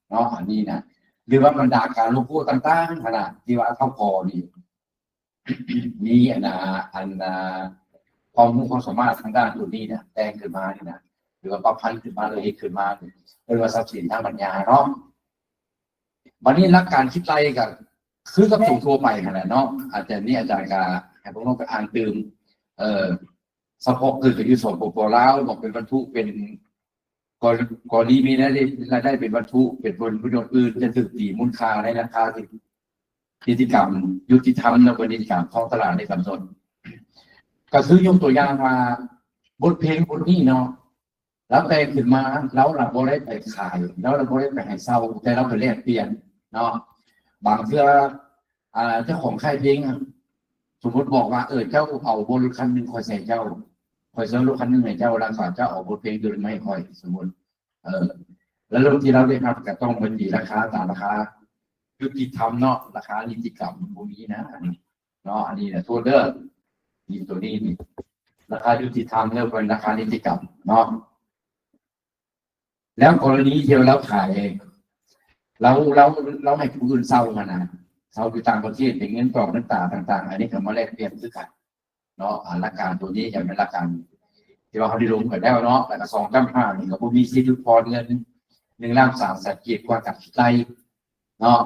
ເນາະ ອັນນີ້ນະ ຫຼືວ່າບັນດາການໂລໂກ້ຕ່າງໆຫັ້ນນະ ທີ່ວ່າເຂົາກໍນີ້ ມີອັນນາ ອັນນາ ຄວາມຮູ້ຄວາມສາມາດທາງດ້ານໂຕນີ້ນະ ແຕ່ງຂຶ້ນມານີ້ນະ ຫຼືວ່າປັບພັນຂຶ້ນມາ ຫຼືເຮັດຂຶ້ນມາ ເອີ້ນວ່າຊັບສິນທາງປັນຍາເນາະ. ບັດນີ້ຫຼັກການຄິດໄລ່ກໍຄືກັບຕົວທົ່ວໄປຫັ້ນແຫຼະເນາະ ອາຈານນີ້ ອາຈານກໍໃຫ້ພວກນ້ອງໄປອ່ານຕື່ມ ເອີ ສະເພາະເກີດກັນຢູ່ ສປປ ລາວ ບອກເປັນວັດຖຸ ເປັນ ກໍ ກໍລະນີມີລາຍໄດ້ ລາຍໄດ້ເປັນວັດຖຸ ເປັນຜົນປະໂຫຍດອື່ນ ຈະຖືກຕີມູນຄ່າໃນລາຄາທີ່ ນິຕິກຳຍຸຕິທຳ ແລະ ບໍ່ນິຕິກຳຂອງຕະຫຼາດໄດ້ກຳນົດ. ກໍຄືຍົກຕົວຢ່າງວ່າ ບົດເພງບົດນີ້ເນາະ ລາວແຕ່ງຂຶ້ນມາ ລາວລະບໍ່ໄດ້ໄປຂາຍ ລາວລະບໍ່ໄດ້ໄປໃຫ້ເຊົ່າ ແຕ່ລາວໄປແລກປ່ຽນເນາະ. ບາງເທື່ອ ອ່າ ເຈົ້າຂອງຄ້າຍເພງ ສົມມຸດບອກວ່າ ເອີ ເຈົ້າເອົາບົດລົດຄັນໜຶ່ງ ຂ້ອຍໃຫ້ເຈົ້າ ຂ້ອຍຊື້ລົດຄັນໜຶ່ງໃຫ້ເຈົ້າ ແລ້ວກໍເຈົ້າເອົາບົດເພງຕົວໜຶ່ງມາໃຫ້ຂ້ອຍ ສົມມຸດ ເອີ ແລ້ວລົດທີ່ລາວໄດ້ຮັບກໍຕ້ອງໄປຕີລາຄາຕາມລາຄາຍຸຕິທຳເນາະ ລາຄານິຕິກຳມັນບໍ່ມີນະ ອັນນີ້ເນາະ ອັນນີ້ນະ ໂທດເດີ ນີ້ ຕົວນີ້ນີ້ ລາຄາຍຸຕິທຳ ແລ້ວເປັນລາຄານິຕິກຳເນາະ. ແລ້ວກໍລະນີທີ່ວ່າລາວຂາຍ ລາວ ລາວ ລາວໃຫ້ຜູ້ອື່ນເຊົ່າຫັ້ນນະ ເຊົ່າຢູ່ຕ່າງປະເທດ ເປັນເງິນຕອກເງິນຕາຕ່າງໆ ອັນນີ້ກໍມາແລກປ່ຽນຄືກັນເນາະ. ອາ ຫຼັກການຕົວນີ້ກໍແມ່ນຫຼັກການທີ່ວ່າເຮົາໄດ້ລົມກັນແລ້ວເນາະ. ແລ້ວກໍສອງຈ້ຳຫ້ານີ້ກໍບໍ່ມີສິດຫຼຸດຜ່ອນເງິນໜຶ່ງລ້ານສາມແສນກີບກ່ອນການຄິດໄລ່ເນາະ.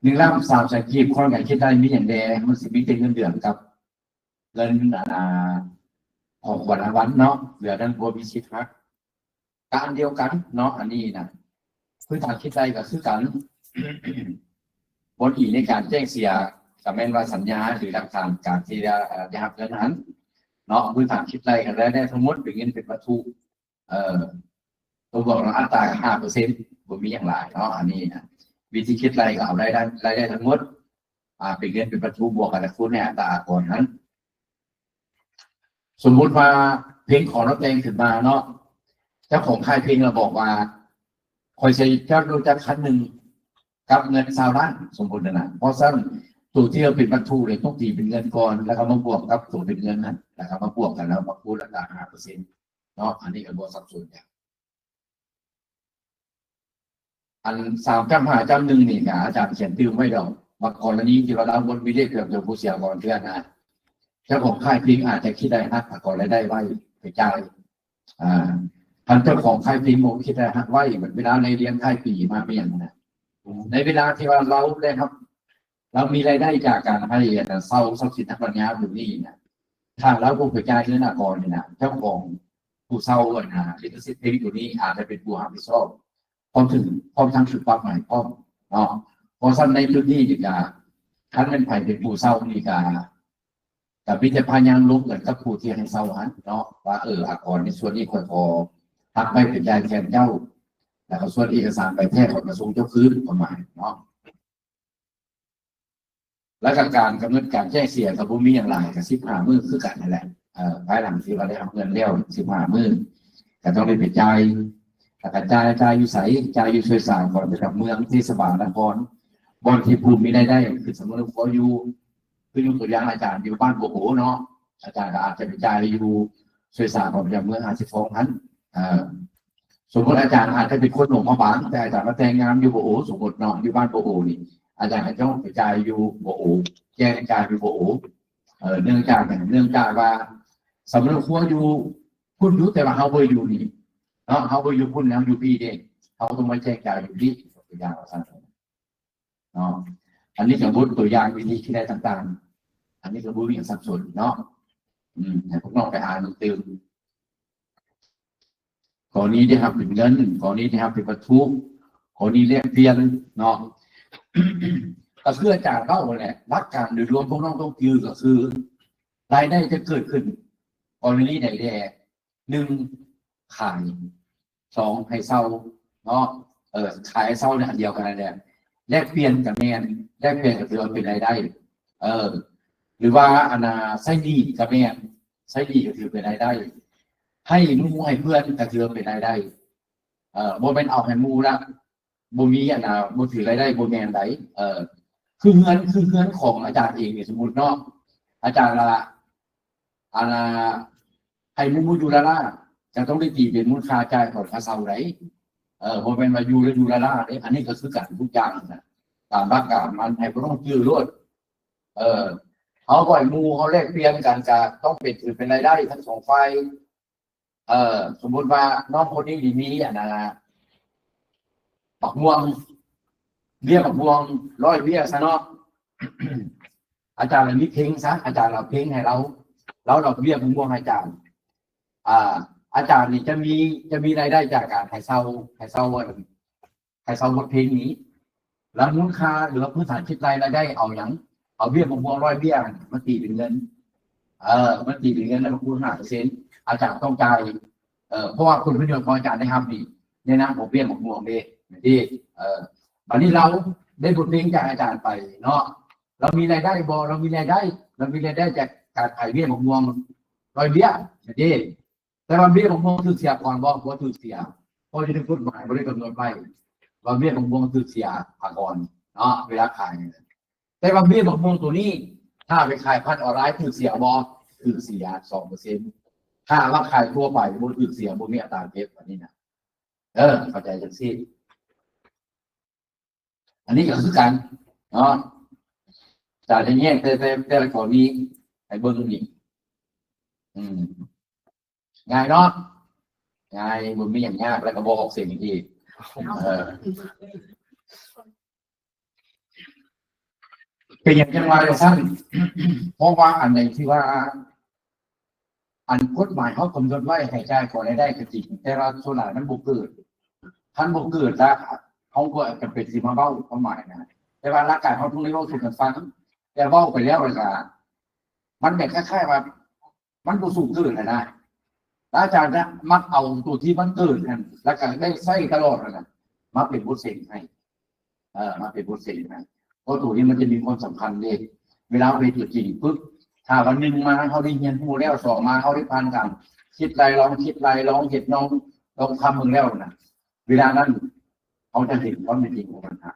ໜຶ່ງລ້ານສາມແສນກີບກ່ອນການຄິດໄລ່ມີຫຍັງແດ່? ມັນຊິມີແຕ່ເງິນເດືອນກັບ ເງິນ ອັນ ອ່າ ຂອງຂວັນລາງວັນເນາະ ເຫຼືອນັ້ນບໍ່ມີສິດຫັກ. ການດຽວກັນເນາະ ອັນນີ້ນະ ພື້ນຖານຄິດໄລ່ກໍຄືກັນ ບ່ອນອີງໃນການແຈ້ງເສຍ ກໍແມ່ນວ່າສັນຍາ ຫຼື ຫຼັກຖານການທີ່ໄດ້ ເອີ່ ໄດ້ຮັບເງິນຫັ້ນເນາະ. ພື້ນຖານຄິດໄລ່ກໍລາຍໄດ້ທັງໝົດເປັນເງິນເປັນວັດຖຸ ເອີ ຕົວບວກເນາະ ອັດຕາຫ້າເປີເຊັນ ບໍ່ມີຫຍັງຫຼາຍເນາະ. ອັນນີ້ນະ ວິທີຄິດໄລ່ກໍເອົາລາຍໄດ້ ລາຍໄດ້ທັງໝົດ ອ່າ ເປັນເງິນເປັນວັດຖຸ ບວກກັນແລ້ວຄູນໃຫ້ອັດຕາອາກອນຫັ້ນ. ສົມມຸດວ່າເພງຂອງລາວແຕ່ງຂຶ້ນມາເນາະ ເຈົ້າຂອງຄ້າຍເພງລາວບອກວ່າ ຂ້ອຍໃຊ້ຈັກລົດຈັກຄັນໜຶ່ງກັບເງິນຊາວລ້ານ ສົມມຸດນະ. ເພາະຊັ້ນ ໂຕທີ່ເປັນວັດຖຸເລີຍ ຕ້ອງຕີເປັນເງິນກ່ອນ ແລ້ວກໍມາບວກກັບໂຕເປັນເງິນຫັ້ນ ແລ້ວກໍມາບວກກັນ ແລ້ວມາຄູນອັດຕາຫ້າເປີເຊັນເນາະ. ອັນນີ້ກໍບໍ່ສັບສົນຫຍັງ. ອັນສາມຈ້ຳຫ້າຈ້ຳໜຶ່ງນີ້ກະອາຈານຂຽນຕື່ມໄວ້ດອກ ວ່າກໍລະນີທີ່ວ່າລາວບໍ່ມີເລກເຄື່ອນຕົວຜູ້ເສຍກ່ອນເທື່ອນະ ເຈົ້າຂອງຄ້າຍເພງອາດຈະຄິດໄລ່ຫັກອາກອນລາຍໄດ້ໄວ້ໄປຈ່າຍ. ອ່າ ຄັນເຈົ້າຂອງຄ້າຍເພງບໍ່ຄິດໄລ່ຫັກໄວ້ ເວລາໄລ່ລຽງທ້າຍປີມາເປັນຫຍັງນະ ໃນເວລາທີ່ວ່າລາວໄດ້ຮັບ ລາວມີລາຍໄດ້ຈາກການໃຫ້ ອັນ ເຊົ່າຊັບສິນທາງປັນຍາຕົວນີ້ນະ ຖ້າລາວບໍ່ໄປຈ່າຍເງິນອາກອນນີ້ນະ ເຈົ້າຂອງຜູ້ເຊົ່າ ອັນ ລິຂະສິດເພງຕົວນີ້ອາດຈະເປັນຜູ້ຮັບຜິດຊອບ ພ້ອມເຖິງ ພ້ອມທັງຖືກປັບໃໝພ້ອມເນາະ. ເພາະສະນັ້ນໃນຈຸດນີ້ນີ້ກະ ຄັນແມ່ນໃຜເປັນຜູ້ເຊົ່ານີ້ກະ ກະມີແຕ່ພະຍາຍາມລົມກັນກັບຜູ້ທີ່ໃຫ້ເຊົ່າຫັ້ນເນາະ ວ່າ ເອີ ອາກອນໃນສ່ວນນີ້ຂ້ອຍຂໍຮັບໄວ້ເປັນລາຍແທນເຈົ້າ ແລ້ວກໍສ່ວນເອກະສານໃບແທ້ຂ້ອຍກະສົ່ງເຈົ້າຄືນ ປະມານເນາະ. ແລ້ວກໍການກຳນົດການແຈ້ງເສຍກໍບໍ່ມີຫຍັງຫຼາຍ ກໍສິບຫ້າມື້ຄືກັນຫັ້ນແຫຼະ. ເອີ ພາຍຫຼັງທີ່ວ່າໄດ້ຮັບເງິນແລ້ວສິບຫ້າມື້ ກໍຕ້ອງໄດ້ໄປຈ່າຍ ແລ້ວກໍຈ່າຍ ຈ່າຍຢູ່ໃສ? ຈ່າຍຢູ່ສ່ວຍສາຂອງປະຈຳເມືອງ ເທດສະບານນະຄອນ ບ່ອນທີ່ຜູ້ມີລາຍໄດ້ຂຶ້ນສຳນວນຄອບຄົວຢູ່. ຄືຍົກຕົວຢ່າງອາຈານຢູ່ບ້ານບົວໂອເນາະ ອາຈານກໍອາດຈະໄປຈ່າຍຢູ່ສ່ວຍສາຂອງປະຈຳເມືອງຫ້າສິບສອງຫັ້ນ. ເອີ ສົມມຸດອາຈານອາດຈະເປັນຄົນຫຼວງພະບາງ ແຕ່ອາຈານມາແຕ່ງງານຢູ່ບົວໂອ ສົມມຸດເນາະ ຢູ່ບ້ານບົວໂອນີ້ ອາຈານກໍຕ້ອງໄປຈ່າຍຢູ່ບົວໂອ ແຈ້ງຈ່າຍຢູ່ບົວໂອ. ເອີ ເນື່ອງຈາກຫຍັງ? ເນື່ອງຈາກວ່າສຳນວນຄອບຄົວຢູ່ພຸ້ນຢູ່ ແຕ່ວ່າເຮົາບໍ່ໄດ້ຢູ່ນີ້ເນາະ ເຮົາບໍ່ໄດ້ຢູ່ພຸ້ນ ເຮົາຢູ່ພີ້ເດ້ ເຮົາກໍຕ້ອງມາແຈ້ງຈ່າຍຢູ່ພີ້ ຍົກຕົວຢ່າງວ່າຊັ້ນເນາະ. ອັນນີ້ກໍບົດຕົວຢ່າງວິທີຄິດໄລ່ຕ່າງໆ ອັນນີ້ກໍບໍ່ມີຫຍັງສັບສົນເນາະ. ອືມ ໃຫ້ພວກນ້ອງໄປອ່ານຕື່ມ ກໍລະນີທີ່ຮັບເປັນເງິນ ກໍລະນີທີ່ຮັບເປັນວັດຖຸ ກໍລະນີແລກປ່ຽນເນາະ. ກໍຄືອາຈານເວົ້າຫັ້ນແຫຼະ ຫຼັກການໂດຍລວມພວກນ້ອງຕ້ອງຈື່ກໍຄື ລາຍໄດ້ຈະເກີດຂຶ້ນກໍລະນີໃດແດ່? ໜຶ່ງ ຂາຍ ສອງ ໃຫ້ເຊົ່າເນາະ. ເອີ ຂາຍເຊົ່ານີ້ອັນດຽວກັນນັ້ນແຫຼະ. ແລກປ່ຽນກໍແມ່ນ ແລກປ່ຽນກໍຖືວ່າເປັນລາຍໄດ້ ເອີ ຫຼືວ່າອັນນ່າໃຊ້ໜີ້ກໍແມ່ນ ໃຊ້ໜີ້ກໍຖືເປັນລາຍໄດ້. ໃຫ້ໝູ່ໃຫ້ເພື່ອນກໍຖືວ່າເປັນລາຍໄດ້ ເອີ ບໍ່ແມ່ນເອົາໃຫ້ໝູ່ລະ ບໍ່ມີອັນນ່າ ບໍ່ຖືລາຍໄດ້ ບໍ່ແມ່ນໃດ. ເອີ ຄືເຮືອນ ຄືເຮືອນຂອງອາຈານເອງນີ້ ສົມມຸດເນາະ ອາຈານລະ ອັນນ່າ ໃຫ້ໝູ່ຢູ່ລະລະ ຈະຕ້ອງໄດ້ຕີເປັນມູນຄ່າຈ່າຍຂອງຄ່າເຊົ່າໃດ. ເອີ ບໍ່ແມ່ນວ່າຢູ່ແລ້ວຢູ່ລ້າໆເດ້. ອັນນີ້ກໍຄືກັນທຸກຢ່າງນະ ຕາມຫຼັກການມັນ ໃຫ້ພວກເຮົາຈື່ໂລດ. ເອີ ເຮົາບໍ່ໃຫ້ໝູ່ເຮົາແລກປ່ຽນກັນ ກໍຕ້ອງເປັນ ຖືເປັນລາຍໄດ້ທັງສອງຝ່າຍ. ເອີ ສົມມຸດວ່ານ້ອງຄົນນີ້ນີ້ມີອັນນະ ໝາກມ່ວງ ເບ້ຍໝາກມ່ວງຮ້ອຍເບ້ຍຊະເນາະ ອາຈານລະມີເພັງຊະ ອາຈານລະເພັງໃຫ້ລາວ ລາວເອົາເບ້ຍໝາກມ່ວງໃຫ້ອາຈານ. ອ່າ ອາຈານນີ້ຈະມີ ຈະມີລາຍໄດ້ຈາກການໃຫ້ເຊົ່າ ໃຫ້ເຊົ່າ ໃຫ້ເຊົ່າບົດເພັງນີ້ ແລ້ວມູນຄ່າ ຫຼືວ່າພື້ນຖານຄິດລາຍໄດ້ ເອົາຫຍັງ ເອົາເບ້ຍໝາກມ່ວງຮ້ອຍເບ້ຍມາຕີເປັນເງິນ ເອີ ມາຕີເປັນເງິນ ແລ້ວມາຄູນຫ້າເປີເຊັນ ອາຈານຕ້ອງຈ່າຍ. ເອີ ເພາະວ່າຜົນປະໂຫຍດຂອງອາຈານໄດ້ຮັບນີ້ ໃນນາມຂອງເບ້ຍໝາກມ່ວງເດ້ ແມ່ນຕິ. ເອີ ບາດນີ້ລາວໄດ້ບົດເພັງຈາກອາຈານໄປເນາະ ລາວມີລາຍໄດ້ບໍ່? ລາວມີລາຍໄດ້ ລາວມີລາຍໄດ້ຈາກການຂາຍເບ້ຍໝາກມ່ວງຮ້ອຍເບ້ຍ ແມ່ນຕິ. ແຕ່ວ່າເບ້ຍໝາກມ່ວງຖືກເສຍກ່ອນບໍ່? ບໍ່ຖືກເສຍ ເພາະຢູ່ໃນກົດໝາຍບໍ່ໄດ້ກຳນົດໄວ້ວ່າເບ້ຍໝາກມ່ວງຖືກເສຍອາກອນເນາະ ເວລາຂາຍ. ແຕ່ວ່າເບ້ຍໝາກມ່ວງໂຕນີ້ ຖ້າໄປຂາຍຜ່ານອອນລາຍຖືກເສຍບໍ່? ຖືກເສຍສອງເປີເຊັນ ຖ້າວ່າຂາຍທົ່ວໄປບໍ່ຖືກເສຍ ບໍ່ມີອັດຕາເກັບ ອັນນີ້ນະ. ເອີ ເຂົ້າໃຈຈັ່ງຊີ້ ອັນນີ້ກໍຄືກັນເນາະ ຈະໄດ້ແຍກແຕ່ ແຕ່ ແຕ່ລະກໍລະນີໃຫ້ເບິ່ງນີ້. ອືມ ງ່າຍເນາະ ງ່າຍ ບໍ່ມີຫຍັງຍາກ ແລ້ວກໍບໍ່ອອກເສຍງອີກ. ເອີ ເປັນຫຍັງຈັ່ງວ່າຈັ່ງຊັ້ນ? ເພາະວ່າອັນໃດທີ່ວ່າ ອັນກົດໝາຍເຮົາກຳນົດໄວ້ໃຫ້ຈ່າຍຂອງລາຍໄດ້ກໍຈິງ ແຕ່ວ່າສ່ວນຫຼາຍມັນບໍ່ເກີດ. ຄັນບໍ່ເກີດລະ ເຮົາກໍຈຳເປັນຊິມາເວົ້າຄວາມໝາຍນະ ແຕ່ວ່າຫຼັກການເຮົາຕ້ອງໄດ້ເວົ້າສູ່ກັນຟັງ. ແຕ່ເວົ້າໄປແລ້ວລະກະ ມັນແບບຄ້າຍໆວ່າ ມັນບໍ່ສູ່ເກີດຫັ້ນນະ. ອາຈານຈະມັກເອົາຕົວທີ່ມັນເກີດຫັ້ນ ແລ້ວກໍໄດ້ໃຊ້ຕະຫຼອດຫັ້ນນະ ມາເປັນບົດເສັງໃຫ້ ເອີ ມາເປັນບົດເສັງໃຫ້ ເພາະຕົວນີ້ມັນຈະມີຄວາມສຳຄັນເດ້. ເວລາເຮົາເຮັດຕົວຈິງປຶບ ຖ້າວ່າໜຶ່ງມາເຮົາໄດ້ຮຽນຮູ້ແລ້ວ ສອງມາເຮົາໄດ້ຜ່ານການຄິດໄລ່ລອງ ຄິດໄລ່ລອງເຮັດ ລອງ ລອງທຳເບິ່ງແລ້ວນະ ເວລານັ້ນເຮົາຈະເຫັນຄວາມເປັນຈິງຂອງບັນຫາ.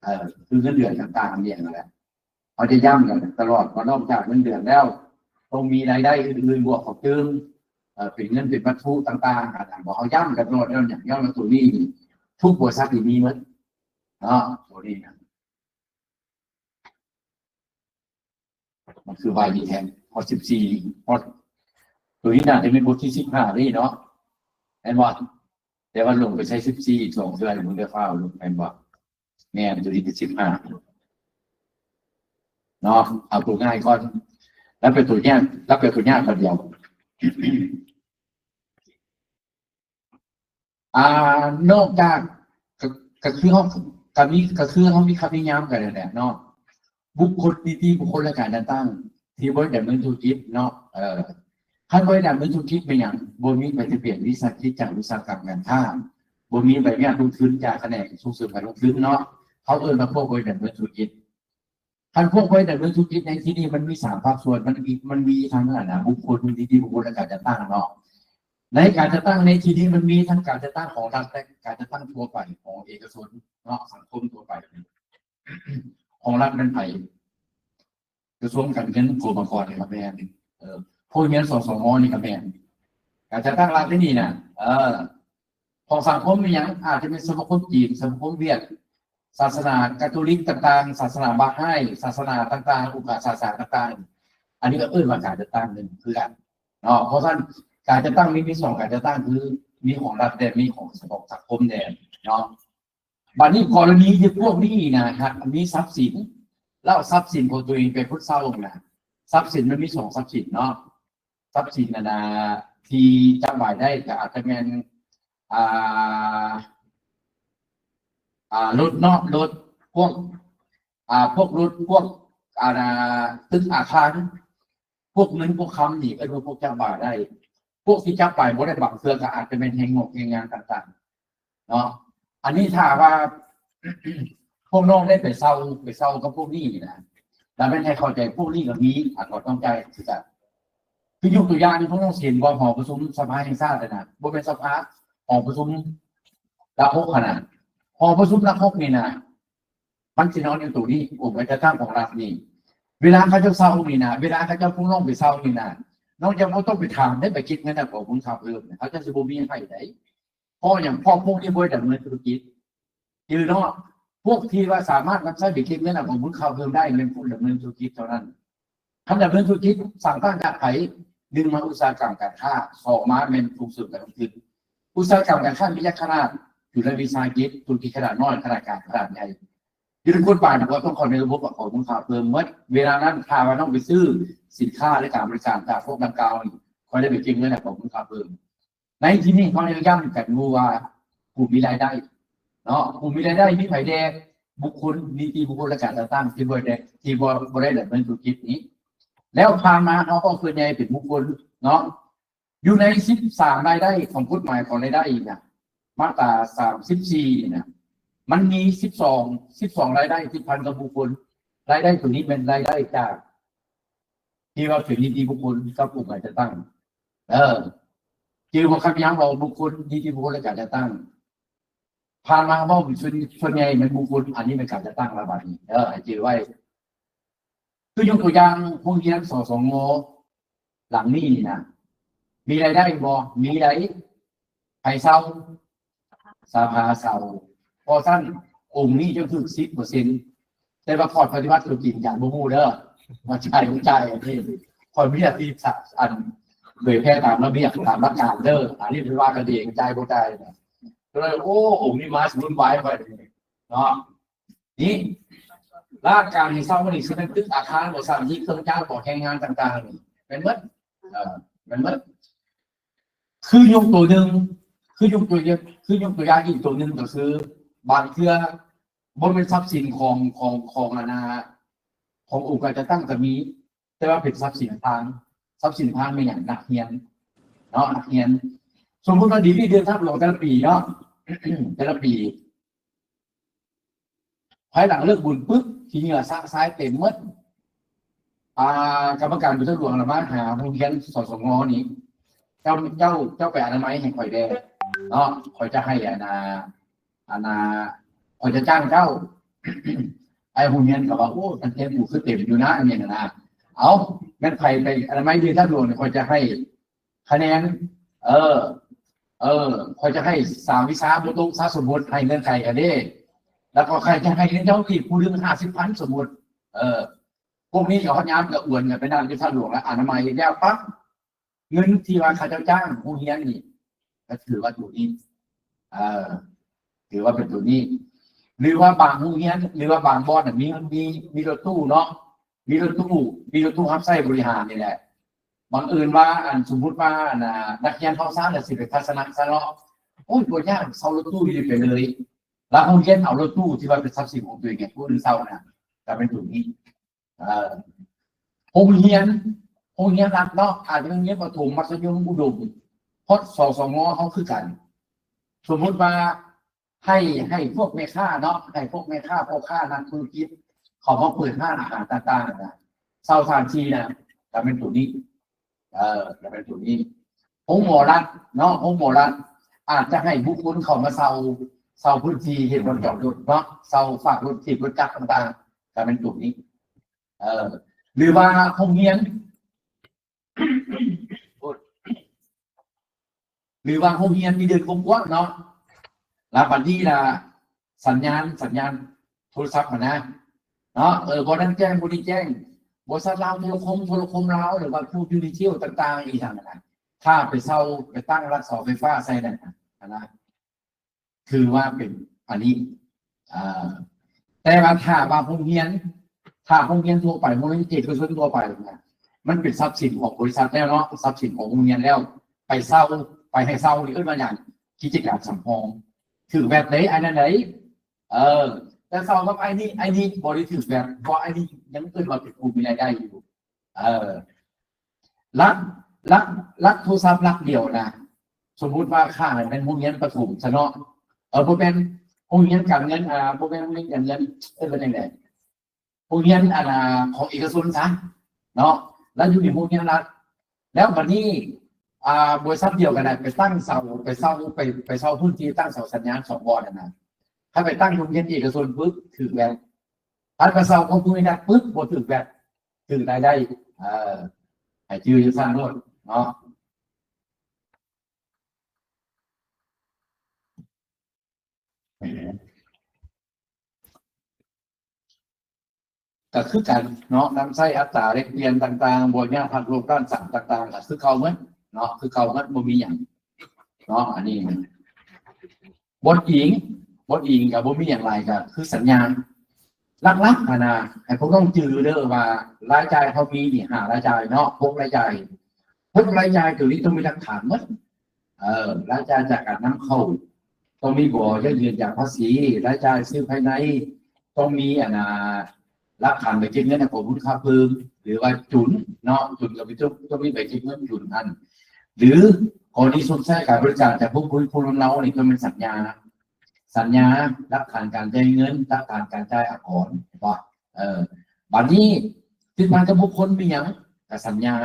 ເອີ ຄືເງິນເດືອນຕ່າງໆນີ້ຫັ້ນແຫຼະ ເຮົາຈະຢ້ຳກັນຕະຫຼອດວ່ານອກຈາກເງິນເດືອນແລ້ວ ຕ້ອງມີລາຍໄດ້ອື່ນໆບວກເຂົ້າຕື່ມ ເອີ ເປັນເງິນເປັນວັດຖຸຕ່າງໆ ອັນນັ້ນບໍ່ ເຮົາຢ້ຳກັນຕະຫຼອດ. ຍ້ອນຫຍັງ? ຍ້ອນວ່າໂຕນີ້ນີ້ ທຸກບໍລິສັດນີ້ມີໝົດເນາະ ໂຕນີ້ນະ. ມັນຄືໄວດີແທ້ ຮອດສິບສີ່ ຮອດ ໂຕນີ້ໜ້າຈະແມ່ນບົດທີສິບຫ້າເດ້ເນາະ ແມ່ນບໍ່? ແຕ່ວ່າລົງໄປໃສ່ສິບສີ່ ສອງເທື່ອ ເບິ່ງເດີຟ້າວລົງ ແມ່ນບໍ່? ແມ່ນ ໂຕນີ້ເປັນສິບຫ້າເນາະ. ເອົາໂຕງ່າຍກ່ອນ ແລ້ວໄປໂຕຍາກ ແລ້ວໄປໂຕຍາກບາດດຽວ. ອ່າ ນອກຈາກ ກະ ກະຄືເຮົາ ກະມີ ກະຄືເຮົາມີຄຳນິຍາມກັນນັ້ນແຫຼະເນາະ ບຸກຄົນ ນິຕິບຸກຄົນ ແລະ ການຈັດຕັ້ງທີ່ບໍລິຫານດຳເນີນທຸລະກິດເນາະ. ເອີ ຄັນບໍລິຫານດຳເນີນທຸລະກິດແມ່ນຫຍັງ? ບໍ່ມີໃບທະບຽນວິສາຫະກິດຈາກອຸດສາຫະກຳການຄ້າ ບໍ່ມີໃບອະນຸຍາດລົງທຶນຈາກຂະແໜງສົ່ງເສີມການລົງທຶນເນາະ ເຂົາເອີ້ນວ່າພວກບໍລິຫານດຳເນີນທຸລະກິດ. ຄັນພວກບໍລິຫານດຳເນີນທຸລະກິດໃນທີ່ນີ້ມັນມີສາມພາກສ່ວນ ມັນມີ ມັນມີທັງອັນນະ ບຸກຄົນ ນິຕິບຸກຄົນ ແລະ ການຈັດຕັ້ງເນາະ. ໃນການຈັດຕັ້ງໃນທີ່ນີ້ມັນມີທັງການຈັດຕັ້ງຂອງລັດ ແລະ ການຈັດຕັ້ງທົ່ວໄປຂອງເອກະຊົນເນາະ ສັງຄົມທົ່ວໄປ. ຂອງລັດແມ່ນໃຜ? ກະຊວງການເງິນ ກົມກອງກອນນີ້ກໍແມ່ນ ເອີ ພວກຮຽນ ສສມ ນີ້ກໍແມ່ນ ການຈັດຕັ້ງລັດໃນນີ້ນະ ເອີ ຂອງສັງຄົມມີຫຍັງ? ອາດຈະເປັນສະມາຄົມຈີນ ສະມາຄົມຫວຽດ ສາສະໜາກາໂຕລິກຕ່າງໆ ສາສະໜາບາຮາຍ ສາສະໜາຕ່າງໆ ອົງການສາສະໜາຕ່າງໆ ອັນນີ້ກໍເອີ້ນວ່າການຈັດຕັ້ງໜຶ່ງຄືກັນເນາະ. ເພາະສະນັ້ນ ການຈັດຕັ້ງມີ ມີສອງການຈັດຕັ້ງ ຄືມີຂອງລັດແດ່ ມີຂອງ ຂອງສັງຄົມແດ່ເນາະ. ບາດນີ້ກໍລະນີທີ່ພວກນີ້ນະ ຫາກມີຊັບສິນ ແລ້ວເອົາຊັບສິນຂອງຕົວເອງໄປພຸດເຊົ່ານະ ຊັບສິນມັນມີສອງຊັບສິນເນາະ. ຊັບສິນອັນນະ ທີ່ຈັບບາຍໄດ້ກໍອາດຈະແມ່ນ ອ່າ ອ່າ ລົດເນາະ ລົດ ພວກ ອ່າ ພວກລົດ ພວກ ອ່າ ຕຶກອາຄານ ພວກເງິນພວກຄຳນີ້ ເອີ້ນວ່າພວກຈັບບາຍໄດ້. ພວກທີ່ຈັບບາຍບໍ່ໄດ້ບາງເທື່ອກໍອາດຈະແມ່ນແຮງງອກແຮງງານຕ່າງໆເນາະ. ອັນນີ້ຖ້າວ່າ ພວກນ້ອງໄດ້ໄປເຊົ່າ ໄປເຊົ່າກັບພວກນີ້ນະ ແລ້ວແມ່ນໃຫ້ເຂົ້າໃຈ ພວກນີ້ກໍມີ ອາ ກໍຕ້ອງຈ່າຍຄືກັນ. ຄືຍົກຕົວຢ່າງ ພວກນ້ອງຊິເຫັນບໍ່ ຫໍປະຊຸມສະພາແຫ່ງຊາດນະ ບໍ່ແມ່ນສະພາ ຫໍປະຊຸມຫຼັກຫົກຫັ້ນນະ ຫໍປະຊຸມຫຼັກຫົກນີ້ນະ ມັນຊິນອນຢູ່ໂຕນີ້ ອົງການຈັດຕັ້ງຂອງລັດນີ້. ເວລາເຂົາເຈົ້າເຊົ່ານີ້ນະ ເວລາເຂົາເຈົ້າ ພວກນ້ອງໄປເຊົ່ານີ້ນະ ນ້ອງຈະບໍ່ຕ້ອງໄປຖາມໄດ້ ໄປເກັບເງິນນະ ຂອງບຸນຄ່າເພີ່ມນະ ເຂົາເຈົ້າຊິບໍ່ມີໃຫ້ໃດ. ເພາະຫຍັງ? ເພາະພວກນີ້ບໍ່ໄດ້ດຳເນີນທຸລະກິດ. ຈື່ເນາະ, ພວກທີ່ວ່າສາມາດນຳໃຊ້ໄປເກັບເງິນອອກກອງທຶນຂ່າວເພີ່ມໄດ້ ແມ່ນຜູ້ດຳເນີນທຸລະກິດເທົ່ານັ້ນ. ຄັນດຳເນີນທຸລະກິດ ສ້າງຕັ້ງຈາກໃຜ? ໜຶ່ງ ມາອຸດສາຫະກຳການຄ້າ, ສອງ ມາແມ່ນສົ່ງເສີມການລົງທຶນ. ອຸດສາຫະກຳການຄ້າມີຈັກຂະໜາດ? ຈຸລະວິສາຫະກິດ, ທຸລະກິດຂະໜາດນ້ອຍ, ຂະໜາດກາງ, ຂະໜາດໃຫຍ່. ຢູ່ໃນກົດໝາຍນະ ວ່າຕ້ອງເຂົ້າໃນລະບົບຂອງກອງທຶນຂ່າວເພີ່ມໝົດ. ເວລານັ້ນ ຖ້າວ່ານ້ອງໄປຊື້ສິນຄ້າ ແລະ ການບໍລິການຈາກພວກດັ່ງກ່າວນີ້ ຂ້ອຍໄດ້ໄປເກັບເງິນໃນກອງທຶນຂ່າວເພີ່ມ. ໃນທີ່ນີ້ເຮົາຍັງຢ້ຳກັນຢູ່ວ່າ ຜູ້ມີລາຍໄດ້ເນາະ, ຜູ້ມີລາຍໄດ້ມີໃຜແດ່? ບຸກຄົນ, ນິຕິບຸກຄົນ ແລະ ການຈັດຕັ້ງທີ່ບໍ່ໄດ້ ທີ່ບໍ່ ບໍ່ໄດ້ດຳເນີນທຸລະກິດນີ້. ແລ້ວຜ່ານມາເຮົາເວົ້າສ່ວນໃຫຍ່ເປັນບຸກຄົນເນາະ. ຢູ່ໃນສິບສາມລາຍໄດ້ຂອງກົດໝາຍຂອງລາຍໄດ້ນະ ມາດຕາສາມສິບສີ່ນະ ມັນມີສິບສອງ ສິບສອງລາຍໄດ້ຕິດພັນກັບບຸກຄົນ. ລາຍໄດ້ໂຕນີ້ແມ່ນລາຍໄດ້ຈາກ ທີ່ວ່າເປັນນິຕິບຸກຄົນກັບອົງການຈັດຕັ້ງ. ເອີ ຈື່ບໍ່ຄັບ? ຍາມເວົ້າບຸກຄົນ, ນິຕິບຸກຄົນ ແລະ ການຈັດຕັ້ງ. ຜ່ານມາເວົ້າເປັນສ່ວນ ສ່ວນໃຫຍ່ແມ່ນບຸກຄົນ, ອັນນີ້ແມ່ນການຈັດຕັ້ງລະບາດນີ້. ເອີ ໃຫ້ຈື່ໄວ້. ຄືຍົກຕົວຢ່າງ ໂຮງຮຽນ ສສງ ຫຼັງນີ້ນະ ມີລາຍໄດ້ບໍ່? ມີໄດ໋. ໃຜເຊົ່າ? ສະພາເຊົ່າ. ເພາະຊັ້ນ ອົງນີ້ຈະຖືກສິບເປີເຊັນ. ແຕ່ວ່າຂ້ອຍປະຕິບັດຕົວຈິງ ຢາກບໍ່ຮູ້ເດີ ວ່າຈ່າຍບໍ່ຈ່າຍ. ອັນນີ້ຂ້ອຍມີໜ້າທີ່ ອັນ ເຜີຍແຜ່ຕາມລະບຽບ ຕາມຫຼັກການເດີ. ອັນນີ້ເພິ່ນວ່າກັນເອງ ຈ່າຍບໍ່ຈ່າຍນະ. ກໍເລີຍ ໂອ້ ອົງນີ້ມາສະບຸນວາຍໄປເນາະ. ນີ້ ລາການໃຫ້ເຊົ່ານີ້ ຊິເປັນຕຶກອາຄານບໍ່ ສ້າງທີ່ເຄື່ອງຈັກບໍ່ ແຮງງານຕ່າງໆນີ້ ແມ່ນໝົດ. ເອີ ແມ່ນໝົດ. ຄືຍົກຕົວໜຶ່ງ ຄືຍົກຕົວຢ່າງ ຄືຍົກຕົວຢ່າງອີກຕົວໜຶ່ງ ກໍຄື ບາງເທື່ອບໍ່ແມ່ນຊັບສິນຂອງ ຂອງ ຂອງ ອັນນ່າ ຂອງອົງການຈັດຕັ້ງກໍມີ ແຕ່ວ່າເປັນຊັບສິນທາງ ຊັບສິນທາງແມ່ນຫຍັງ? ນັກຮຽນເນາະ ນັກຮຽນ. ສົມມຸດວ່າດີກຣີເດືອນທາງຫຼວງແຕ່ລະປີເນາະ ແຕ່ລະປີ ພາຍຫຼັງເລີກບຸນປຶບ ຂີ້ເຫຍື້ອຊະຊາຍເຕັມໝົດ. ອ່າ ກຳມະການບຸນທາງຫຼວງລະມາຫາໂຮງຮຽນ ສສງ ນີ້ ເຈົ້າ ເຈົ້າ ເຈົ້າໄປອະນາໄມໃຫ້ຂ້ອຍແດ່ເນາະ ຂ້ອຍຈະໃຫ້ ອັນນ່າ ອັນນ່າ ຂ້ອຍຈະຈ້າງເຈົ້າ. ໄອ້ໂຮງຮຽນກໍວ່າ ໂອ້ ຕັ້ງແຕ່ກູຄືເຕັມຢູ່ນະ ອັນນີ້ນະ. ເອົ້າ ແມ່ນໃຜໄປອະນາໄມເດີນທາງຫຼວງນີ້ ຂ້ອຍຈະໃຫ້ຄະແນນ ເອີ ເອີ ຂ້ອຍຈະໃຫ້ສາມວິຊາບໍ່ຕົກຊະ ສົມມຸດໃຫ້ເງື່ອນໄຂກັນເດ້ ແລ້ວກໍໃຜຈະໃຫ້ເງິນເຈົ້າອີກຜູ້ໜຶ່ງຫ້າສິບພັນ ສົມມຸດ. ເອີ ພວກນີ້ກໍຮອດຍາມກໍອວນກັນໄປນັ່ງຢູ່ທາງຫຼວງແລ້ວ ອະນາໄມແລ້ວປັບ ເງິນທີ່ວ່າເຂົາເຈົ້າຈ້າງໂຮງຮຽນນີ້ ກໍຖືວ່າໂຕນີ້ ເອີ ຖືວ່າເປັນໂຕນີ້. ຫຼືວ່າບາງໂຮງຮຽນ ຫຼືວ່າບາງບ່ອນນະ ມີ ມີ ມີລົດຕູ້ເນາະ ມີລົດຕູ້ ມີລົດຕູ້ຮັບໃຊ້ບໍລິຫານນີ້ແຫຼະ. ບັງເອີນວ່າ ອັນ ສົມມຸດວ່າ ອັນນ່າ ນັກຮຽນເຮົາຊະ ແລ້ວຊິໄປທັດສະນະຊະເນາະ ໂອ້ຍ ບໍ່ຍາກ ເຊົ່າລົດຕູ້ນີ້ໄປເລີຍ. ແລ້ວໂຮງຮຽນເອົາລົດຕູ້ທີ່ວ່າເປັນຊັບສິນຂອງຕົວເອງໃຫ້ຜູ້ອື່ນເຊົ່ານະ ກໍເປັນໂຕນີ້. ເອີ ໂຮງຮຽນ ໂຮງຮຽນລັດເນາະ ອາດຈະເປັນໂຮງຮຽນປະຖົມ ມັດທະຍົມ ອຸດົມ ຮອດ ສສງ ເຮົາຄືກັນ. ສົມມຸດວ່າໃຫ້ ໃຫ້ພວກແມ່ຄ້າເນາະ ໃຫ້ພວກແມ່ຄ້າ ພໍ່ຄ້າ ນັກທຸລະກິດ ເຂົາມາເປີດຮ້ານອາຫານຕ່າງໆນະ ເຊົ່າສະຖານທີ່ນະ ກໍແມ່ນໂຕນີ້ ເອີ ກໍແມ່ນໂຕນີ້. ໂຮງໝໍລັດເນາະ ໂຮງໝໍລັດ ອາດຈະໃຫ້ບຸກຄົນເຂົ້າມາເຊົ່າ ເຊົ່າພື້ນທີ່ເຮັດບ່ອນຈອດລົດເນາະ ເຊົ່າຝາກລົດຖີບລົດຈັກຕ່າງໆ ກໍແມ່ນໂຕນີ້. ເອີ ຫຼືວ່າໂຮງຮຽນ ຫຼືວ່າໂຮງຮຽນມີເດີ່ນກົກວາງເນາະ ແລ້ວບັດນີ້ລະ ສັນຍານ ສັນຍານໂທລະສັບຫັ້ນນະເນາະ ເອີ ບໍ່ນັ້ນແຈ້ງ ບໍ່ໄດ້ແຈ້ງ ບໍລິສັດລາວໂທລະຄົມ ໂທລະຄົມລາວ ຫຼືວ່າພວກຢູນິເທວຕ່າງໆອີ່ຫຍັງຫັ້ນນະ ຖ້າໄປເຊົ່າ ໄປຕັ້ງລັກເສົາໄຟຟ້າໃສ່ນັ້ນຫັ້ນນະ ຖືວ່າເປັນອັນນີ້ ເອີ ແຕ່ວ່າຖ້າວ່າໂຮງຮຽນ ຖ້າໂຮງຮຽນທົ່ວໄປ ໂຮງຮຽນເອກະຊົນທົ່ວໄປນະ ມັນເປັນຊັບສິນຂອງບໍລິສັດແລ້ວເນາະ ຊັບສິນຂອງໂຮງຮຽນແລ້ວ ໄປເຊົ່າ ໄປໃຫ້ເຊົ່ານີ້ເອີ້ນວ່າຫຍັງ? ກິດຈະການສຳຮອງ ຖືກແວັດເດ້ ອັນນັ້ນເດ້. ເອີ ແຕ່ເຊົ່າກັບອ້າຍນີ້ ອ້າຍນີ້ບໍ່ໄດ້ຖືກແວັດ ເພາະອ້າຍນີ້ຍັງເອີ້ນວ່າເປັນຜູ້ມີລາຍໄດ້ຢູ່. ເອີ ຫຼັກ ຫຼັກ ຫຼັກໂທລະສັບຫຼັກດຽວນະ ສົມມຸດວ່າຂ້າແມ່ນໂຮງຮຽນປະຖົມຊະເນາະ ເອີ ບໍ່ແມ່ນໂຮງຮຽນການເງິນ ອ່າ ບໍ່ແມ່ນໂຮງຮຽນການເງິນ ເອີ້ນວ່າຈັ່ງໃດ? ໂຮງຮຽນ ອັນນ່າ ຂອງເອກະຊົນຊະເນາະ ແລ້ວຢູ່ໃນໂຮງຮຽນລັດ ແລ້ວບັດນີ້ ອ່າ ບໍລິສັດດຽວກັນນະ ໄປຕັ້ງເສົາ ໄປເຊົ່າ ໄປ ໄປເຊົ່າພື້ນທີ່ຕັ້ງເສົາສັນຍານສອງບ່ອນຫັ້ນນະ ຖ້າໄປຕັ້ງໂຮງຮຽນເອກະຊົນປຶບ ຖືກແລ້ວ. ຄັນໄປເຊົ່າຂອງຜູ້ໃຫຍ່ນະປຶບ ບໍ່ຖືກແວັດ ຖືກລາຍໄດ້ ເອີ ໃຫ້ຈື່ຈັ່ງຊັ້ນໂລດເນາະ. ກໍຄືກັນເນາະ, ນຳໃຊ້ອັດຕາແລກປ່ຽນຕ່າງໆ, ບໍ່ຍາກພັກລວມກ້ານສ້າງຕ່າງໆ ກໍຄືເກົ່າໝົດເນາະ, ຄືເກົ່າໝົດ ບໍ່ມີຫຍັງເນາະ. ອັນນີ້ບົດອີງ, ບົດອີງກໍບໍ່ມີຫຍັງຫຼາຍ, ກໍຄືສັນຍາ. ຫຼັກໆຫັ້ນນະ ໃຫ້ພວກນ້ອງຈື່ເດີວ່າ ລາຍຈ່າຍເຮົາມີນີ້ ຫ້າລາຍຈ່າຍເນາະ, ຫົກລາຍຈ່າຍ, ຫົກລາຍຈ່າຍໂຕນີ້ຕ້ອງມີຫຼັກຖານໝົດ. ເອີ ລາຍຈ່າຍຈາກການນຳເຂົ້າ ຕ້ອງມີບໍ່ຢັ້ງຢືນຈາກພາສີ, ລາຍຈ່າຍຊື້ພາຍໃນ ຕ້ອງມີອັນນ່າ ຫຼັກຖານໃບເກັບເງິນຂອງມູນຄ່າເພີ່ມ ຫຼືວ່າຈຸນເນາະ, ຈຸນກໍເປັນ ຕ້ອງມີໃບເກັບເງິນຈຸນຫັ້ນ ຫຼືກໍລະນີຊົດໃຊ້ຄ່າບໍລິການຈາກຜູ້ບໍລິໂພກນຳເນົານີ້ ກໍແມ່ນສັນຍາ, ສັນຍາ, ຫຼັກຖານການຈ່າຍເງິນ, ຫຼັກຖານການຈ່າຍອາກອນ ເຫັນບໍ່? ເອີ ບາດນີ້ຕິດພັນກັບບຸກຄົນມີຫຍັງ? ກໍສັນຍາ,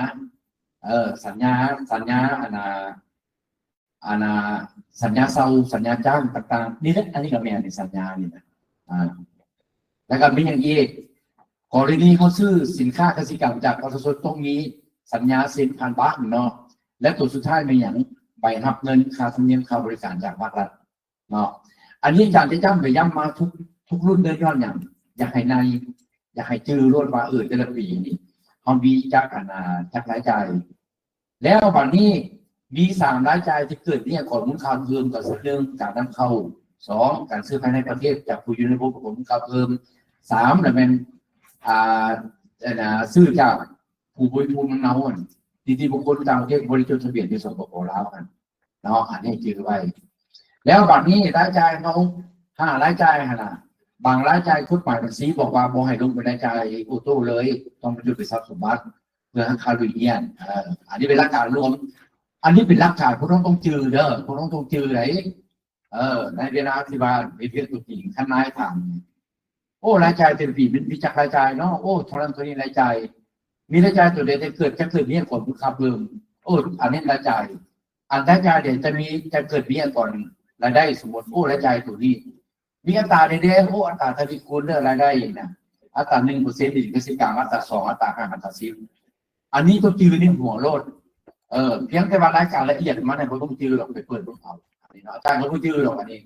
ເອີ ສັນຍາ, ສັນຍາ ອັນນ່າ ອັນນ່າ ສັນຍາເຊົ່າ, ສັນຍາຈ້າງຕ່າງໆ ນີ້ແຫຼະ. ອັນນີ້ກໍແມ່ນ ສັນຍານີ້ນະ. ອ່າ ແລ້ວກໍມີຫຍັງອີກ? ກໍລະນີເຮົາຊື້ສິນຄ້າກະສິກຳຈາກປະຊາຊົນ ຕ້ອງມີສັນຍາເຊັນຜ່ານບາງເນາະ, ແລະ ຕົວສຸດທ້າຍແມ່ນຫຍັງ? ໃບຮັບເງິນຄ່າທຳນຽມຄ່າບໍລິການຈາກພາກລັດເນາະ. ອັນນີ້ອາຈານຈະຢ້ຳໄປຢ້ຳມາທຸກ ທຸກລຸ້ນເລີຍ. ຍ້ອນຫຍັງ? ຢາກໃຫ້ໃນ ຢາກໃຫ້ຈື່ໂລດວ່າ ເອີ ແຕ່ລະປີນີ້ເຮົາມີຈັກ ອັນນ່າ ຈັກລາຍຈ່າຍ. ແລ້ວບາດນີ້ມີສາມລາຍຈ່າຍທີ່ເກີດມີອາກອນມູນຄ່າເພີ່ມ ກໍຄື ໜຶ່ງ ການນຳເຂົ້າ, ສອງ ການຊື້ພາຍໃນປະເທດຈາກຜູ້ຢູ່ໃນລະບົບອາກອນມູນຄ່າເພີ່ມ, ສາມ ລະແມ່ນ ອ່າ ອັນນ່າ ຊື້ຈາກຜູ້ບໍລິໂພກນຳເນົາ ນິຕິບຸກຄົນຕ່າງປະເທດບໍ່ໄດ້ຈົດທະບຽນຢູ່ ສປປ ລາວຫັ້ນເນາະ. ອັນນີ້ຈື່ໄວ້. ແລ້ວບາດນີ້ລາຍຈ່າຍເຮົາ ຫ້າລາຍຈ່າຍຫັ້ນນະ, ບາງລາຍຈ່າຍກົດໝາຍບັນຊີບອກວ່າບໍ່ໃຫ້ລົງເປັນລາຍຈ່າຍໂອໂຕ້ເລີຍ, ຕ້ອງໄປຈົດເປັນຊັບສົມບັດ ເພື່ອຮັກຄາລຸຍຮຽນ. ເອີ ອັນນີ້ເປັນຫຼັກການລວມ, ອັນນີ້ເປັນຫຼັກການ ພວກນ້ອງຕ້ອງຈື່ເດີ, ພວກນ້ອງຕ້ອງຈື່ໄດ໋. ເອີ ໃນເວລາທີ່ວ່າເຮັດວຽກຕົວຈິງ ຄັນນາຍຖາມ ໂອ້ ລາຍຈ່າຍແຕ່ລະປີມັນມີຈັກລາຍຈ່າຍເນາະ? ໂອ້ ເທົ່ານັ້ນເທົ່ານີ້ລາຍຈ່າຍ, ມີລາຍຈ່າຍຕົວໃດທີ່ເກີດ ຈະເກີດມີອາກອນມູນຄ່າເພີ່ມ? ໂອ້ ອັນນີ້ລາຍຈ່າຍ, ອັນລາຍຈ່າຍເດ ຈະມີ ຈະເກີດມີອາກອນລາຍໄດ້ ສົມມຸດ ໂອ້ ລາຍຈ່າຍຕົວນີ້ ມີອັດຕາແດ່ໆ ໂອ້ ອັດຕາທະວີຄູນເດີ ລາຍໄດ້ນະ ອັດຕາໜຶ່ງເປີເຊັນ ດິນກະສິກຳ, ອັດຕາສອງ ອັດຕາຫ້າ ອັດຕາສິບ. ອັນນີ້ຕ້ອງຈື່ໃນຫົວໂລດ. ເອີ ພຽງແຕ່ວ່າລາຍການລະອຽດມັນນະ ບໍ່ຕ້ອງຈື່ດອກ, ໄປເປີດເບິ່ງເອົາ. ອັນນີ້ເນາະ ອາຈານກໍບໍ່ຈື່ດອກ ອັນນີ້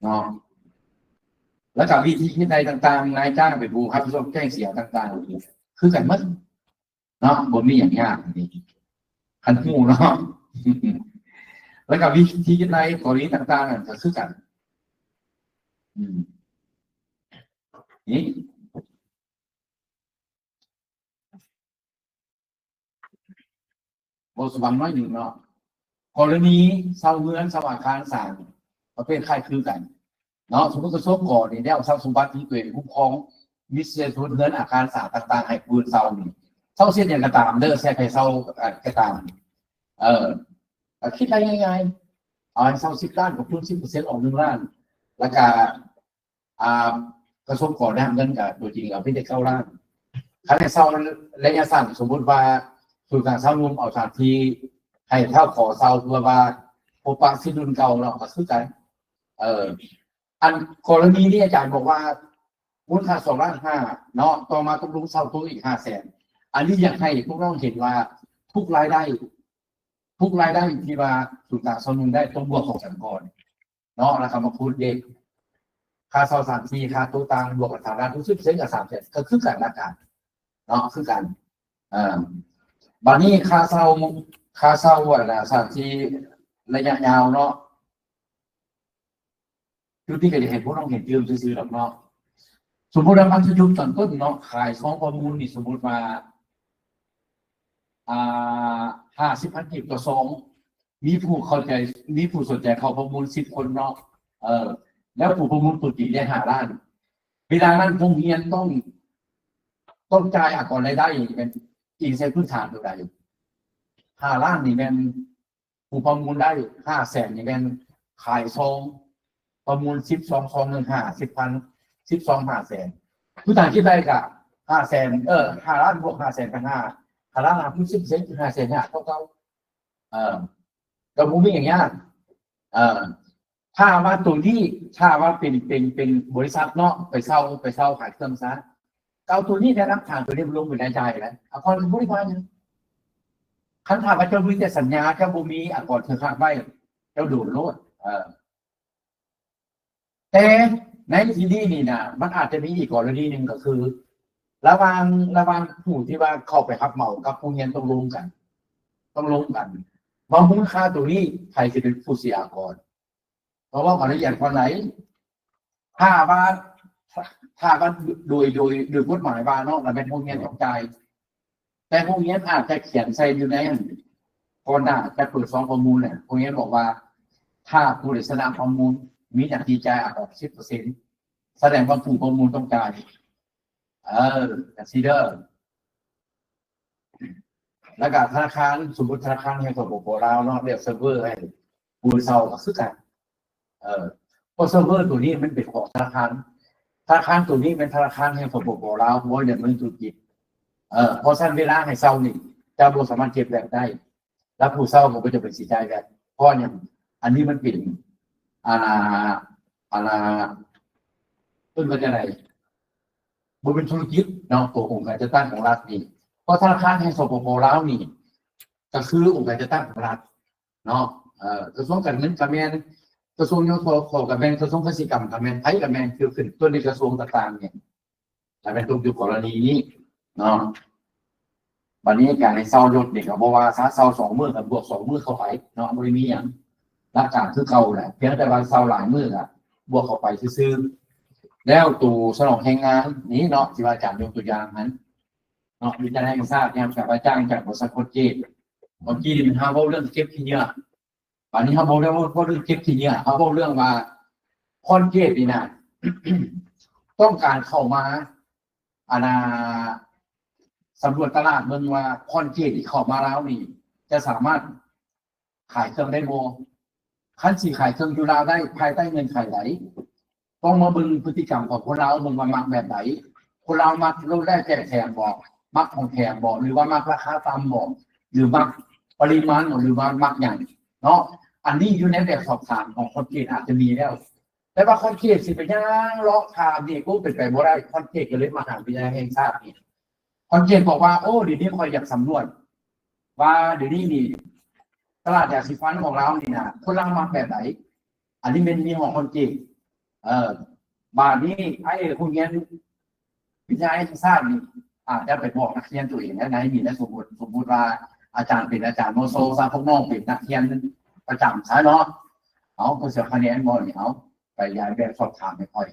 ເນາະ. ແລ້ວກໍວິທີເຮັດໃດຕ່າງໆ ນາຍຈ້າງເປັນຜູ້ຮັບຜິດຊອບແຈ້ງເສຍຕ່າງໆ ຄືກັນໝົດ. ເນາະ ບໍ່ມີຫຍັງຍາກນີ້ ຄັນຮູ້ເນາະ. ແລ້ວກໍວິທີໃນກໍລະນີຕ່າງໆນັ້ນກໍຄືກັນ. ອືມ ນີ້ ເວົ້າສູ່ຟັງໜ້ອຍໜຶ່ງເນາະ, ກໍລະນີເຊົ່າເຮືອນ ເຊົ່າອາຄານສ້າງ ປະເພດຄ້າຍຄືກັນ ເນາະ. ສົມມຸດກະຊວງກໍນີ້ແນວຊັບສົມບັດທີ່ຕົວເອງຄຸ້ມຄອງ ມີສ່ວນເຮືອນອາຄານສາງຕ່າງໆໃຫ້ຜູ້ອື່ນເຊົ່ານີ້ ເຊົ່າເຊັ່ນຫຍັງກໍຕາມເດີ ແຊກໃຫ້ເຊົ່າ ເອີ ກໍຕາມ ເອີ ກໍຄິດໄດ້ງ່າຍໆ ເອົາໃຫ້ເຊົ່າສິບລ້ານ ກໍຄູນສິບເປີເຊັນອອກໜຶ່ງລ້ານ ແລ້ວກໍ ອ່າ ກະຊວງກໍໄດ້ຮັບເງິນ ກໍຕົວຈິງເອົາໄປໄດ້ເກົ້າລ້ານ. ຄັນໃຫ້ເຊົ່າໄລຍະສັ້ນ ສົມມຸດວ່າສູນກາງຊາວໜຸ່ມເອົາສະຖານທີ່ໃຫ້ເຊົ່າ ຂໍເຊົ່າ ເພື່ອວ່າພົບປະສິດລຸ້ນເກົ່າເນາະ ກໍຄືກັນ. ເອີ ອັນກໍລະນີນີ້ອາຈານບອກວ່າມູນຄ່າສອງລ້ານຫ້າເນາະ, ຕໍ່ມາຕົກລົງເຊົ່າໂຕະອີກຫ້າແສນ. ອັນນີ້ຢາກໃຫ້ພວກນ້ອງເຫັນວ່າທຸກລາຍໄດ້ ທຸກລາຍໄດ້ທີ່ວ່າສູນກາງຊາວໜຸ່ມໄດ້ ຕ້ອງບວກຂອງສັງກອນເນາະ, ແລ້ວກໍມາຄູນເດ ຄ່າເຊົ່າສາມສີ່ ຄ່າໂຕະຕ່າງ ບວກກັນສາມລ້ານ ຫົກສິບເປີເຊັນກໍສາມແສນ ກໍຄືກັນຫຼັກການເນາະ ຄືກັນ. ເອີ ບາດນີ້ຄ່າເຊົ່າ ຄ່າເຊົ່າ ອັນນ່າ ສາມສີ່ ໄລຍະຍາວເນາະ. ຈຸດນີ້ກໍຢາກໃຫ້ພວກນ້ອງເຫັນຕື່ມຊື່ໆດອກເນາະ. ສົມມຸດວ່າມັນຈະຢຸດຕອນຕົ້ນເນາະ ຂາຍຊອງປະມູນນີ້ ສົມມຸດວ່າ ອ່າ ຫ້າສິບພັນກີບຕໍ່ຊອງ, ມີຜູ້ເຂົ້າໃຈ ມີຜູ້ສົນໃຈເຂົ້າປະມູນສິບຄົນເນາະ. ເອີ ແລ້ວຜູ້ປະມູນຕົວຈິງໄດ້ຫ້າລ້ານ. ເວລານັ້ນໂຮງຮຽນຕ້ອງ ຕ້ອງຈ່າຍອາກອນລາຍໄດ້ແມ່ນອີງໃສ່ພື້ນຖານຕົວໃດ? ຫ້າລ້ານນີ້ແມ່ນ ຜູ້ປະມູນໄດ້ຫ້າແສນນີ້ແມ່ນຂາຍຊອງປະມູນສິບສອງ ຊອງໜຶ່ງ ຫ້າສິບພັນ ສິບສອງ ຫ້າແສນ. ຄືຖ້າຄິດໄດ້ກະຫ້າແສນ ເອີ ຫ້າລ້ານບວກຫ້າແສນເປັນຫ້າ ຫ້າລ້ານ ຫົກສິບເປີເຊັນ ຫ້າແສນຫ້າເທົ່າເກົ່າ. ເອີ ກໍບໍ່ມີຫຍັງຍາກ. ເອີ ຖ້າວ່າໂຕນີ້ ຖ້າວ່າເປັນ ເປັນ ເປັນບໍລິສັດເນາະ ໄປເຊົ່າ ໄປເຊົ່າຂາຍເຄື່ອງຊະ ກໍເອົາໂຕນີ້ແຫຼະ ຫຼັກຖານໂຕນີ້ລົງເປັນລາຍຈ່າຍແຫຼະ ອາກອນກໍບໍ່ໄດ້ວ່າຫຍັງ. ຄັນຖ້າວ່າເຈົ້າມີແຕ່ສັນຍາ ເຈົ້າບໍ່ມີອາກອນເທື່ອຄາດໄວ້ ເຈົ້າໂດນໂລດ. ເອີ ແຕ່ໃນທີ່ນີ້ນີ້ນະ ມັນອາດຈະມີອີກກໍລະນີໜຶ່ງ ກໍຄື ລະຫວ່າງ ລະຫວ່າງຜູ້ທີ່ວ່າເຂົ້າໄປຮັບເໝົາກັບໂຮງຮຽນ ຕ້ອງລົມກັນ ຕ້ອງລົມກັນ ວ່າມູນຄ່າໂຕນີ້ໃຜຊິເປັນຜູ້ເສຍອາກອນ. ເພາະວ່າອະນຸຍາດກ່ອນໄດ້ ຖ້າວ່າ ຖ້າວ່າໂດຍ ໂດຍ ໂດຍກົດໝາຍວ່າເນາະ ລະແມ່ນໂຮງຮຽນຕ້ອງຈ່າຍ ແຕ່ໂຮງຮຽນອາດຈະຂຽນໃສ່ຢູ່ໃນອັນ ກ່ອນໜ້າຈະເປີດຊອງປະມູນແຫຼະ ໂຮງຮຽນບອກວ່າ ຖ້າຜູ້ໃດຊະນະປະມູນ ມີໜ້າທີ່ຈ່າຍອາກອນສິບເປີເຊັນ ສະແດງວ່າຜູ້ປະມູນຕ້ອງຈ່າຍ. ເອີ ຈັ່ງຊີ້ເດີ. ແລ້ວກະທະນາຄານ ສົມມຸດທະນາຄານແຫ່ງ ສປປ ລາວເນາະ ລຽກເຊີເວີໃຫ້ຜູ້ເຊົ່າກໍຄືກັນ ເອີ ເພາະເຊີເວີໂຕນີ້ມັນເປັນຂອງທະນາຄານ ທະນາຄານໂຕນີ້ແມ່ນທະນາຄານແຫ່ງ ສປປ ລາວ ບໍ່ດຳເນີນທຸລະກິດ ເອີ ເພາະຊັ້ນເວລາໃຫ້ເຊົ່ານີ້ ເຈົ້າບໍ່ສາມາດເກັບແວັດໄດ້ ແລ້ວຜູ້ເຊົ່າກໍບໍ່ຈຳເປັນຊິຈ່າຍແວັດ ເພາະຫຍັງ ອັນນີ້ມັນເປັນ ອັນ ອັນ ເອີ້ນວ່າຈັ່ງໃດ ບໍ່ເປັນທຸລະກິດເນາະ ໂຕອົງການຈັດຕັ້ງຂອງລັດນີ້ ເພາະທະນາຄານແຫ່ງ ສປປ ລາວນີ້ ກໍຄືອົງການຈັດຕັ້ງຂອງລັດເນາະ ເອີ ກະຊວງການເງິນກໍແມ່ນ ກະຊວງ ຍທຂ ກໍແມ່ນ ກະຊວງກະສິກຳກໍແມ່ນ ໃຜກໍແມ່ນ ຄືຂຶ້ນຕົ້ນດ້ວຍກະຊວງຕ່າງໆນີ້ ກໍແມ່ນຕົກຢູ່ກໍລະນີນີ້ເນາະ. ບັດນີ້ການໃຫ້ເຊົ່າລົດນີ້ກໍບໍ່ວ່າຊະ ເຊົ່າສອງມື້ກໍບວກສອງມື້ເຂົ້າໄປເນາະ ບໍ່ໄດ້ມີຫຍັງ ຫຼັກການຄືເກົ່າແຫຼະ ພຽງແຕ່ວ່າເຊົ່າຫຼາຍມື້ກໍບວກເຂົ້າໄປຊື່ໆ. ແລ້ວໂຕສະໜອງແຮງງານນີ້ເນາະ ທີ່ວ່າອາຈານຍົກຕົວຢ່າງຫັ້ນເນາະ ວິທະຍາໄລແຫ່ງຊາດຍາມການວ່າຈ້າງຈາກບໍລິສັດຄອນກຣີດ ເມື່ອກີ້ນີ້ເຮົາເວົ້າເລື່ອງເກັບຂີ້ເຫຍື້ອ ບາດນີ້ເຮົາບໍ່ໄດ້ເວົ້າເລື່ອງເກັບຂີ້ເຫຍື້ອ ເຮົາເວົ້າເລື່ອງວ່າຄອນກຣີດນີ້ນະ ຕ້ອງການເຂົ້າມາ ອັນນ່າ ສຳຫຼວດຕະຫຼາດເບິ່ງວ່າຄອນກຣີດທີ່ເຂົ້າມາລາວນີ້ ຈະສາມາດຂາຍເຄື່ອງໄດ້ບໍ່? ຄັນຊິຂາຍເຄື່ອງຢູ່ລາວໄດ້ ພາຍໃຕ້ເງື່ອນໄຂໃດ? ຕ້ອງມາເບິ່ງພຶດຕິກຳຂອງຄົນລາວ ເບິ່ງວ່າມັກແບບໃດ? ຄົນລາວມັກໂລດແລ້ວແຈກແຖມບໍ່? ມັກຂອງແຖມບໍ່? ຫຼືວ່າມັກລາຄາຕ່ຳບໍ່? ຫຼືມັກປະລິມານບໍ່? ຫຼືວ່າມັກຫຍັງເນາະ? ອັນນີ້ຢູ່ໃນແບບສອບຖາມຂອງຄອນກຣີດອາດຈະມີແລ້ວ ແຕ່ວ່າຄອນກຣີດຊິໄປຍ່າງເລາະຖາມນີ້ ໂອ້ ເປັນໄປບໍ່ໄດ້ ຄອນກຣີດກໍເລີຍມາຫາວິທະຍາໄລແຫ່ງຊາດນີ້ ຄອນກຣີດບອກວ່າ ໂອ້ ດຽວນີ້ຂ້ອຍຢາກສຳຫຼວດວ່າ ດຽວນີ້ນີ້ ຕະຫຼາດຢາສີຟັນຂອງລາວນີ້ນະ ຄົນລາວມັກແບບໃດ? ອັນນີ້ແມ່ນມີຮອງຄອນກຣີດ ເອີ ບາດນີ້ໄອ້ໂຮງຮຽນວິທະຍາໄລແຫ່ງຊາດນີ້ ອາດຈະໄປບອກນັກຮຽນຕົວເອງນະ ໃນນີ້ນະ ສົມມຸດ ສົມມຸດວ່າອາຈານເປັນອາຈານ ມສ ຊະ ພວກນ້ອງເປັນນັກຮຽນປະຈຳຊະເນາະ ເອົາ ເພິ່ນຊິເອົາຄະແນນບໍ່ນີ້ ເອົາ ໄປຢາຍແບບສອບຖາມໃຫ້ຂ້ອຍ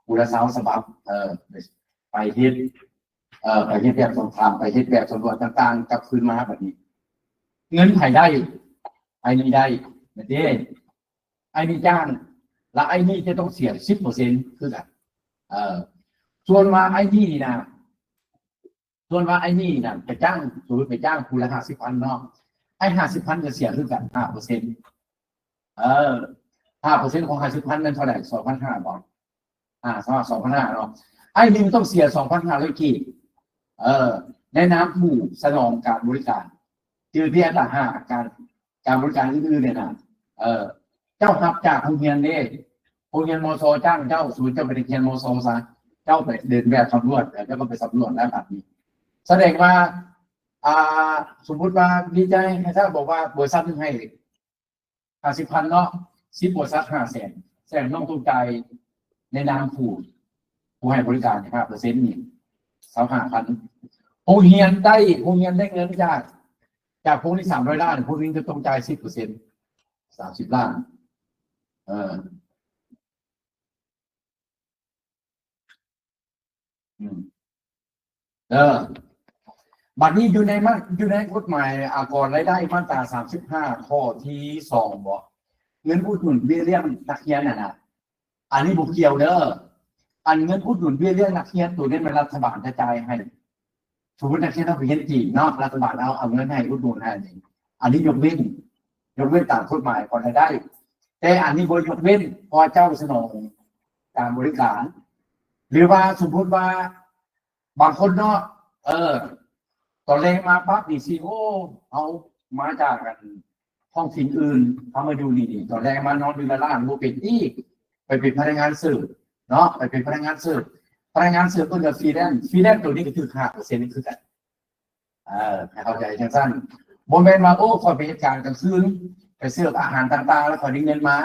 ຜູ້ລະຊາວສະບັບ ເອີ ໄປເຮັດ ເອີ ໄປເຮັດແບບສອບຖາມ ໄປເຮັດແບບສຳຫຼວດຕ່າງໆ ກັບຄືນມາບັດນີ້ ເງິນໃຜໄດ້? ໄອ້ນີ້ໄດ້ ແມ່ນເດ້ ໄອ້ນີ້ຈ້າງ ແລະໄອ້ນີ້ຈະຕ້ອງເສຍສິບເປີເຊັນຄືກັນ ເອີ ສ່ວນວ່າໄອ້ນີ້ນະ ສ່ວນວ່າໄອ້ນີ້ນະ ໄປຈ້າງ ສົມມຸດໄປຈ້າງຜູ້ລະຫ້າສິບພັນເນາະ ໄອ້ຫ້າສິບພັນກໍເສຍຄືກັນຫ້າເປີເຊັນ ເອີ ຫ້າເປີເຊັນຂອງຫ້າສິບພັນແມ່ນເທົ່າໃດ? ສອງພັນຫ້າບໍ? ອາ ສອງພັນຫ້າເນາະ ໄອ້ໜຶ່ງຕ້ອງເສຍສອງພັນຫ້າຮ້ອຍກີບ ເອີ ໃນນາມຜູ້ສະໜອງການບໍລິການ ຈື່ພຽງຕ່າງຫາກ ການ ການບໍລິການອື່ນໆນີ້ນະ ເອີ ເຈົ້າຮັບຈາກໂຮງຮຽນເດ້ ໂຮງຮຽນ ມສ ຈ້າງເຈົ້າ ສົມມຸດເຈົ້າໄປຮຽນ ມສ ຊະ ເຈົ້າໄປເດີນແບບສຳຫຼວດ ແລ້ວເຈົ້າກໍໄປສຳຫຼວດແລ້ວບັດນີ້ ສະແດງວ່າ ອ່າ ສົມມຸດວ່າວິທະຍາໄລແຫ່ງຊາດບອກວ່າບໍລິສັດໜຶ່ງໃຫ້ ຫ້າສິບພັນເນາະ ສິບບໍລິສັດຫ້າແສນ ສະແດງນ້ອງຕ້ອງຈ່າຍໃນນາມຜູ້ ຜູ້ໃຫ້ບໍລິການຫ້າເປີເຊັນນີ້ ຊາວຫ້າພັນ ໂຮງຮຽນໄດ້ ໂຮງຮຽນໄດ້ເງິນຈາກ ຈາກພວກນີ້ສາມຮ້ອຍລ້ານ ພວກນີ້ກໍຕ້ອງຈ່າຍສິບເປີເຊັນ ສາມສິບລ້ານ ເອີ ອືມ ເອີ ບັດນີ້ຢູ່ໃນມາ ຢູ່ໃນກົດໝາຍອາກອນລາຍໄດ້ມາດຕາສາມສິບຫ້າ ຂໍ້ທີສອງບໍ ເງິນອຸດໜູນເບ້ຍລ້ຽງນັກຮຽນຫັ້ນນະ ອັນນີ້ບໍ່ກ່ຽວເດີ ອັນເງິນອຸດໜູນເບ້ຍລ້ຽງນັກຮຽນໂຕນີ້ແມ່ນລັດຖະບານຈະຈ່າຍໃຫ້ ສົມມຸດນັກຮຽນເຮົາໄປຮຽນຈີນເນາະ ລັດຖະບານເອົາ ເອົາເງິນໃຫ້ອຸດໜູນໃຫ້ ອັນນີ້ຍົກເວັ້ນ ຍົກເວັ້ນຕາມກົດໝາຍຂອງລາຍໄດ້ ແຕ່ອັນນີ້ບໍ່ຍົກເວັ້ນ ເພາະວ່າເຈົ້າສະໜອງການບໍລິການ ຫຼືວ່າສົມມຸດວ່າບາງຄົນເນາະ ເອີ ຕອນແລງມາປັບນີ້ຊິ ໂອ້ ເຮົາມາຈາກອັນທ້ອງຖິ່ນອື່ນ ເຮົາມາຢູ່ນີ້ ຕອນແລງມານອນຢູ່ລະລານບໍ່ເປັນອີກ ໄປເປັນພະນັກງານເສີບເນາະ ໄປເປັນພະນັກງານເສີບ ພະນັກງານເສີບເພິ່ນກໍຟຣີແລນ ຟຣີແລນໂຕນີ້ກໍຖືກຫ້າເປີເຊັນຄືກັນ ເອີ ໃຫ້ເຂົ້າໃຈຈັ່ງຊັ້ນ ບໍ່ແມ່ນວ່າ ໂອ້ ຂ້ອຍໄປເຮັດການກາງຄືນ ໄປເສີບອາຫານຕ່າງໆ ແລ້ວຂ້ອຍໄດ້ເງິນມາ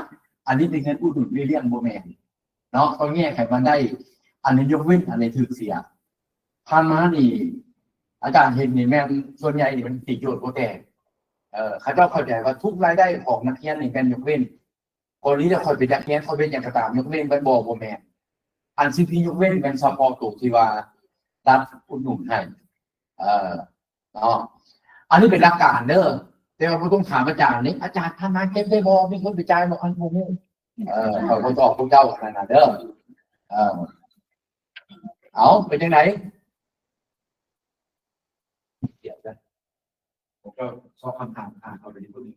ອັນນີ້ເປັນເງິນອຸດໜູນເບ້ຍລ້ຽງ ບໍ່ແມ່ນ ເນາະ ຕ້ອງແຍກໃຫ້ມັນໄດ້ ອັນນີ້ຍົກເວັ້ນ ອັນນີ້ຖືກເສຍ. ຜ່ານມານີ້ ອາຈານເຫັນນີ້ແມ່ນສ່ວນໃຫຍ່ນີ້ມັນຕີໂຈດບໍ່ແຕກ. ເອີ ເຂົາເຈົ້າເຂົ້າໃຈວ່າທຸກລາຍໄດ້ຂອງນັກຮຽນນີ້ແມ່ນຍົກເວັ້ນ. ກໍນີ້ລະ ຂ້ອຍເປັນນັກຮຽນ ຂ້ອຍເຮັດຫຍັງກໍຕາມ ຍົກເວັ້ນເບິດບໍ່? ບໍ່ແມ່ນ. ອັນສິ່ງທີ່ຍົກເວັ້ນແມ່ນສະເພາະໂຕທີ່ວ່າລັດອຸດໜູນໃຫ້. ເອີ ເນາະ ອັນນີ້ເປັນຫຼັກການເດີ ແຕ່ວ່າບໍ່ຕ້ອງຖາມອາຈານນີ້ ອາຈານ ທ່ານນາຍເກັບໄດ້ບໍ່? ມີຄົນໄປຈ່າຍບໍ່? ອັນບໍ່ຮູ້. ເອີ ຂ້ອຍບໍ່ຕອບພວກເຈົ້າອັນນັ້ນນະເດີ. ເອີ ເອົາ ເປັນຈັ່ງໃດ? ດຽວເດີ ຜົມກໍຊອກຄຳຖາມ ອ່ານເຂົ້າໄປໃນພຸ້ນ.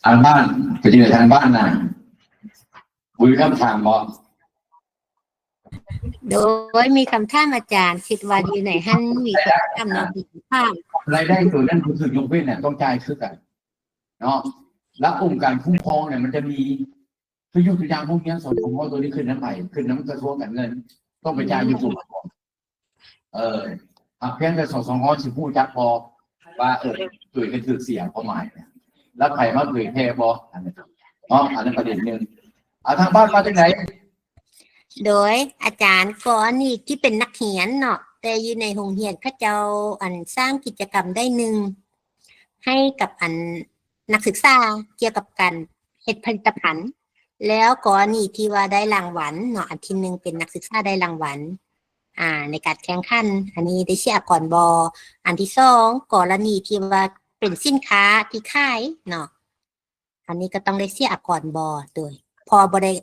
ທາງບ້ານ ເປັນຈັ່ງໃດທາງບ້ານນະ? ບໍ່ມີຄຳຖາມບໍ່? ໂດຍ ມີຄຳຖາມອາຈານ ຄິດວ່າຢູ່ໃນຫັ້ນມີຄຳຖາມເນາະ ມີຄຳຖາມ ລາຍໄດ້ໂຕນັ້ນຄືຍົກເວັ້ນນະ ຕ້ອງຈ່າຍຄືກັນເນາະ ແລະ ອົງການຄຸ້ມຄອງເນຍ ມັນຈະມີ ຄືຍົກຕົວຢ່າງໂຮງຮຽນ ສຕງ ໂຕນີ້ຂຶ້ນນຳໃຜ? ຂຶ້ນນຳກະຊວງການເງິນ ຕ້ອງໄປຈ່າຍຢູ່ໂຕ ເອີ ຫາກພຽງແຕ່ ສຕງ ຊິຮູ້ຈັກບໍ່ວ່າ ເອີ ໂຕນີ້ຖືກເສຍຄວາມໝາຍ ແລ້ວໃຜມາເຜີຍແຜ່ບໍ່? ອັນນັ້ນເນາະ ອັນນັ້ນປະເດັນໜຶ່ງ. ອາ ທາງບ້ານວ່າຈັ່ງໃດ? ໂດຍ ອາຈານ ກໍອັນນີ້ທີ່ເປັນນັກຮຽນເນາະ ແຕ່ຢູ່ໃນໂຮງຮຽນເຂົາເຈົ້າ ອັນ ສ້າງກິດຈະກຳໄດ້ໜຶ່ງ ໃຫ້ກັບ ອັນ ນັກສຶກສາກ່ຽວກັບການເຮັດຜະລິດຕະພັນ ແລ້ວກໍອັນນີ້ທີ່ວ່າໄດ້ລາງວັນເນາະ ອັນທີໜຶ່ງເປັນນັກສຶກສາໄດ້ລາງວັນ ອ່າ ໃນການແຂ່ງຂັນ ອັນນີ້ໄດ້ເສຍອາກອນບໍ່? ອັນທີສອງ ກໍລະນີທີ່ວ່າເປັນສິນຄ້າທີ່ຂາຍເນາະ ອັນນີ້ກໍຕ້ອງໄດ້ເສຍອາກອນບໍ່? ໂດຍ ເພາະບໍ່ໄດ້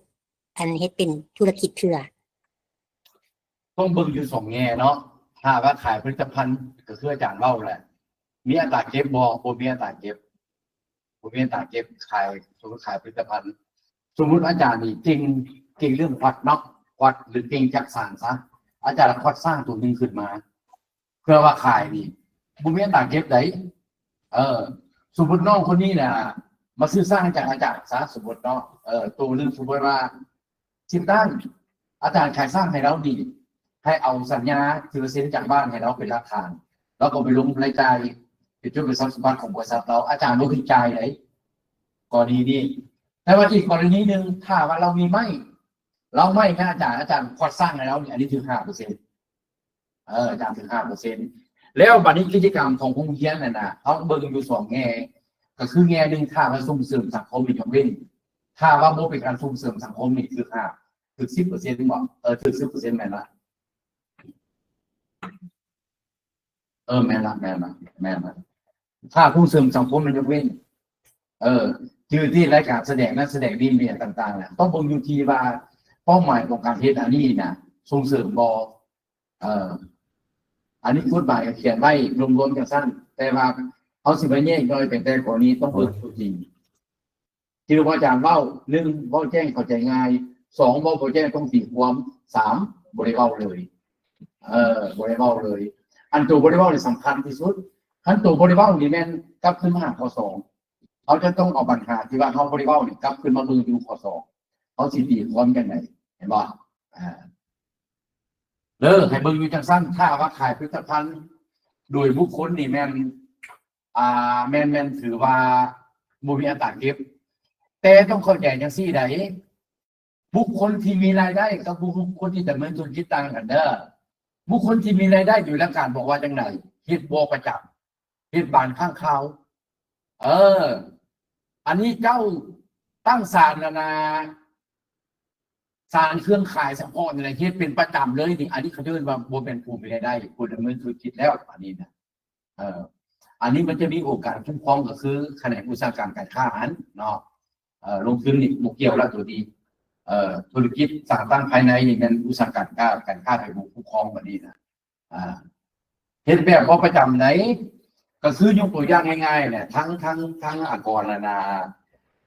ອັນເຮັດເປັນທຸລະກິດເທື່ອ. ຕ້ອງເບິ່ງຢູ່ສອງແງ່ເນາະ ຖ້າວ່າຂາຍຜະລິດຕະພັນ ກໍຄືອາຈານເວົ້າແຫຼະ ມີອັດຕາເກັບບໍ່? ບໍ່ມີອັດຕາເກັບ ບໍ່ມີອັດຕາເກັບ ຂາຍ ສົມມຸດຂາຍຜະລິດຕະພັນ ສົມມຸດອາຈານນີ້ເກັ່ງ ເກັ່ງເລື່ອງຄວັດເນາະ ຄວັດ ຫຼືເກັ່ງຈັກສານຊະ ອາຈານລະຄວັດຊ້າງໂຕໜຶ່ງຂຶ້ນມາ ເພື່ອວ່າຂາຍນີ້ ບໍ່ມີອັດຕາເກັບໃດ. ເອີ ສົມມຸດນ້ອງຄົນນີ້ນະ ມາຊື້ຊ້າງຈາກອາຈານຊະ ສົມມຸດເນາະ ເອີ ໂຕໜຶ່ງສົມມຸດວ່າ ສິບລ້ານ ອາຈານຂາຍຊ້າງໃຫ້ລາວນີ້ ໃຫ້ເອົາສັນຍາທີ່ວ່າເຊັນຈາກບ້ານໃຫ້ລາວເປັນຫຼັກຖານ ລາວກໍໄປລົງລາຍຈ່າຍເປັນຈຸດເປັນຊັບສົມບັດຂອງບໍລິສັດລາວ ອາຈານບໍ່ຖືກຈ່າຍໃດ ກໍດີນີ້. ແຕ່ວ່າອີກກໍລະນີໜຶ່ງ ຖ້າວ່າລາວມີໄມ້ ລາວໄມ້ໃຫ້ອາຈານ ອາຈານຄວັດຊ້າງໃຫ້ລາວນີ້ ອັນນີ້ຖືກຫ້າເປີເຊັນ ເອີ ອາຈານຖືກຫ້າເປີເຊັນ. ແລ້ວບາດນີ້ກິດຈະກຳຂອງໂຮງຮຽນນັ້ນນະ ເຮົາເບິ່ງຢູ່ສອງແງ່ ກໍຄືແງ່ໜຶ່ງ ຖ້າວ່າສົ່ງເສີມສັງຄົມນີ້ຍົກເວັ້ນ ຖ້າວ່າບໍ່ເປັນການສົ່ງເສີມສັງຄົມນີ້ຖືກຫ້າ ຖືກສິບເປີເຊັນບໍ່? ເອີ ຖືກສິບເປີເຊັນແມ່ນລະ ເອີ ແມ່ນລະ ແມ່ນລະ ແມ່ນລະ ຖ້າສົ່ງເສີມສັງຄົມນີ້ຍົກເວັ້ນ ເອີ ຈື່ທີ່ລາຍການສະແດງນັ້ນສະແດງນີ້ ມີຫຍັງຕ່າງໆນະ ຕ້ອງເບິ່ງຢູ່ທີ່ວ່າເປົ້າໝາຍຂອງການເຮັດອັນນີ້ນະ ສົ່ງເສີມບໍ່? ເອີ ອັນນີ້ກົດໝາຍກໍຂຽນໄວ້ລວມໆຈັ່ງຊັ້ນ ແຕ່ວ່າເຮົາຊິມາແຍກຍ່ອຍເປັນແຕ່ກໍລະນີ ຕ້ອງເບິ່ງຕົວຈິງ ທີ່ວ່າອາຈານເວົ້າ ໜຶ່ງ ເວົ້າແຈ້ງເຂົ້າໃຈງ່າຍ ສອງ ເວົ້າບໍ່ແຈ້ງຕ້ອງຕີຄວາມ ສາມ ບໍ່ໄດ້ເວົ້າເລີຍ ເອີ ບໍ່ໄດ້ເວົ້າເລີຍ. ອັນໂຕບໍ່ໄດ້ເວົ້ານີ້ສຳຄັນທີ່ສຸດ ຄັນໂຕບໍ່ໄດ້ເວົ້ານີ້ແມ່ນກັບຄືນມາຫາຂໍ້ສອງ ເຮົາຈະຕ້ອງເອົາບັນຫາທີ່ວ່າເຮົາບໍ່ໄດ້ເວົ້ານີ້ກັບຄືນມາເບິ່ງຢູ່ຂໍ້ສອງ ເຮົາຊິຕີຄວາມຈັ່ງໃດ ເຫັນບໍ່? ອ່າ ເດີ ໃຫ້ເບິ່ງຢູ່ຈັ່ງຊັ້ນ ຖ້າວ່າຂາຍຜະລິດຕະພັນ ໂດຍບຸກຄົນນີ້ແມ່ນ ອ່າ ແມ່ນ ແມ່ນຖືວ່າບໍ່ມີອັດຕາເກັບ. ແຕ່ຕ້ອງເຂົ້າໃຈຈັ່ງຊີ້ໃດ໋ ບຸກຄົນທີ່ມີລາຍໄດ້ກັບບຸກຄົນທີ່ດຳເນີນທຸລະກິດຕ່າງກັນເດີ. ບຸກຄົນທີ່ມີລາຍໄດ້ໂດຍຫຼັກການບອກວ່າຈັ່ງໃດ? ເຮັດບໍ່ປະຈຳ, ເຮັດບານຄັ້ງຄາວ. ເອີ ອັນນີ້ເຈົ້າຕັ້ງສານ ອັນນ່າ ສານເຄື່ອງຂາຍສະເພາະນີ້ແຫຼະ ເຮັດເປັນປະຈຳເລີຍນີ້ ອັນນີ້ເຂົາເອີ້ນວ່າບໍ່ແມ່ນຜູ້ມີລາຍໄດ້ ຜູ້ດຳເນີນທຸລະກິດແລ້ວ ອັນນີ້ນະ. ເອີ ອັນນີ້ມັນຈະມີອົງການຄຸ້ມຄອງ ກໍຄືຂະແໜງອຸດສາຫະກຳການຄ້າຫັ້ນເນາະ. ເອີ ລົງທຶນນີ້ບໍ່ກ່ຽວແລ້ວໂຕນີ້. ເອີ ທຸລະກິດສ້າງຕັ້ງພາຍໃນນີ້ແມ່ນອຸດສາຫະກຳການຄ້າ ການຄ້າໄທບໍ່ຄຸ້ມຄອງ ບັດນີ້ນະ. ອ່າ ເຮັດແບບບໍ່ປະຈຳໃດ ກໍຄືຍົກຕົວຢ່າງງ່າຍໆແຫຼະ ທັງ ທັງ ທັງອາກອນ ອັນນ່າ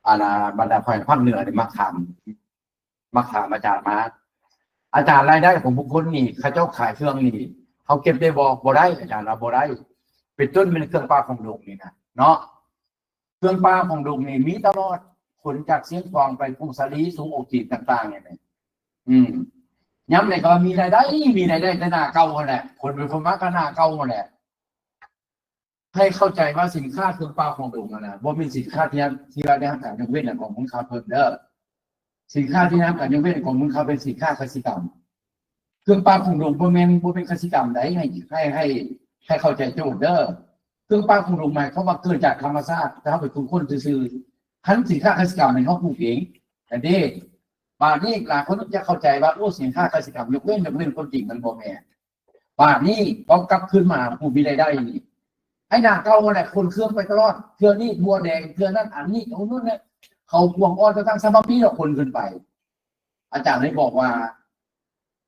ອັນນ່າ ບັນດາແຂວງພາກເໜືອນີ້ມັກຖາມ ມັກຖາມອາຈານມາ ອາຈານ ລາຍໄດ້ຂອງບຸກຄົນນີ້ ເຂົາເຈົ້າຂາຍເຄື່ອງນີ້ ເຮົາເກັບໄດ້ບໍ່? ບໍ່ໄດ້ ອາຈານວ່າບໍ່ໄດ້. ເປັນຕົ້ນແມ່ນເຄື່ອງປ່າຂອງດົງນີ້ນະເນາະ ເຄື່ອງປ່າຂອງດົງນີ້ມີຕະຫຼອດ ຂົນຈາກຊຽງຂວາງໄປຜົ້ງສາລີ ສູ່ໂອກຈີນຕ່າງໆນີ້. ອືມ ຍາມໃດກໍມີລາຍໄດ້ ມີລາຍໄດ້ແຕ່ໜ້າເກົ່າຫັ້ນແຫຼະ ຂົນໄປຂົນມາກໍໜ້າເກົ່າຫັ້ນແຫຼະ. ໃຫ້ເຂົ້າໃຈວ່າສິນຄ້າເຄື່ອງປ່າຂອງດົງຫັ້ນນະ ບໍ່ແມ່ນສິນຄ້າທີ່ ທີ່ວ່າໄດ້ຮັບການຍົກເວັ້ນຂອງມູນຄ່າເພີ່ມເດີ. ສິນຄ້າທີ່ໄດ້ຮັບການຍົກເວັ້ນຂອງມູນຄ່າເພີ່ມເປັນສິນຄ້າກະສິກຳ. ເຄື່ອງປ່າຂອງດົງບໍ່ແມ່ນ ບໍ່ແມ່ນກະສິກຳໃດ ໃຫ້ ໃຫ້ ໃຫ້ ໃຫ້ເຂົ້າໃຈໂຈດເດີ. ເຄື່ອງປ່າຂອງດົງໝາຍຄວາມວ່າເກີດຈາກທຳມະຊາດ ແຕ່ເຮົາໄປຂຸດຄົ້ນຊື່ໆ. ຄັນສິນຄ້າກະສິກຳນີ້ເຮົາປູກເອງ ອັນເດ້. ບາດນີ້ຫຼາຍຄົນຈະເຂົ້າໃຈວ່າ ໂອ້ ສິນຄ້າກະສິກຳຍົກເວັ້ນ ຍົກເວັ້ນ ຄວາມຈິງມັນບໍ່ແມ່ນ. ບາດນີ້ເຮົາກັບຄືນມາຫາຜູ້ມີລາຍໄດ້ນີ້ ໄອ້ໜ້າເກົ່າຫັ້ນແຫຼະ ຂົນເຄື່ອງໄປຕະຫຼອດ ເທື່ອນີ້ບົວແດງ ເທື່ອນັ້ນອັນນີ້ ໂອ້ ນັ້ນແຫຼະ ເຂົາພວງອອດ ແຕ່ຕັ້ງສະບັບປີດອກຄົນຂຶ້ນໄປ. ອາຈານເລີຍບອກວ່າ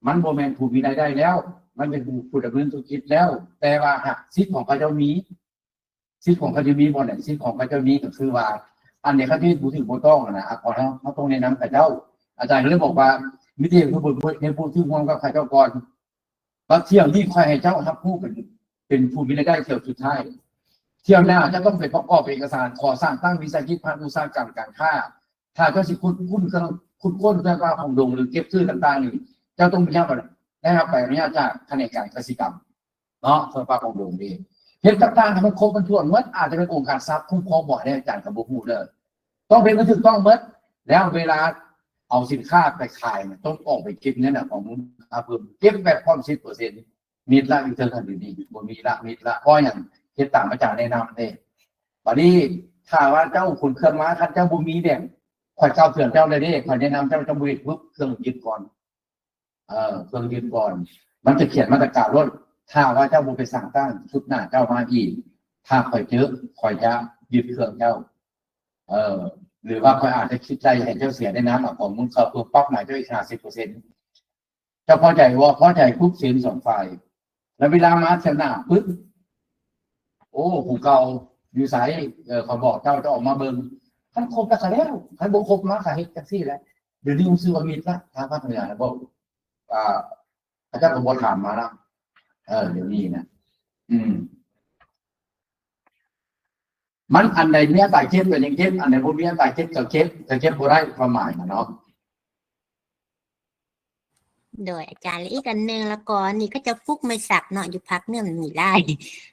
ມັນບໍ່ແມ່ນຜູ້ມີລາຍໄດ້ແລ້ວ ມັນເປັນຜູ້ ຜູ້ດຳເນີນທຸລະກິດແລ້ວ ແຕ່ວ່າຫາກສິດຂອງເຂົາເຈົ້າມີ ສິດຂອງເຂົາເຈົ້າມີບໍ່ແຫຼະ ສິດຂອງເຂົາເຈົ້າມີກໍຄືວ່າ ອັນໃດເຂົາເຮັດບໍ່ຖືກບໍ່ຕ້ອງຫັ້ນນະ ອາກອນເຮົາ ເຮົາຕ້ອງແນະນຳເຂົາເຈົ້າ. ອາຈານກໍເລີຍບອກວ່າ ມີແຕ່ເຮັດ ເຮັດ ເຮັດຜູ້ຖືກຮ່ວມກັບເຂົາເຈົ້າກ່ອນ. ບັດຖ້ຽວນີ້ຂ້ອຍໃຫ້ເຈົ້າຮັບຮູ້ເປັນ ເປັນຜູ້ມີລາຍໄດ້ຖ້ຽວສຸດທ້າຍ. ຖ້ຽວໜ້າເຈົ້າຕ້ອງໄປປະກອບເອກະສານຂໍສ້າງຕັ້ງວິສາຫະກິດພັນອຸດສາຫະກຳການຄ້າ. ຖ້າເຈົ້າຊິຂຸດຄົ້ນເຄື່ອງ ຂຸດຄົ້ນເຄື່ອງປ່າຂອງດົງ ຫຼື ເກັບຊື້ຕ່າງໆນີ້ ເຈົ້າຕ້ອງໄດ້ຮັບ ໄດ້ຮັບໃບອະນຸຍາດຈາກຂະແໜງການກະສິກຳເນາະ ເຄື່ອງປ່າຂອງດົງນີ້. ເຮັດຕ່າງໆໃຫ້ມັນຄົບມັນຖ້ວນໝົດ ອາດຈະເປັນອົງການຊັບຄຸ້ມຄອງບໍ່ ອັນນີ້ອາຈານກໍບໍ່ຮູ້ເດີ. ຕ້ອງເຮັດໃຫ້ຖືກຕ້ອງໝົດ ແລ້ວເວລາເອົາສິນຄ້າໄປຂາຍນະ ຕ້ອງອອກໄປເກັບເງິນນະ ຂອງມູນຄ່າເພີ່ມ ເກັບແບບພ້ອມສິບເປີເຊັນ ມິດລະຢູ່ເທິງຫັ້ນຢູ່ນີ້ ບໍ່ມີລະ ມິດລະ. ເພາະຫຍັງ? ເຮັດຕາມອາຈານແນະນຳເດ້. ບາດນີ້ຖ້າວ່າເຈົ້າຂົນເຄື່ອງມາ ຄັນເຈົ້າບໍ່ມີແບບ ຂ້ອຍກ່າວເຕືອນເຈົ້າແລ້ວເດ້ ຂ້ອຍແນະນຳເຈົ້າ ເຈົ້າບໍ່ເຮັດປຶບ ເຄື່ອງຍຶດກ່ອນ. ເອີ ເຄື່ອງຍຶດກ່ອນ ມັນຈະຂຽນມາແຕ່ກາງໂລດ. ຖ້າວ່າເຈົ້າບໍ່ໄປສ້າງຕັ້ງ ຊຸດໜ້າເຈົ້າມາອີກ ຖ້າຂ້ອຍເຈີ ຂ້ອຍຈະຍຶດເຄື່ອງເຈົ້າ. ເອີ ຫຼືວ່າຂ້ອຍອາດຈະຄິດໄລ່ໃຫ້ເຈົ້າເສຍໃນນາມອາກອນມູນຄ່າເພີ່ມ ປັບໃຫ້ເຈົ້າອີກຫ້າສິບເປີເຊັນ. ເຈົ້າພໍໃຈບໍ່? ພໍໃຈປຸບ ເຊັນສອງຝ່າຍ ແລ້ວເວລາມາເທື່ອໜ້າປຶບ ໂອ້ ຜູ້ເກົ່າຢູ່ໃສ? ເອີ ຂ້ອຍບອກເຈົ້າ ເຈົ້າອອກມາເບິ່ງ. ຄັນຄົບແລ້ວກໍແລ້ວ ຄັນບໍ່ຄົບມາກໍເຮັດຈັ່ງຊີ້ແຫຼະ. ດຽວນີ້ຮູ້ສຶກວ່າມິດລະ ທາງພາກເໜືອນະ ບໍ່ ອ່າ ເຂົາເຈົ້າກໍບໍ່ຖາມມາລະ. ເອີ ດຽວນີ້ນະ ອືມ ມັນອັນໃດມີອັດຕາເກັບກໍຍັງເກັບ ອັນໃດບໍ່ມີອັດຕາເກັບກໍເກັບ ກໍເກັບບໍ່ໄດ້ ຄວາມໝາຍນະເນາະ. ໂດຍ ອາຈານ ແລະ ອີກອັນໜຶ່ງ ແລ້ວກໍນີ້ເຂົາເຈົ້າປູກໄມ້ສັກເນາະ ຢູ່ພາກເໜືອມັນມີຫຼາຍ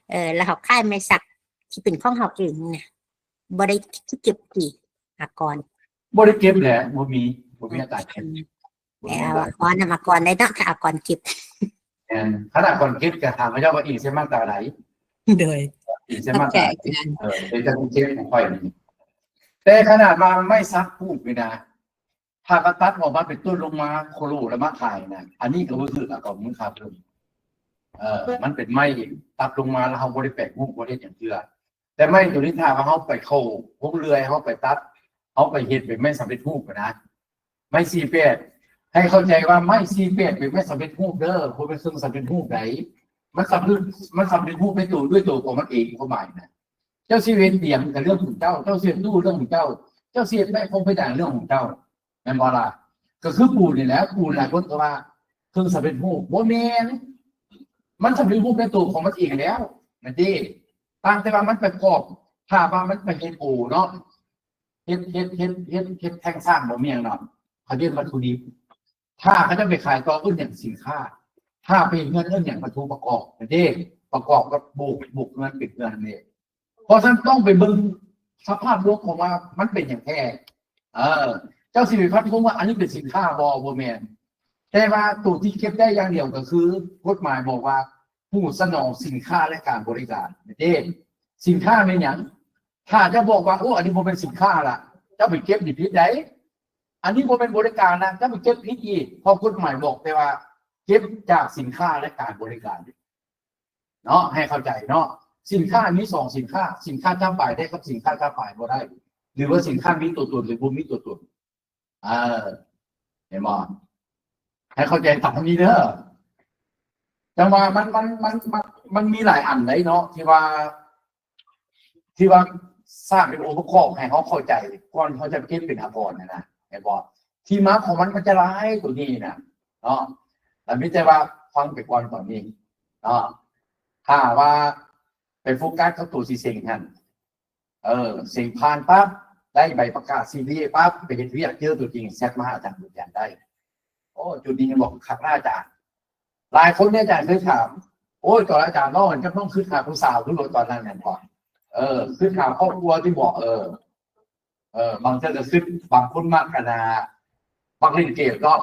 ເອີ ແລ້ວເຮົາຂາຍໄມ້ສັກທີ່ເປັນຂອງເຮົາເອງນະ ບໍ່ໄດ້ເກັບຕິ ອາກອນ ບໍ່ໄດ້ເກັບແຫຼະ ບໍ່ມີ ບໍ່ມີອັດຕາເກັບ. ແຕ່ວ່າອາກອນນຳ ອາກອນໄດ້ເນາະ ຖ້າອາກອນເກັບ. ແມ່ນ ຄັນອາກອນເກັບກໍຖາມເຂົາເຈົ້າວ່າອີງໃສ່ມາດຕາໃດ? ໂດຍ ອີງໃສ່ມາດຕາໃດ? ເອີ ເປັນການເກັບຂອງຂ້ອຍນີ້. ແຕ່ຂະໜາດວ່າໄມ້ສັກປູກນີ້ນະ ຖ້າກໍຕັດອອກມາເປັນຕົ້ນລົງມາໂຄໂລ ແລ້ວມາຂາຍນະ ອັນນີ້ກໍບໍ່ຖືກ ອາກອນມູນຄ່າເພີ່ມ. ເອີ ມັນເປັນໄມ້ຕັດລົງມາ ແລ້ວເຮົາບໍ່ໄດ້ແປງຮູບ ບໍ່ໄດ້ເຮັດຫຍັງເທື່ອ. ແຕ່ໄມ້ໂຕນີ້ ຖ້າວ່າເຮົາໄປເຂົ້າໂຮງເລື່ອຍ ເຮົາໄປຕັດ ເຮົາໄປເຮັດເປັນໄມ້ສຳເລັດຮູບນະ ໄມ້ສີ່ແປດ ໃຫ້ເຂົ້າໃຈວ່າໄມ້ສີ່ແປດເປັນໄມ້ສຳເລັດຮູບເດີ ບໍ່ແມ່ນເຄື່ອງສຳເລັດຮູບໃດ. ມັນສຳເລັດ ມັນສຳເລັດຮູບໃນໂຕ ດ້ວຍໂຕຂອງມັນເອງ ຄວາມໝາຍນະ. ເຈົ້າຊິເຮັດຕຽງກໍເລື່ອງຂອງເຈົ້າ ເຈົ້າຊິເຮັດຕູ້ເລື່ອງຂອງເຈົ້າ ເຈົ້າຊິເຮັດໄມ້ໂຄງເພດານເລື່ອງຂອງເຈົ້າ ແມ່ນບໍ່ລະ? ກໍຄືປູນນີ້ແຫຼະ ປູນຫຼາຍຄົນກໍວ່າເຄື່ອງສຳເລັດຮູບ ບໍ່ແມ່ນ ມັນສຳເລັດຮູບໃນໂຕຂອງມັນເອງແລ້ວນັ້ນເດ້. ຕ່າງແຕ່ວ່າມັນປະກອບ ຖ້າວ່າມັນໄປເຮັດໂອເນາະ ເຮັດ ເຮັດ ເຮັດ ເຮັດ ເຮັດແທ່ງສ້າງບໍ່ແມ່ນເນາະ ເຂົາເອີ້ນວັດຖຸດິບ. ຖ້າເຂົາເຈົ້າໄປຂາຍຕໍ່ ເອີ້ນຫຍັງ? ສິນຄ້າ. ຖ້າໄປເຮັດເຮືອນ ເອີ້ນຫຍັງ? ວັດຖຸປະກອບນັ້ນເດ້. ປະກອບກັບໂບກ ໂບກເຮືອນເປັນເຮືອນນີ້. ເພາະສະນັ້ນຕ້ອງໄປເບິ່ງສະພາບລວມຂອງວ່າມັນເປັນຫຍັງແທ້. ເອີ ເຈົ້າຊິໄປຟັນທງວ່າອັນນີ້ເປັນສິນຄ້າບໍ່? ບໍ່ແມ່ນ. ແຕ່ວ່າໂຕທີ່ເກັບໄດ້ຢ່າງດຽວກໍຄື ກົດໝາຍບອກວ່າ ຜູ້ສະໜອງສິນຄ້າ ແລະ ການບໍລິການເດ້. ສິນຄ້າແມ່ນຫຍັງ? ຖ້າເຈົ້າບອກວ່າ ໂອ້ ອັນນີ້ບໍ່ແມ່ນສິນຄ້າລະ, ເຈົ້າໄປເກັບນີ້ຜິດໃດ໋. ອັນນີ້ບໍ່ແມ່ນບໍລິການນະ, ເຈົ້າໄປເກັບຜິດອີກ, ເພາະກົດໝາຍບອກແຕ່ວ່າເກັບຈາກສິນຄ້າ ແລະ ການບໍລິການ. ເນາະ ໃຫ້ເຂົ້າໃຈເນາະ. ສິນຄ້າມີສອງສິນຄ້າ, ສິນຄ້າຈັບບາຍໄດ້ກັບສິນຄ້າຈັບບາຍບໍ່ໄດ້ ຫຼືວ່າສິນຄ້າມີຕົວຕົນ ຫຼືບໍ່ມີຕົວຕົນ. ເອີ ເຫັນບໍ່? ໃຫ້ເຂົ້າໃຈຕາມນີ້ເດີ. ຈັ່ງວ່າມັນ ມັນ ມັນ ມັນ ມັນມີຫຼາຍອັນໃດເນາະ ທີ່ວ່າ ທີ່ວ່າສ້າງເປັນອົງປະກອບໃຫ້ເຮົາເຂົ້າໃຈ ກ່ອນເຮົາຈະເກັບເປັນອາກອນຫັ້ນນະ ເຫັນບໍ່? ທີ່ມາຂອງມັນ ມັນຈະຫຼາຍກວ່ານີ້ນະເນາະ. ແຕ່ມີແຕ່ວ່າຟັງໄປກ່ອນຕອນນີ້ເນາະ. ຖ້າວ່າໄປໂຟກັສກັບຕົວຊິເສັງຫັ້ນ ເອີ ເສັງຜ່ານປັບ ໄດ້ໃບປະກາດຊີພີເອປັບ ໄປເຮັດວຽກ ເຈີຕົວຈິງ ແຊັດມາຫາອາຈານບຸນຈັນໄດ້. ໂອ້ ຈຸດນີ້ບອກຄັກນະອາຈານ. ຫຼາຍຄົນເດອາຈານເຄີຍຖາມ ໂອ້ຍ ຕອນອາຈານເວົ້ານັ້ນ ຈັກນ້ອງຄິດຫາຜູ້ສາວຄືລົດຕອນນັ້ນແມ່ນບໍ່? ເອີ ຄິດຫາຄອບຄົວຕິບໍ? ເອີ ເອີ ບາງເທື່ອກໍຄິດ ບາງຄົນມັກອັນນ່າ ມັກຫຼິ້ນເກມເນາະ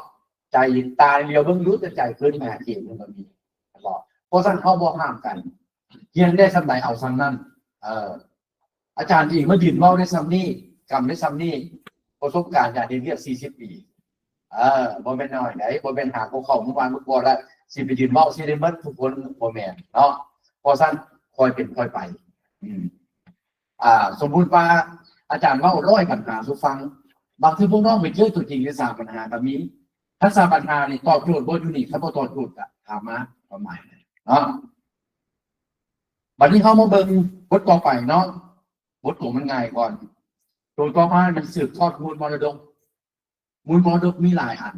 ໃຈຕາຫຼຽວເບິ່ງຢູ່ ແຕ່ໃຈເຂີນໄປຫາເກມມັນກໍມີ ເຫັນບໍ່? ເພາະສະນັ້ນເຮົາບໍ່ຫ້າມກັນ ຮຽນໄດ້ສ່ຳໃດເອົາສ່ຳນັ້ນ. ເອີ ອາຈານເອງມາຢືນເວົ້າໄດ້ສ່ຳນີ້ ກຳໄດ້ສ່ຳນີ້ ປະສົບການການເຮັດວຽກສີ່ສິບປີ ເອີ ບໍ່ແມ່ນນ້ອຍໃດ໋ ບໍ່ແມ່ນຫາຫົວເຂົ້າມື້ວານມື້ກ່ອນແລ້ວ ຊິໄປຢືນເວົ້າຊິໄດ້ໝົດທຸກຄົນ ບໍ່ແມ່ນເນາະ. ເພາະສະນັ້ນຄ່ອຍເປັນຄ່ອຍໄປ. ອືມ ອ່າ ສົມມຸດວ່າອາຈານເວົ້າຮ້ອຍບັນຫາສູ່ຟັງ ບາງເທື່ອພວກນ້ອງໄປເຈີຕົວຈິງໄດ້ສາມບັນຫາກໍມີ. ຄັນສາມບັນຫານີ້ຕອບໂຈດບໍ່ຢູ່ນີ້ ຄັນບໍ່ຕອບໂຈດກໍຖາມມາ ຄວາມໝາຍເນາະ. ບັດນີ້ເຮົາມາເບິ່ງບົດຕໍ່ໄປເນາະ. ບົດໂຕມັນງ່າຍກ່ອນ. ໂຕຕໍ່ມາມັນສືບທອດມູນມໍລະດົກ. ມູນມໍລະດົກມີຫຼາຍອັນ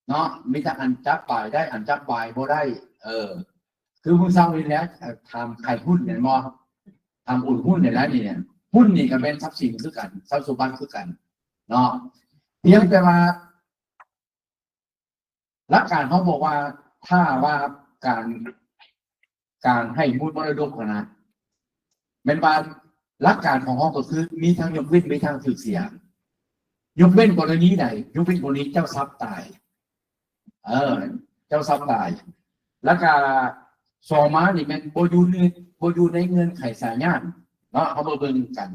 ເນາະ, ມີທັງອັນຈັບບາຍໄດ້ ອັນຈັບບາຍບໍ່ໄດ້. ເອີ ຄືມື້ເຊົ້ານີ້ແຫຼະ ເອີ ຖາມຂາຍຫຸ້ນແມ່ນບໍ່? ຖາມໂອນຫຸ້ນນີ້ແຫຼະນີ້. ຫຸ້ນນີ້ກໍແມ່ນຊັບສິນຄືກັນ ຊັບສົມບັດຄືກັນເນາະ, ພຽງແຕ່ວ່າ ຫຼັກການເຮົາບອກວ່າ ຖ້າວ່າການ ການໃຫ້ມູນມໍລະດົກຫັ້ນນະ ແມ່ນວ່າຫຼັກການຂອງເຮົາກໍຄືມີທັງຍົກເວັ້ນ ມີທັງຖືກເສຍ. ຍົກເວັ້ນກໍລະນີໃດ? ຍົກເວັ້ນກໍລະນີເຈົ້າຊັບຕາຍ. ເອີ ເຈົ້າຊັບຕາຍ. ແລ້ວກະສອງມານີ້ແມ່ນບໍ່ຢູ່ໃນ ບໍ່ຢູ່ໃນເງື່ອນໄຂສາຍຍາດເນາະ. ເຮົາມາເບິ່ງກັນ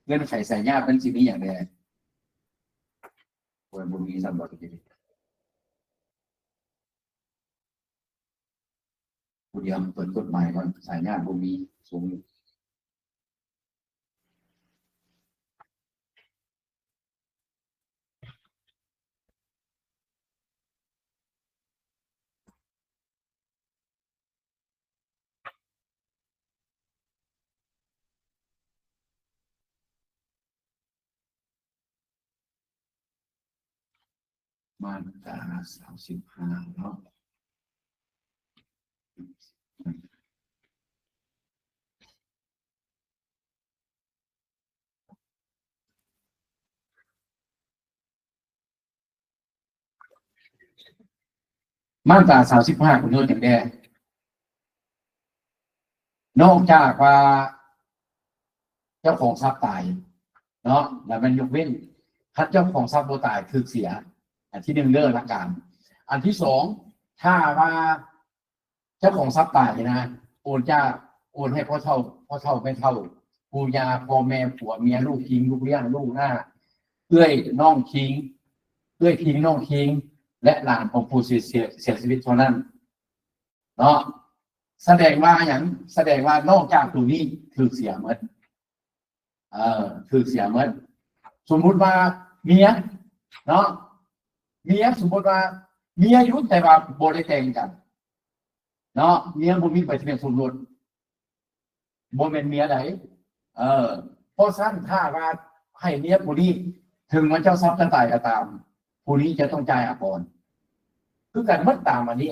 ເງື່ອນໄຂສາຍຍາດມັນຊິມີຫຍັງແດ່? ໂອ້ຍ ບໍ່ມີຊ້ຳດອກ. ຜູ້ດຽວເປີດກົດໝາຍກ່ອນ ສາຍຍາດບໍ່ມີສູງ. ມາດຕາສາມສິບຫ້າເນາະ. ມາດຕາສາມສິບຫ້າ ກຳນົດຫຍັງແດ່? ນອກຈາກວ່າເຈົ້າຂອງຊັບຕາຍເນາະ ແລ້ວແມ່ນຍົກເວັ້ນ ຄັນເຈົ້າຂອງຊັບບໍ່ຕາຍຖືກເສຍ. ອັນທີໜຶ່ງເດີ ຫຼັກການ. ອັນທີສອງ ຖ້າວ່າ ເຈົ້າຂອງຊັບຕາຍນີ້ນະ ໂອນຈາກ ໂອນໃຫ້ພໍ່ເຖົ້າ ພໍ່ເຖົ້າແມ່ເຖົ້າ ປູ່ຍ່າ ພໍ່ແມ່ ຜົວເມຍ ລູກຄີງ ລູກລ້ຽງ ລູກນ້າ ເອື້ອຍນ້ອງຄີງ ເອື້ອຍຄີງ ນ້ອງຄີງ ແລະ ຫຼານຂອງຜູ້ເສຍ ເສຍ ເສຍຊີວິດເທົ່ານັ້ນເນາະ. ສະແດງວ່າຫຍັງ? ສະແດງວ່ານອກຈາກໂຕນີ້ຖືກເສຍໝົດ. ເອີ ຖືກເສຍໝົດ. ສົມມຸດວ່າເມຍເນາະ ເມຍ ສົມມຸດວ່າເມຍຢູ່ ແຕ່ວ່າບໍ່ໄດ້ແຕ່ງກັນເນາະ ເມຍບໍ່ມີໃບທະບຽນສົມລົດ ບໍ່ແມ່ນເມຍໃດ. ເອີ ເພາະສະນັ້ນ ຖ້າວ່າໃຫ້ເມຍຜູ້ນີ້ ເຖິງວ່າເຈົ້າຊັບຈະຕາຍກໍຕາມ ຜູ້ນີ້ຈະຕ້ອງຈ່າຍອາກອນຄືກັນໝົດຕາມອັນນີ້.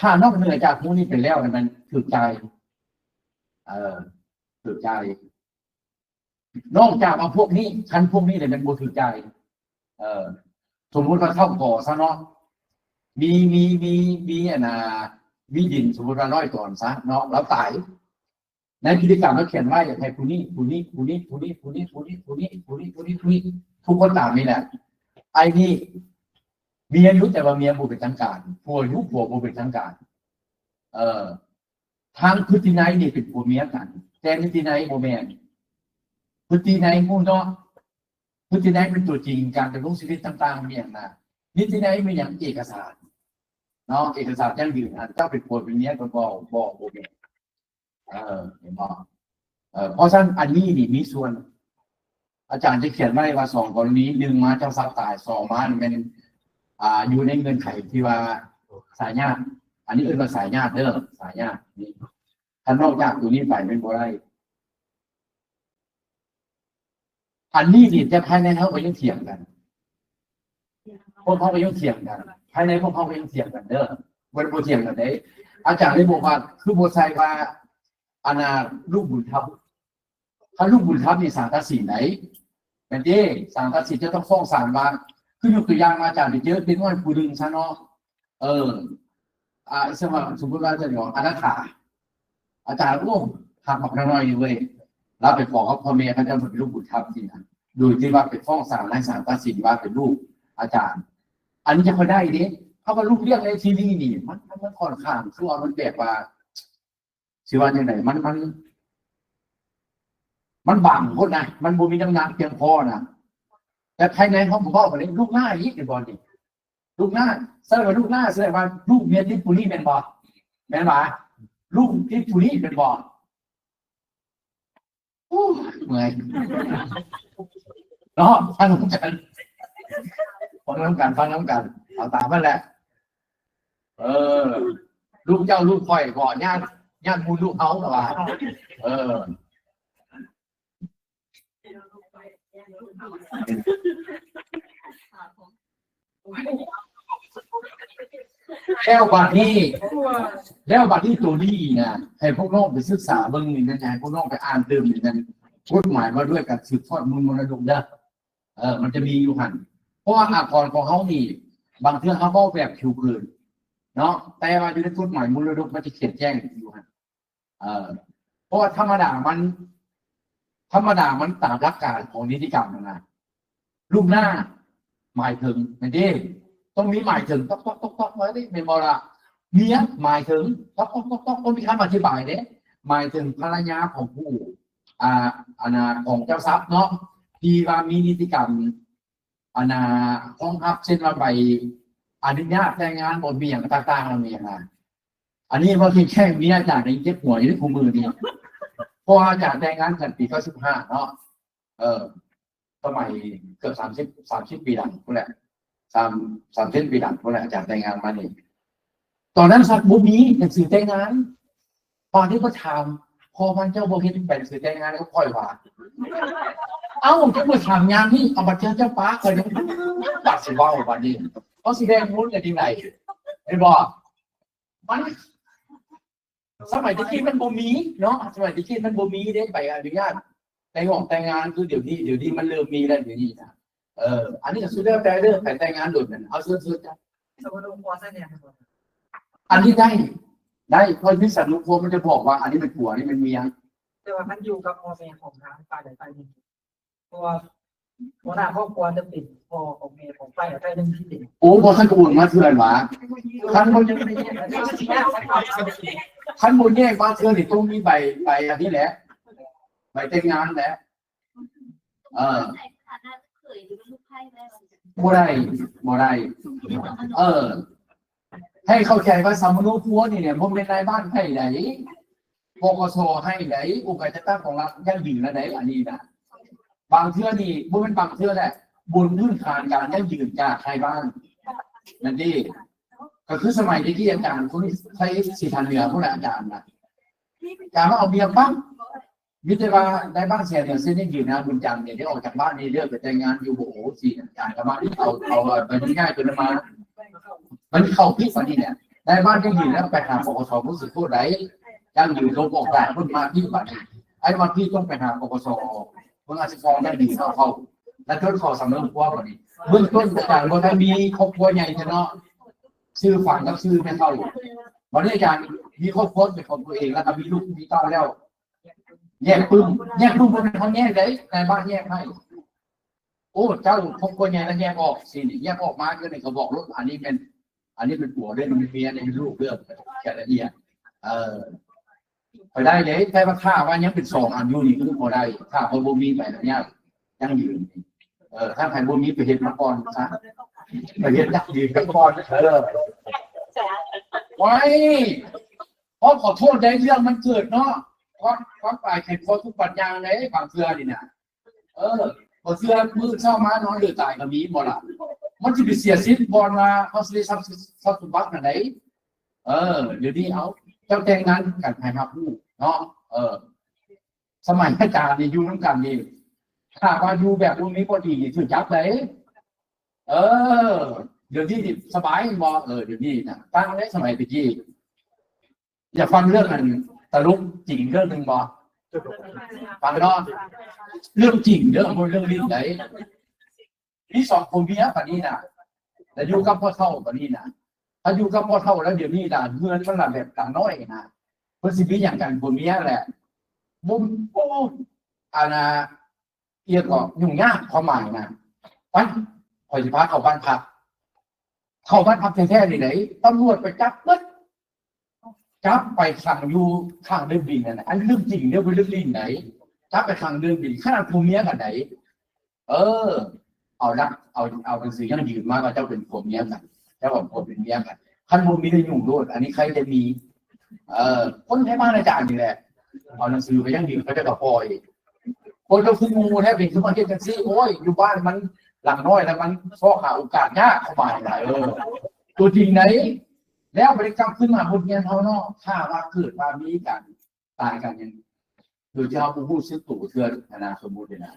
ຖ້ານອກເໜືອຈາກຜູ້ນີ້ໄປແລ້ວ ແມ່ນຖືກຈ່າຍ ເອີ ຖືກຈ່າຍ. ນອກຈາກວ່າພວກນີ້ ຄັນພວກນີ້ແຫຼະແມ່ນບໍ່ຖືກຈ່າຍ. ເອີ ສົມມຸດວ່າເຂົ້າກໍຊະເນາະ ມີ ມີ ມີ ມີອັນນ່າ ມີດິນ ສົມມຸດວ່າຮ້ອຍຕອນຊະເນາະ ລາວຕາຍ ໃນພິທີກຳລາວຂຽນໄວ້ໃຫ້ຜູ້ນີ້ ຜູ້ນີ້ ຜູ້ນີ້ ຜູ້ນີ້ ຜູ້ນີ້ ຜູ້ນີ້ ຜູ້ນີ້ ຜູ້ນີ້ ຜູ້ນີ້ ຜູ້ນີ້ ທຸກຄົນຕາມນີ້ແຫຼະ. ໄອ້ນີ້ເມຍຢູ່ ແຕ່ວ່າເມຍບໍ່ເປັນທາງການ ຜົວຢູ່ ຜົວບໍ່ເປັນທາງການ. ເອີ ທາງພຶດຕິໄນນີ້ເປັນຜົວເມຍກັນ ແຕ່ນິຕິໄນບໍ່ແມ່ນ. ພຶດຕິໄນຮູ້ເນາະ ພຶດຕິໄນເປັນຕົວຈິງ ການດຳລົງຊີວິດຕ່າງໆ ມີຫຍັງນະ. ນິຕິໄນມີຫຍັງ? ເອກະສານເນາະ ເອກະສານຢັ້ງຢືນ ອັນເຈົ້າເປັນຜົວເປັນເມຍກໍບໍ່ ບໍ່ ບໍ່ແມ່ນ. ເອີ ເຫັນບໍ່? ເອີ ເພາະສະນັ້ນອັນນີ້ນີ້ມີສ່ວນ ອາຈານຈະຂຽນໄວ້ວ່າສອງກໍລະນີ ໜຶ່ງມາເຈົ້າຊັບຕາຍ ສອງມາແມ່ນ ອ່າ ຢູ່ໃນເງື່ອນໄຂທີ່ວ່າສາຍຍາດ ອັນນີ້ເອີ້ນວ່າສາຍຍາດເດີ ສາຍຍາດນີ້ ຖ້ານອກຈາກຕົວນີ້ໄປແມ່ນບໍ່ໄດ້. ອັນນີ້ນີ້ ແຕ່ພາຍໃນເຮົາກໍຍັງຖຽງກັນ ພວກເຮົາກໍຍັງຖຽງກັນ ພາຍໃນພວກເຮົາກໍຍັງຖຽງກັນເດີ ບໍ່ໄດ້ບໍ່ຖຽງກັນເດ້. ອາຈານເລີຍບອກວ່າ ຄືບໍ່ໃສ່ວ່າ ອັນນ່າ ລູກບຸນທຳ ຄັນລູກບຸນທຳນີ້ສານຕັດສິນໃດ ແມ່ນເດ້ ສານຕັດສິນຈະຕ້ອງຟ້ອງສານວ່າ ຄືຍົກຕົວຢ່າງວ່າ ອາຈານໄປເຈີເດັກນ້ອຍຜູ້ໜຶ່ງຊະເນາະ ເອີ ອ່າ ສົມມຸດວ່າ ສົມມຸດວ່າຈະເປັນອະນາຖາ ອາຈານ ໂອ້ ຮັກບັກນ້ອຍນີ້ເວີຍ ລາວໄປຂໍກັບພໍ່ແມ່ເຂົາເຈົ້າເປັນລູກບຸນທຳຊີ້ນະ ໂດຍທີ່ວ່າໄປຟ້ອງສານ ໃຫ້ສານຕັດສິນວ່າເປັນລູກອາຈານ. ອັນນີ້ຈະຄ່ອຍໄດ້ເດ້ ເພາະວ່າລູກລ້ຽງໃນທີ່ນີ້ນີ້ ມັນ ມັນ ມັນຂ້ອນຂ້າງຄືວ່າມັນແບບວ່າ ຊິວ່າຈັ່ງໃດ ມັນ ມັນ ມັນບາງໂພດນະ ມັນບໍ່ມີນ້ຳໜັກພຽງພໍນະ. ແຕ່ພາຍໃນເຮົາບໍ່ເວົ້າປານໃດ ລູກໜ້າອີກ ເຫັນບໍ່ນີ້? ລູກໜ້າ ສະແດງວ່າລູກໜ້າ ສະແດງວ່າລູກເມຍຕິດຜູ້ນີ້ແມ່ນບໍ່? ແມ່ນຫວາ? ລູກຕິດຜູ້ນີ້ແມ່ນບໍ່? ໂອ້ຍ ເມື່ອຍເນາະ. ຟັງນຳກັນ ຟັງນຳກັນ ຟັງນຳກັນ ເອົາຕາມມັນແຫຼະ. ເອີ ລູກເຈົ້າລູກຂ້ອຍບໍ່ ຍາດ ຍາດໝູ່ລູກເຮົາ ລະວ່າ ເອີ. ແລ້ວບາດນີ້ ແລ້ວບາດນີ້ໂຕນີ້ນະ ໃຫ້ພວກນ້ອງໄປສຶກສາເບິ່ງນີ້ນະ ໃຫ້ພວກນ້ອງໄປອ່ານຕື່ມນີ້ນະ ກົດໝາຍວ່າດ້ວຍການສືບທອດມູນມໍລະດົກເດີ. ເອີ ມັນຈະມີຢູ່ຫັ້ນ ເພາະວ່າອາກອນຂອງເຮົານີ້ ບາງເທື່ອເຮົາເວົ້າແບບຜິວເຜິນເນາະ ແຕ່ວ່າຢູ່ໃນກົດໝາຍມໍລະດົກມັນຈະຂຽນແຈ້ງຢູ່ຫັ້ນ. ເອີ ເພາະວ່າທຳມະດາມັນ ທຳມະດາມັນຕາມຫຼັກການຂອງນິຕິກຳຫັ້ນນະ ລູກໜ້າໝາຍເຖິງ ແມ່ນເດ້ ຕ້ອງມີໝາຍເຖິງ ຕອກໆໆໆ ໄວ້ເດ້ ແມ່ນບໍ່ລະ? ເມຍໝາຍເຖິງ ຕອກໆໆໆ ຕ້ອງມີຄຳອະທິບາຍເດ້ ໝາຍເຖິງພັນລະຍາຂອງຜູ້ ອ່າ ອັນນ່າ ຂອງເຈົ້າຊັບເນາະ ທີ່ວ່າມີນິຕິກຳ ອັນນ່າ ຮອງຮັບ ເຊັ່ນວ່າໃບອະນຸຍາດແຕ່ງງານ ບໍ່ມີຫຍັງຕ່າງໆ ແລ້ວມີຫຍັງນະ. ອັນນີ້ເວົ້າແຂງໆ ເມຍອາຈານຍັງເຈັບຫົວຢູ່ເດ້ ຄູ່ມື້ນີ້ ເພາະວ່າອາຈານແຕ່ງງານກັນປີເກົ້າສິບຫ້າເນາະ ເອີ ສະໄໝເກືອບສາມສິບ ສາມສິບປີຫຼັງພຸ້ນແຫຼະ ສາມ ສາມສິບປີຫຼັງພຸ້ນແຫຼະ ອາຈານແຕ່ງງານມານີ້. ຕອນນັ້ນສັກບໍ່ມີໜັງສືແຕ່ງງານ ບາດນີ້ກໍຖາມພໍ່ມັນ ເຈົ້າບໍ່ເຮັດໃບໜັງສືແຕ່ງງານກັບຂ້ອຍຫວາ? ເອົ້າ ເຈົ້າມາຖາມຍາມນີ້ ເອົາ ບັດເຈົ້າ ເຈົ້າປາຂ້ອຍ ບາດຊິເວົ້າບາດນີ້ ເຮົາຊິແບ່ງບຸນກັນຈັ່ງໃດ ເຫັນບໍ່? ມັນ ສະໄໝແຕ່ກີ້ມັນບໍ່ມີເນາະ ສະໄໝແຕ່ກີ້ມັນບໍ່ມີເດ້ ໃບອະນຸຍາດແຕ່ງງອນແຕ່ງງານ ຄືດຽວນີ້ ດຽວນີ້ມັນເລີ່ມມີແລ້ວ ດຽວນີ້ນະ. ເອີ ອັນນີ້ກໍສຸດແລ້ວແຕ່ເດີ ໃຜແຕ່ງງານໂດນນັ້ນ ເອົາເຊີນ ເຊີນຈ້ະ. ສຳມະໂນຄົວໃສ່ແນວໃດບໍ່? ອັນນີ້ໄດ້ ໄດ້ ເພາະມີສຳມະໂນຄົວ ມັນຈະບອກວ່າອັນນີ້ແມ່ນຜົວ ອັນນີ້ແມ່ນເມຍ ແຕ່ວ່າມັນຢູ່ກັບພໍ່ແມ່ຂອງທາງຝ່າຍໃດຝ່າຍໜຶ່ງ ເພາະວ່າຫົວໜ້າຄອບຄົວຈະເປັນພໍ່ຂອງແມ່ຂອງຝ່າຍໃດຝ່າຍໜຶ່ງທີ່ເປັນ. ໂອ້ ບໍ່ ຄັນໂອນມາເທື່ອຫວາ? ຄັນບໍ່ ຄັນບໍ່ແຍກມາເທື່ອນີ້ ຕ້ອງມີໃບ ໃບອັນນີ້ແຫຼະ ໃບແຕ່ງງານແຫຼະ. ເອີ ບໍ່ໄດ້ ບໍ່ໄດ້ ເອີ ໃຫ້ເຂົ້າໃຈວ່າສຳມະໂນຄົວນີ້ເນຍ ບໍ່ແມ່ນນາຍບ້ານໃຫ້ໃດ ປກສ ໃຫ້ໃດ ອົງການຈັດຕັ້ງຂອງລັດຢັ້ງຢືນແລ້ວໃດ ອັນນີ້ນະ. ບາງເທື່ອນີ້ ບໍ່ແມ່ນບາງເທື່ອແຫຼະ ບົນພື້ນຖານການຢັ້ງຢືນຈາກນາຍບ້ານນັ້ນເດ້. ກໍຄືສະໄໝແຕ່ກີ້ອາຈານຄົນໄທສີທາເໜືອພຸ້ນແຫຼະ ອາຈານນະ ການມາເອົາເມຍປັບ ມີແຕ່ວ່ານາຍບ້ານເສຍເໜືອເສັ້ນນີ້ຢູ່ນະ ບຸນຈັນນີ້ໄດ້ອອກຈາກບ້ານນີ້ເດີ ໄປແຕ່ງງານຢູ່ ໂອ້ໂຫ ສີຈັນກໍມາເອົາ ເອົາ ເອົາໃບອະນຸຍາດຕົວນັ້ນມາ ມັນເຂົ້າຜິດບາດນີ້ແຫຼະ. ນາຍບ້ານໄດ້ຍິນແລ້ວໄປຫາ ປກສ ຜູ້ສືບໂທດໄດ້ ຈັ່ງຢູ່ລົບອອກຈາກພຸ້ນມາທີ່ບາດນີ້ ໄອ້ມາທີ່ຕ້ອງໄປຫາ ປກສ ເບິ່ງອາດຊິຟ້ອງໄດ້ດີເນາະ ເຂົາ ແລ້ວຈົນເຂົ້າສຳເນີຄົວບາດນີ້. ເບື້ອງຕົ້ນອາຈານບໍ່ທັນມີຄອບຄົວໃຫຍ່ເທື່ອເນາະ ຊື່ຝັງກັບຊື່ແມ່ເຖົ້າ ບັດນີ້ອາຈານມີຄອບຄົວເປັນຂອງຕົວເອງ ແລ້ວກໍມີລູກມີເຕົ້າແລ້ວ ແຍກປຶ້ມ ແຍກປຶ້ມບໍ່ແມ່ນເຮົາແຍກເດ້ ນາຍບ້ານແຍກໃຫ້. ໂອ້ ເຈົ້າຄອບຄົວໃຫຍ່ແລ້ວແຍກອອກ ຊີ້ນີ້ ແຍກອອກມາຄືນີ້ກໍບອກໂລດ ອັນນີ້ແມ່ນ ອັນນີ້ເປັນຜົວເດີ້ ອັນນີ້ເປັນເມຍ ອັນນີ້ເປັນລູກເດີ້ ແຕ່ລະອຽດ ເອີ ໄປໄດ້ເດ້ ແຕ່ວ່າຖ້າວ່າຍັງເປັນສອງອັນຢູ່ນີ້ຄືບໍ່ໄດ້ ຖ້າເພິ່ນບໍ່ມີໃບອະນຸຍາດຢັ້ງຢືນ. ເອີ ຖ້າໃຜບໍ່ມີໄປເຮັດມາກ່ອນຊະ ໄປເຮັດຢັ້ງຢືນໄປກ່ອນ. ເອີ ໂອ້ຍ ຂໍ ຂໍໂທດໄດ້ ເລື່ອງມັນເກີດເນາະ ຄວາມ ຄວາມຕາຍເປັນຄົນທຸກບັດຢ່າງເດ້ ບາງເທື່ອນີ້ນະ. ເອີ ບໍ່ເຊື່ອ ມື້ເຊົ້າມານອນເຫຼືອຕາຍກໍມີບໍ່ລະ? ມັນຊິໄປເສຍສິດບ່ອນວ່າເຮົາຊິໄດ້ຊັບ ຊັບສົມບັດອັນໃດ? ເອີ ດຽວນີ້ເອົາ ເຈົ້າແຕ່ງງານກັນໃຫ້ຮັບຮູ້ເນາະ. ເອີ ສະໄໝອາຈານນີ້ຢູ່ນຳກັນນີ້ ຖ້າວ່າຢູ່ແບບບໍ່ມີບໍ່ດີນີ້ຖືກຈັບເດ້. ເອີ ດຽວນີ້ນີ້ສະບາຍແມ່ນບໍ່? ເອີ ດຽວນີ້ນະຕ່າງເດ້ສະໄໝແຕ່ກີ້. ຢາກຟັງເລື່ອງອັນຕະຫຼົກຈິງເລື່ອງໜຶ່ງບໍ່? ຟັງເນາະ ເລື່ອງຈິງເດີ້ ບໍ່ແມ່ນເລື່ອງຫຼິ້ນໃດ. ມີສອງຜົວເມຍປານນີ້ນະ ແລ້ວຢູ່ກັບພໍ່ເຖົ້າປານນີ້ນະ. ຖ້າຢູ່ກັບພໍ່ເຖົ້າແລ້ວ ດຽວນີ້ນະ ເຮືອນມັນລະແບບຫຼັງນ້ອຍນະ ເພິ່ນຊິມີຫຍັງກັນຜົວເມຍແຫຼະ. ບໍ່ ໂອ້ ອັນນ່າ ອີ່ຫຍັງກໍຫຍຸ້ງຍາກ ຄວາມໝາຍນະ. ໄປ ຂ້ອຍຊິພາເຂົ້າບ້ານພັກ ເຂົ້າບ້ານພັກແທ້ໆນີ້ໃດ ຕຳຫຼວດໄປຈັບເບິດ ຈັບໄປຂັງຢູ່ຂ້າງເດີ່ນບິນນັ້ນນະ. ອັນເລື່ອງຈິງເດີ້ ບໍ່ແມ່ນເລື່ອງຫຼິ້ນໃດ. ຈັບໄປຂັງເດີ່ນບິນ ຂະໜາດຜົວເມຍກັນໃດ. ເອີ ເອົາຫຼັກ ເອົາ ເອົາໜັງສືຢັ້ງຢືນມາວ່າເຈົ້າເປັນຜົວເມຍກັນ ເຈົ້າເປັນຜົວເປັນເມຍກັນ. ຄັນບໍ່ມີກໍຫຍຸ້ງໂລດ ອັນນີ້ໃຄຈະມີ. ເອີ ຄົນໄທບ້ານອາຈານນີ້ແຫຼະ ເອົາໜັງສືໄປຢັ້ງຢືນ ເຂົາເຈົ້າກໍປ່ອຍ. ໂອ້ຍ ເຈົ້າຄືໂງ່ແທ້ ເປັນຄືມາເຮັດຈັ່ງຊີ້? ໂອ້ຍ ຢູ່ບ້ານມັນຫຼັງນ້ອຍ ແລ້ວມັນຊອກຫາໂອກາດຍາກ ເຂົາວ່າຫັ້ນນະ. ເອີ ຕົວຈິງໃດ. ແລ້ວບັດນີ້ກັບຄືນມາບົດຮຽນເຮົາເນາະ ຖ້າວ່າເກີດວ່າມີການຕາຍກັນຫຍັງ ໂດຍທີ່ເຮົາບໍ່ຮູ້ສຶກໂຕເທື່ອຫັ້ນນະ ສົມມຸດນີ້ນະ.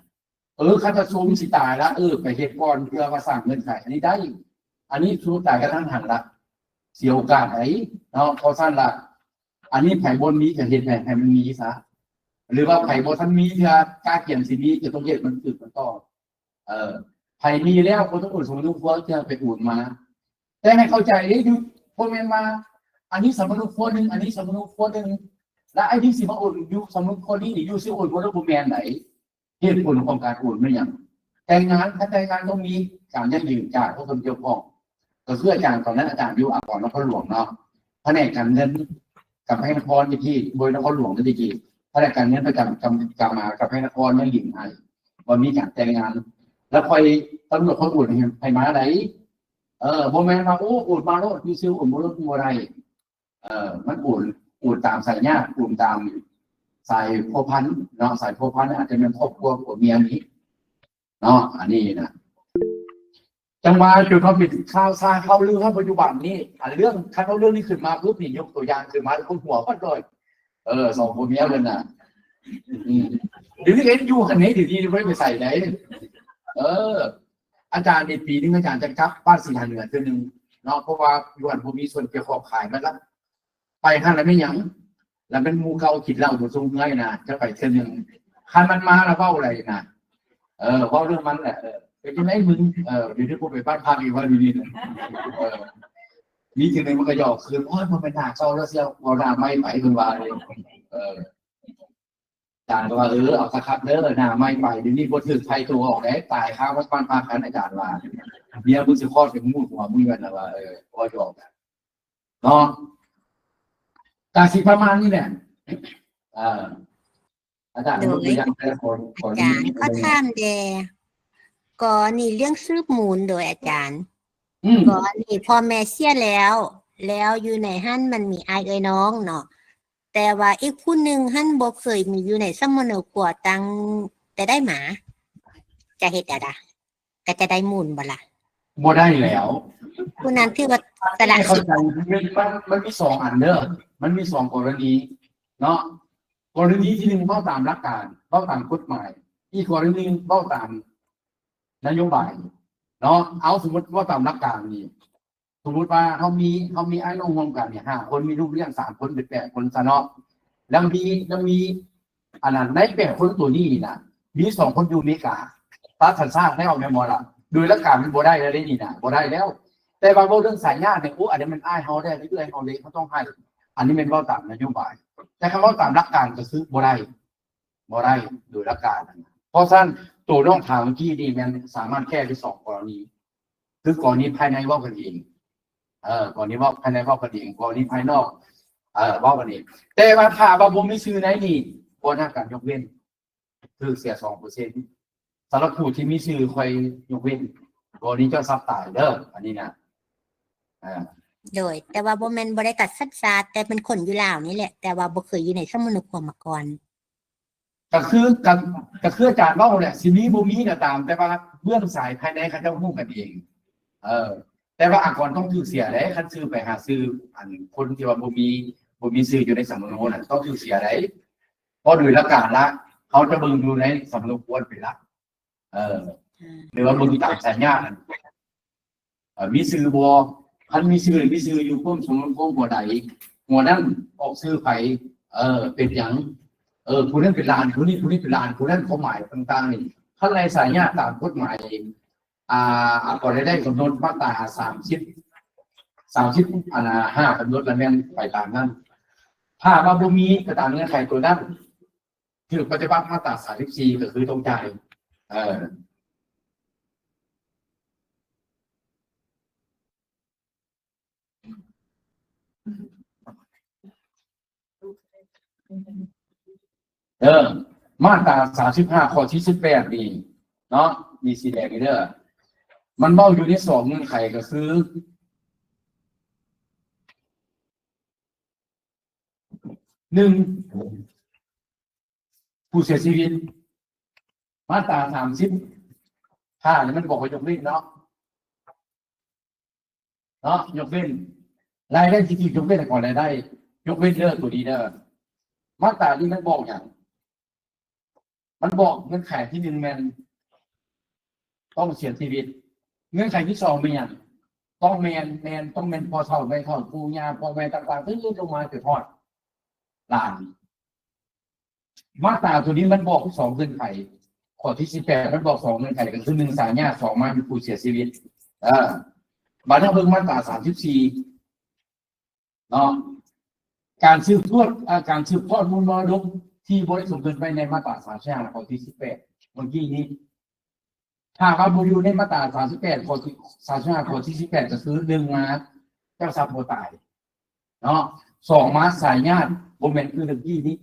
ເອີ ຄັນວ່າຊຸມຊິຕາຍລະ ເອີ ໄປເຮັດກ່ອນ ເພື່ອວ່າສ້າງເງື່ອນໄຂ ອັນນີ້ໄດ້. ອັນນີ້ຊຸມຕາຍກະທັນຫັນລະ ເສຍໂອກາດໄດ໋ເນາະ. ເພາະຊັ້ນລະ ອັນນີ້ໃຜບໍ່ມີກໍເຮັດໃຫ້ ໃຫ້ມັນມີຊະ ຫຼືວ່າໃຜບໍ່ທັນມີເທື່ອ ກະກຽມຊິມີ ກໍຕ້ອງເຮັດມັນສືບມັນຕໍ່. ເອີ ໃຜມີແລ້ວບໍ່ຕ້ອງໂອນສົມມະນຸຄົວເທື່ອ ໄປໂອນມາ. ແຕ່ໃຫ້ເຂົ້າໃຈເດ້ ຢູ່ ບໍ່ແມ່ນວ່າອັນນີ້ສຳມະນຸຄົວໜຶ່ງ ອັນນີ້ສຳມະນຸຄົວໜຶ່ງ ແລ້ວອັນນີ້ຊິມາໂອນຢູ່ສຳມະນຸຄົວນີ້ ຢູ່ຊິໂອນບໍ່ໄດ້ ບໍ່ແມ່ນໃດ. ເຫດຜົນຂອງການໂອນແມ່ນຫຍັງ? ແຕ່ງງານ ຖ້າແຕ່ງງານຕ້ອງມີການຢັ້ງຢືນຈາກຜູ້ທີ່ກ່ຽວຂ້ອງ. ກໍຄືອາຈານຕອນນັ້ນ ອາຈານຢູ່ອາກອນນະຄອນຫຼວງເນາະ ພະແນກການເງິນ ກຳແພງນະຄອນ ແຕ່ກີ້ ບໍ່ແມ່ນນະຄອນຫຼວງເດ້ ແຕ່ກີ້ ພະແນກການເງິນປະຈຳ ຈຳ ຈຳມາກຳແພງນະຄອນ ຍັງຢືນໃຫ້ວ່າມີການແຕ່ງງານ ແລ້ວຄ່ອຍ ຕຳຫຼວດຄ່ອຍໂອນໃຫ້ ໃຫ້ມາໃດ. ເອີ ບໍ່ແມ່ນວ່າ ໂອ້ ໂອນມາໂລດ ຢູ່ຊື່ໂອນບໍ່ລົງບໍ່ໄດ້. ເອີ ມັນໂອນ ໂອນຕາມສາຍຍາດ ໂອນຕາມສາຍພົວພັນເນາະ ສາຍພົວພັນອາດຈະແມ່ນຄອບຄົວຜົວເມຍນີ້ເນາະ. ອັນນີ້ນະ ຈັ່ງວ່າຈົນເຮົາເປັນຂ່າວສານເຮົາລືເຮົາປັດຈຸບັນນີ້ ອັນເລື່ອງ ຄັນເອົາເລື່ອງນີ້ຂຶ້ນມາປຸບນີ້ ຍົກຕົວຢ່າງຂຶ້ນມາ ຄົນຫົວໝົດເລີຍ. ເອີ ສອງຜົວເມຍເພິ່ນນະ ອືມ ດຽວນີ້ເຫັນຢູ່ຫັ້ນນີ້ ດຽວນີ້ບໍ່ໄດ້ໄປໃສໃດ. ເອີ ອາຈານນີ້ປີໜຶ່ງອາຈານຈະກັບບ້ານສີດາເໜືອເທື່ອໜຶ່ງເນາະ ເພາະວ່າຢູ່ຫັ້ນບໍ່ມີສ່ວນກ່ຽວຂ້ອງ ຂາຍໝົດລະ. ໄປຫັ້ນລະແມ່ນຫຍັງ ລະແມ່ນໝູ່ເກົ່າກິນເຫຼົ້າຢູ່ຊົງເຮືອນນະ ຈະໄປເທື່ອໜຶ່ງ ຄັນມັນມາລະເວົ້າໄດ້ນະ. ເອີ ເວົ້າເລື່ອງມັນແຫຼະ ເອີ ເປັນຈັ່ງໃດມຶງ ເອີ ດຽວນີ້ບໍ່ໄປບ້ານພັກອີກວ່າດຽວນີ້ນະ. ເອີ ມີເທື່ອໜຶ່ງມັນກໍຫຍອກຄືນ ໂອ້ຍ ບໍ່ແມ່ນໜ້າເກົ່າແລ້ວ ຊິເອົາໜ້າໃໝ່ໄປ ເພິ່ນວ່າເດ້. ເອີ ອາຈານກໍວ່າ ເອີ ເອົາຄັກໆເດີ ໜ້າໃໝ່ໄປ ດຽວນີ້ບໍ່ຖືກໃຜໂຕອອກເດ້ ຕາຍຄາບ້ານພັກກັນ ອາຈານວ່າ ເມຍມຶງຊິຄອດເປັນໝູດຫົວມຶງຢູ່ຫັ້ນລະວ່າ. ເອີ ເວົ້າຫຍອກກັນເນາະ ກະຊິປະມານນີ້ແຫຼະ. ເອີ ອາຈານ ໂດຍ ຍົກຕົວຢ່າງແຕ່ລະຄົນ ອາຈານ ຂໍ ຂໍຖາມແດ່ ກໍນີ້ເລື່ອງສືບມູນ ໂດຍອາຈານ ອືມ ກໍນີ້ພໍ່ແມ່ເສຍແລ້ວ ແລ້ວຢູ່ໃນຫັ້ນມັນມີອ້າຍເອື້ອຍນ້ອງເນາະ ແຕ່ວ່າອີກຜູ້ໜຶ່ງຫັ້ນບໍ່ເຄີຍມີຢູ່ໃນສຳມະໂນຄົວຕັ້ງແຕ່ໃດມາ ຈະເຮັດແນວໃດ? ກໍຈະໄດ້ມູນບໍ່ລະ? ບໍ່ໄດ້ແລ້ວ ຜູ້ນັ້ນຖືວ່າສະຫຼະສິດ. ເຂົ້າໃຈ ມັນ ມັນ ມັນມີສອງອັນເດີ ມັນມີສອງກໍລະນີເນາະ. ກໍລະນີທີໜຶ່ງ ເວົ້າຕາມຫຼັກການ ເວົ້າຕາມກົດໝາຍ, ອີກກໍລະນີເວົ້າຕາມນະໂຍບາຍເນາະ. ເອົາ ສົມມຸດເວົ້າຕາມຫຼັກການນີ້ ສົມມຸດວ່າເຮົາມີ ເຮົາມີອ້າຍນ້ອງຮ່ວມກັນນີ້ຫ້າຄົນ ມີລູກລ້ຽງສາມຄົນ ເປັນແປດຄົນຊະເນາະ. ແລ້ວມີ ແລ້ວມີ ອັນນັ້ນ ໃນແປດຄົນໂຕນີ້ນະ ມີສອງຄົນຢູ່ອາເມລິກາ ຕັດສັນຊາດແລ້ວແມ່ນບໍ່ລະ? ໂດຍຫຼັກການມັນບໍ່ໄດ້ແລ້ວເດ້ນີ້ນະ ບໍ່ໄດ້ແລ້ວ. ແຕ່ ຕ່ວ່າເວົ້າເລື່ອງສາຍຍາດນີ້ ໂອ້ ອັນນີ້ແມ່ນອ້າຍເຮົາແທ້ ເອື້ອຍເຮົາເດ້ ເຮົາຕ້ອງໃຫ້. ອັນນີ້ແມ່ນເວົ້າຕາມນະໂຍບາຍ, ແຕ່ຄັນເວົ້າຕາມຫຼັກການກໍຄືບໍ່ໄດ້ ບໍ່ໄດ້ໂດຍຫຼັກການ. ເພາະສະນັ້ນ ໂຕນ້ອງຖາມເມື່ອກີ້ນີ້ແມ່ນສາມາດແກ້ໄດ້ສອງກໍລະນີ ຄືກໍລະນີພາຍໃນເວົ້າກັນເອງ ເອີ ກໍລະນີເວົ້າພາຍໃນເວົ້າກັນເອງ ກໍລະນີພາຍນອກ ເອີ ເວົ້າກັນເອງ. ແຕ່ວ່າຖ້າວ່າບໍ່ມີຊື່ໃນນີ້ ບໍ່ຮັບການຍົກເວັ້ນ ຖືກເສຍສອງເປີເຊັນ ສຳລັບຜູ້ທີ່ມີຊື່ຂ້ອຍຍົກເວັ້ນ ກໍລະນີເຈົ້າຊັບຕາຍເດີ ອັນນີ້ນະ. ເອີ ໂດຍ ແຕ່ວ່າບໍ່ແມ່ນ ບໍ່ໄດ້ຕັດສັນຊາດ ແຕ່ເປັນຄົນຢູ່ລາວນີ້ແຫຼະ ແຕ່ວ່າບໍ່ເຄີຍຢູ່ໃນສຳມະໂນຄົວມາກ່ອນ. ກໍຄື ກໍ ກໍຄືອາຈານເວົ້າແຫຼະ ຊິມີບໍ່ມີກໍຕາມ ແຕ່ວ່າເບື້ອງສາຍພາຍໃນເຂົາເຈົ້າຮູ້ກັນເອງ. ເອີ ແຕ່ວ່າອາກອນຕ້ອງຖືກເສຍເດ້ ຄັນຊື່ໄປຫາຊື່ ອັນ ຄົນທີ່ວ່າບໍ່ມີ ບໍ່ມີຊື່ຢູ່ໃນສຳມະໂນນະ ຕ້ອງຖືກເສຍເດ້. ເພາະໂດຍຫຼັກການລະ ເຮົາຈະເບິ່ງຢູ່ໃນສຳມະໂນຄວນເປັນຫຼັກ ເອີ ຫຼືວ່າເບິ່ງຕາມສາຍຍາດ ເອີ ມີຊື່ບໍ່? ຄັນມີຊື່ ມີຊື່ຢູ່ພວມສມມຸດພວມຫົວໃດ ຫົວນັ້ນອອກຊື່ໃຜ? ເອີ ເປັນຫຍັງ? ເອີ ຜູ້ນັ້ນເປັນຫຼານ ຜູ້ນີ້ ຜູ້ນີ້ເປັນຫຼານ ຜູ້ນັ້ນ ຄວາມໝາຍຕ່າງໆນີ້ ຄັນໄລ່ສາຍຍາດຕາມກົດໝາຍ ອ່າ ອາກອນລາຍໄດ້ກຳນົດມາດຕາສາມສິບ ສາມສິບ ອັນ ຫ້າ ກຳນົດລະແມ່ນໄປຕາມນັ້ນ. ຖ້າວ່າບໍ່ມີໄປຕາມເງື່ອນໄຂຕົວນັ້ນ ຖືກປະຕິບັດມາດຕາສາມສິບສີ່ ກໍຄືຕ້ອງຈ່າຍ ເອີ ເອີ ມາດຕາສາມສິບຫ້າ ຂໍ້ທີສິບແປດນີ້ເນາະ ມີສີແດງນີ້ເດີ ມັນເວົ້າຢູ່ໃນສອງເງື່ອນໄຂ ກໍຄື ໜຶ່ງ ຜູ້ເສຍຊີວິດ ມາດຕາສາມສິບຫ້ານີ້ມັນບອກວ່າຍົກເວັ້ນເນາະ ເນາະ ຍົກເວັ້ນ ລາຍໄດ້ທີ່ຖືກຍົກເວັ້ນ ໃຫ້ຂອງລາຍໄດ້ ຍົກເວັ້ນເດີ ຕົວນີ້ເດີ. ມາດຕານີ້ມັນບອກຫຍັງ? ມັນບອກເງື່ອນໄຂທີໜຶ່ງແມ່ນຕ້ອງເສຍຊີວິດ, ເງື່ອນໄຂທີສອງແມ່ນຫຍັງ? ຕ້ອງແມ່ນ ແມ່ນ ຕ້ອງແມ່ນພໍ່ເຖົ້າແມ່ເຖົ້າ ປູ່ຍ່າ ພໍ່ແມ່ຕ່າງໆ ເອີ ລົງມາຈົນຮອດຫຼານ. ມາດຕາຕົວນີ້ມັນບອກສອງເງື່ອນໄຂ, ຂໍ້ທີສິບແປດມັນບອກສອງເງື່ອນໄຂ ກໍຄື ໜຶ່ງ ສາຍຍາດ, ສອງ ມາເປັນຜູ້ເສຍຊີວິດ. ເອີ ບາດເຮົາເບິ່ງມາດຕາສາມສິບສີ່ເນາະ, ການສືບທອດ ເອີ ການສືບທອດມູນມໍລະດົກທີ່ບໍ່ໄດ້ສົມເກີນໄວ້ໃນມາດຕາສາມສິບຫ້າ ຂໍ້ທີສິບແປດເມື່ອກີ້ນີ້ ຖ້າວ່າບໍ່ຢູ່ໃນມາດຕາສາມສິບແປດ ຂໍ້ທີ ສາມສິບຫ້າ ຂໍ້ທີສິບແປດ ກໍຄື ໜຶ່ງ ມາເຈົ້າຊັບບໍ່ຕາຍເນາະ, ສອງ ມາສາຍຍາດບໍ່ແມ່ນຄືເມື່ອກີ້ນີ້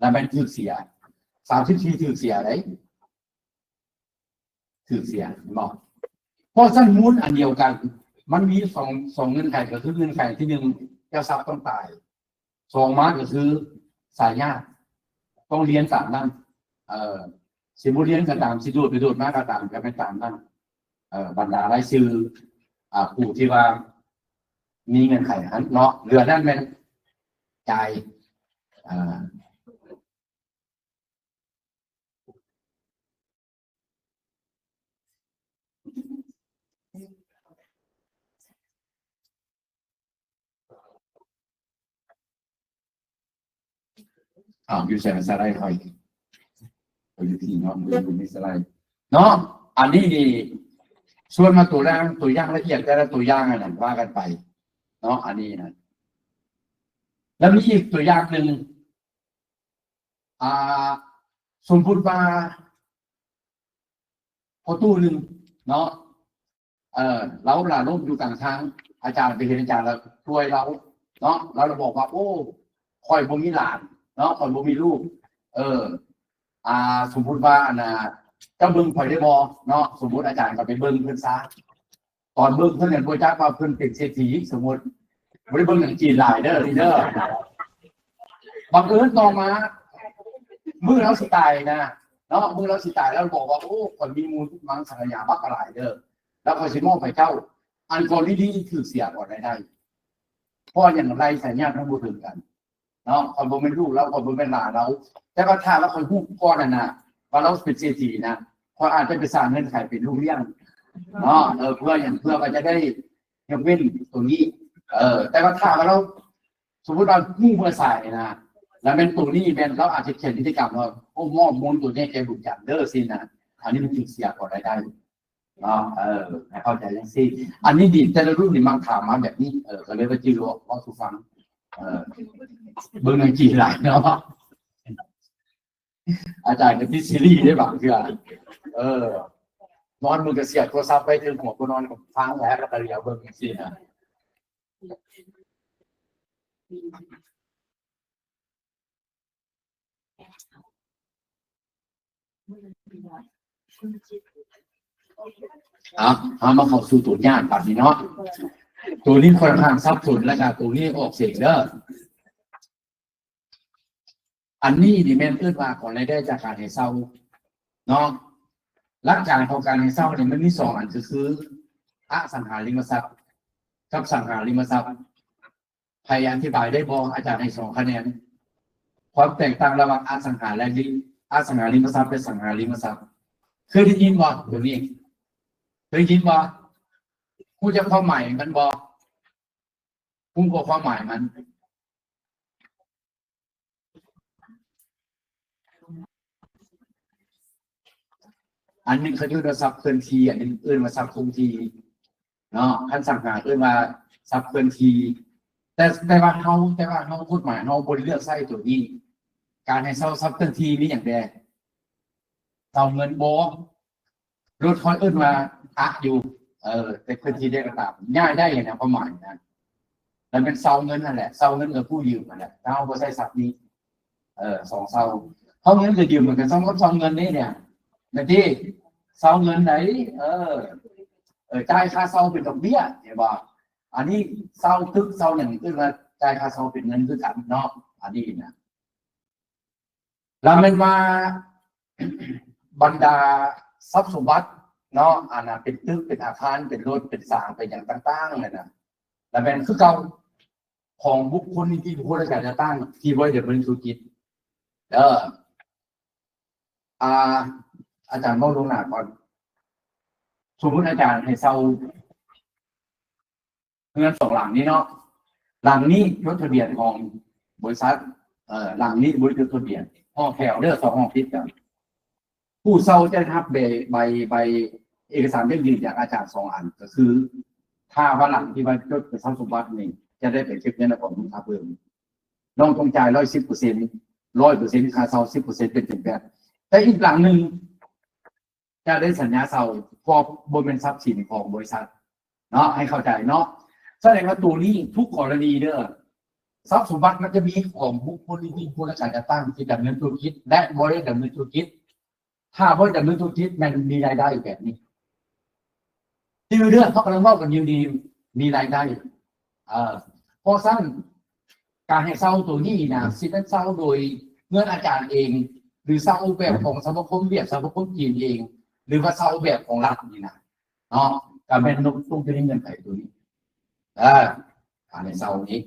ລະແມ່ນຖືກເສຍ ສາມສິບສີ່ ຖືກເສຍໄດ໋ ຖືກເສຍ ເຫັນບໍ່? ເພາະຊັ້ນມູນອັນດຽວກັນ ມັນມີສອງ ສອງເງື່ອນໄຂ ກໍຄືເງື່ອນໄຂທີໜຶ່ງ ເຈົ້າຊັບຕ້ອງຕາຍ, ສອງ ມາກໍຄືສາຍຍາດ ຕ້ອງລຽນຕາມນັ້ນ. ເອີ ຊິບໍ່ລຽນກໍຕາມ ຊິໂດດໄປໂດດມາກໍຕາມ ກໍແມ່ນຕາມນັ້ນ. ເອີ ບັນດາລາຍຊື່ ອ່າ ຜູ້ທີ່ວ່າມີເງື່ອນໄຂຫັ້ນເນາະ ເຫຼືອນັ້ນແມ່ນຈ່າຍ ອ່າ ອ້າວ ຢູ່ໃສລະສະໄລຂ້ອຍ? ຂ້ອຍຢູ່ພີ້ເນາະ ບໍ່ໄດ້ຢູ່ໃນສະໄລເນາະ. ອັນນີ້ນີ້ ສ່ວນມາຕົວຢ່າງ ຕົວຢ່າງລະອຽດແຕ່ລະຕົວຢ່າງຫັ້ນນະ ວ່າກັນໄປເນາະ ອັນນີ້ນະ. ແລ້ວມີອີກຕົວຢ່າງໜຶ່ງ ອ່າ ສົມມຸດວ່າພໍ່ຕູ້ໜຶ່ງເນາະ ເອີ ລາວຫຼ້າລົ້ມຢູ່ກາງທາງ ອາຈານໄປເຫັນອາຈານລະຊ່ວຍລາວເນາະ, ລາວລະບອກວ່າ ໂອ້ ຂ້ອຍບໍ່ມີຫຼານເນາະ ຂ້ອຍບໍ່ມີລູກ ເອີ ອ່າ ສົມມຸດວ່າ ອັນນ່າ ເຈົ້າເບິ່ງຂ້ອຍໄດ້ບໍ່ເນາະ, ສົມມຸດອາຈານກໍໄປເບິ່ງເພິ່ນຊະ ຕອນເບິ່ງເພິ່ນນັ້ນບໍ່ຈັກວ່າເພິ່ນເປັນເສດຖີ ສົມມຸດ ບໍ່ໄດ້ເບິ່ງໜັງຈີນຫຼາຍເດີ ນີ້ເດີ. ບັງເອີນຕໍ່ມາ ມື້ລາວຊິຕາຍນະເນາະ ມື້ລາວຊິຕາຍ ລາວບອກວ່າ ໂອ້ ຂ້ອຍມີມູນມັງສັງກະຍາບັກຫຼາຍເດີ ແລ້ວຂ້ອຍຊິມອບໃຫ້ເຈົ້າ. ອັນກໍດີໆ ຖືກເສຍກໍລາຍໄດ້ ເພາະຫຍັງ? ໄລ່ສາຍຍາດມັນບໍ່ເຖິງກັນ ເນາະ ຂ້ອຍບໍ່ແມ່ນລູກລາວ ຂ້ອຍບໍ່ແມ່ນຫຼານລາວ ແຕ່ວ່າຖ້າວ່າຂ້ອຍຮູ້ກ່ອນຫັ້ນນະ ວ່າລາວເປັນເສດຖີນະ ຂ້ອຍອາດຈະໄປສ້າງເງື່ອນໄຂເປັນລູກລ້ຽງເນາະ ເອີ ເພື່ອຫຍັງ? ເພື່ອວ່າຈະໄດ້ຍົກເວັ້ນຕົງນີ້ ເອີ ແຕ່ວ່າຖ້າວ່າລາວ ສົມມຸດວ່າຮູ້ເມື່ອສາຍນະ ແລ້ວແມ່ນຕົງນີ້ແມ່ນລາວອາດຈະຂຽນນິຕິກຳວ່າ ໂອ້ ມອບມູນຕົວນີ້ແກ່ບຸນຈັນເດີ ຊີ້ນະ ອັນນີ້ມັນຖືກເສຍຂອງລາຍໄດ້. ເນາະ ເອີ ໃຫ້ເຂົ້າໃຈຈັ່ງຊີ້. ອັນນີ້ດີ ແຕ່ລະລຸ້ນນີ້ມັກຖາມມາແບບນີ້ ເອີ ກໍເລີຍວ່າຈື່ອອກເວົ້າສູ່ຟັງ ເອີ ເບິ່ງໜັງຈີນຫຼາຍເນາະ ອາຈານກໍຕິດຊີຣີເດ້ບາງເທື່ອ ເອີ ນອນມື້ກໍສຽບໂທລະສັບໄວ້ເທິງຫົວ ບໍ່ນອນກໍຟັງແລ້ວ ແລ້ວກໍຫຼຽວເບິ່ງຈັ່ງຊີ້ນະ. ເອົາ ເຮົາມາເຂົ້າສູ່ໂຕຍາກບາດນີ້ເນາະ ໂຕນີ້ຂ້ອນຂ້າງສັບສົນ ແລ້ວກໍໂຕນີ້ອອກເສງເດີ. ອັນນີ້ນີ້ແມ່ນເອີ້ນວ່າຂອງລາຍໄດ້ຈາກການໃຫ້ເຊົ່າເນາະ. ຫຼັກການຂອງການໃຫ້ເຊົ່ານີ້ມັນມີສອງອັນ ກໍຄືອະສັງຫາລິມະຊັບກັບສັງຫາລິມະຊັບ. ໃຜອະທິບາຍໄດ້ບໍ່? ອາຈານໃຫ້ສອງຄະແນນ. ຄວາມແຕກຕ່າງລະຫວ່າງອະສັງຫາ ແລະ ລິ ອະສັງຫາລິມະຊັບ ແລະ ສັງຫາລິມະຊັບ ເຄີຍໄດ້ຍິນບໍ່ໂຕນີ້? ເຄີຍໄດ້ຍິນບໍ່? ຮູ້ຈັກຄວາມໝາຍມັນບໍ່? ຮູ້ບໍ່ຄວາມໝາຍມັນ? ອັນໜຶ່ງເຂົາເອີ້ນວ່າຊັບເຄື່ອນທີ່ ອັນໜຶ່ງເອີ້ນວ່າຊັບຄົງທີ່ເນາະ. ຄັນສັງຫາເອີ້ນວ່າຊັບເຄື່ອນທີ່ ແຕ່ ແຕ່ວ່າເຮົາ ແຕ່ວ່າເຮົາ ກົດໝາຍເຮົາບໍ່ໄດ້ເລືອກໃຊ້ໂຕນີ້. ການໃຫ້ເຊົ່າຊັບເຄື່ອນທີ່ມີຫຍັງແດ່? ເຊົ່າເງິນບໍ່? ລົດເຂົາເອີ້ນວ່າອະຢູ່ ເອີ ແຕ່ເຄື່ອນທີ່ໃດກໍຕາມ ຍ້າຍໄດ້ນະ ຄວາມໝາຍນະ. ແລ້ວແມ່ນເຊົ່າເງິນຫັ້ນແຫຼະ ເຊົ່າເງິນກໍກູ້ຢືມຫັ້ນແຫຼະ ຖ້າເຮົາບໍ່ໃຊ້ສັບນີ້ ເອີ ສອງເຊົ່າ. ເຊົ່າເງິນກັບຢືມມັນກໍສ່ຳກັບເຊົ່າເງິນນີ້ແຫຼະ ແມ່ນຕິ? ເຊົ່າເງິນໃດ ເອີ ເອີ ຈ່າຍຄ່າເຊົ່າເປັນດອກເບ້ຍ ເຫັນບໍ່? ອັນນີ້ເຊົ່າຕຶກເຊົ່າຫຍັງ ເອີ້ນວ່າຈ່າຍຄ່າເຊົ່າເປັນເງິນຄືກັນເນາະ ອັນນີ້ນະ. ລະແມ່ນວ່າບັນດາຊັບສົມບັດເນາະ ອັນນັ້ນເປັນຕຶກ ເປັນອາຄານ ເປັນລົດ ເປັນສາງ ເປັນຫຍັງຕ່າງໆນັ້ນນະ ລະແມ່ນຄືເກົ່າ ຂອງບຸກຄົນນິຕິບຸກຄົນ ແລະ ການຈັດຕັ້ງທີ່ບໍ່ໄດ້ດຳເນີນທຸລະກິດເດີ. ອາ ອາຈານເວົ້າລ່ວງໜ້າກ່ອນ ສົມມຸດອາຈານໃຫ້ເຊົ່າ ເຮືອນສອງຫຼັງນີ້ເນາະ ຫຼັງນີ້ຈົດທະບຽນຂອງບໍລິສັດ ເອີ ຫຼັງນີ້ບໍ່ໄດ້ຈົດທະບຽນ ຫ້ອງແຖວເດີ ສອງຫ້ອງຕິດກັນ. ຜູ້ເຊົ່າຈະໄດ້ຮັບໃບ ໃບ ໃບເອກະສານຢັ້ງຢືນຈາກອາຈານສອງອັນ ກໍຄືຖ້າວ່າຫຼັງທີ່ວ່າຈົດເປັນຊັບສົມບັດນີ້ ຈະໄດ້ໄປເກັບເງິນໃນກອງທຶນຄ່າເພີ່ມ ນ້ອງຕ້ອງຈ່າຍຮ້ອຍສິບເປີເຊັນ ຮ້ອຍເປີເຊັນຄ່າເຊົ່າ ສິບເປີເຊັນເປັນເປັນແບບ ແຕ່ອີກຫຼັງໜຶ່ງ ຈະໄດ້ສັນຍາເຊົ່າ ເພາະບໍ່ແມ່ນຊັບສິນຂອງບໍລິສັດເນາະ ໃຫ້ເຂົ້າໃຈເນາະ. ສະແດງວ່າໂຕນີ້ທຸກກໍລະນີເດີ ຊັບສົມບັດມັນຈະມີຂອງບຸກຄົນ ນິຕິບຸກຄົນ ແລະ ການຈັດຕັ້ງທີ່ດຳເນີນທຸລະກິດ ແລະ ບໍ່ໄດ້ດຳເນີນທຸລະກິດ. ຖ້າບໍ່ດຳເນີນທຸລະກິດແມ່ນມີລາຍໄດ້ແບບນີ້ ຈື່ເດີ ເຮົາກຳລັງເວົ້າກັນຢູ່ນີ້ ມີລາຍໄດ້. ເອີ ເພາະສະນັ້ນ ການໃຫ້ເຊົ່າໂຕນີ້ນະ ຊິແມ່ນເຊົ່າໂດຍເຮືອນອາຈານເອງ ຫຼືເຊົ່າແບບຂອງສະມາຄົມຫວຽດ ສະມາຄົມຈີນເອງ ຫຼືວ່າເຊົ່າແບບຂອງລັດນີ້ນະເນາະ ກະແມ່ນຕົກຢູ່ໃນເງື່ອນໄຂໂຕນີ້ ເອີ ການໃຫ້ເຊົ່ານີ້.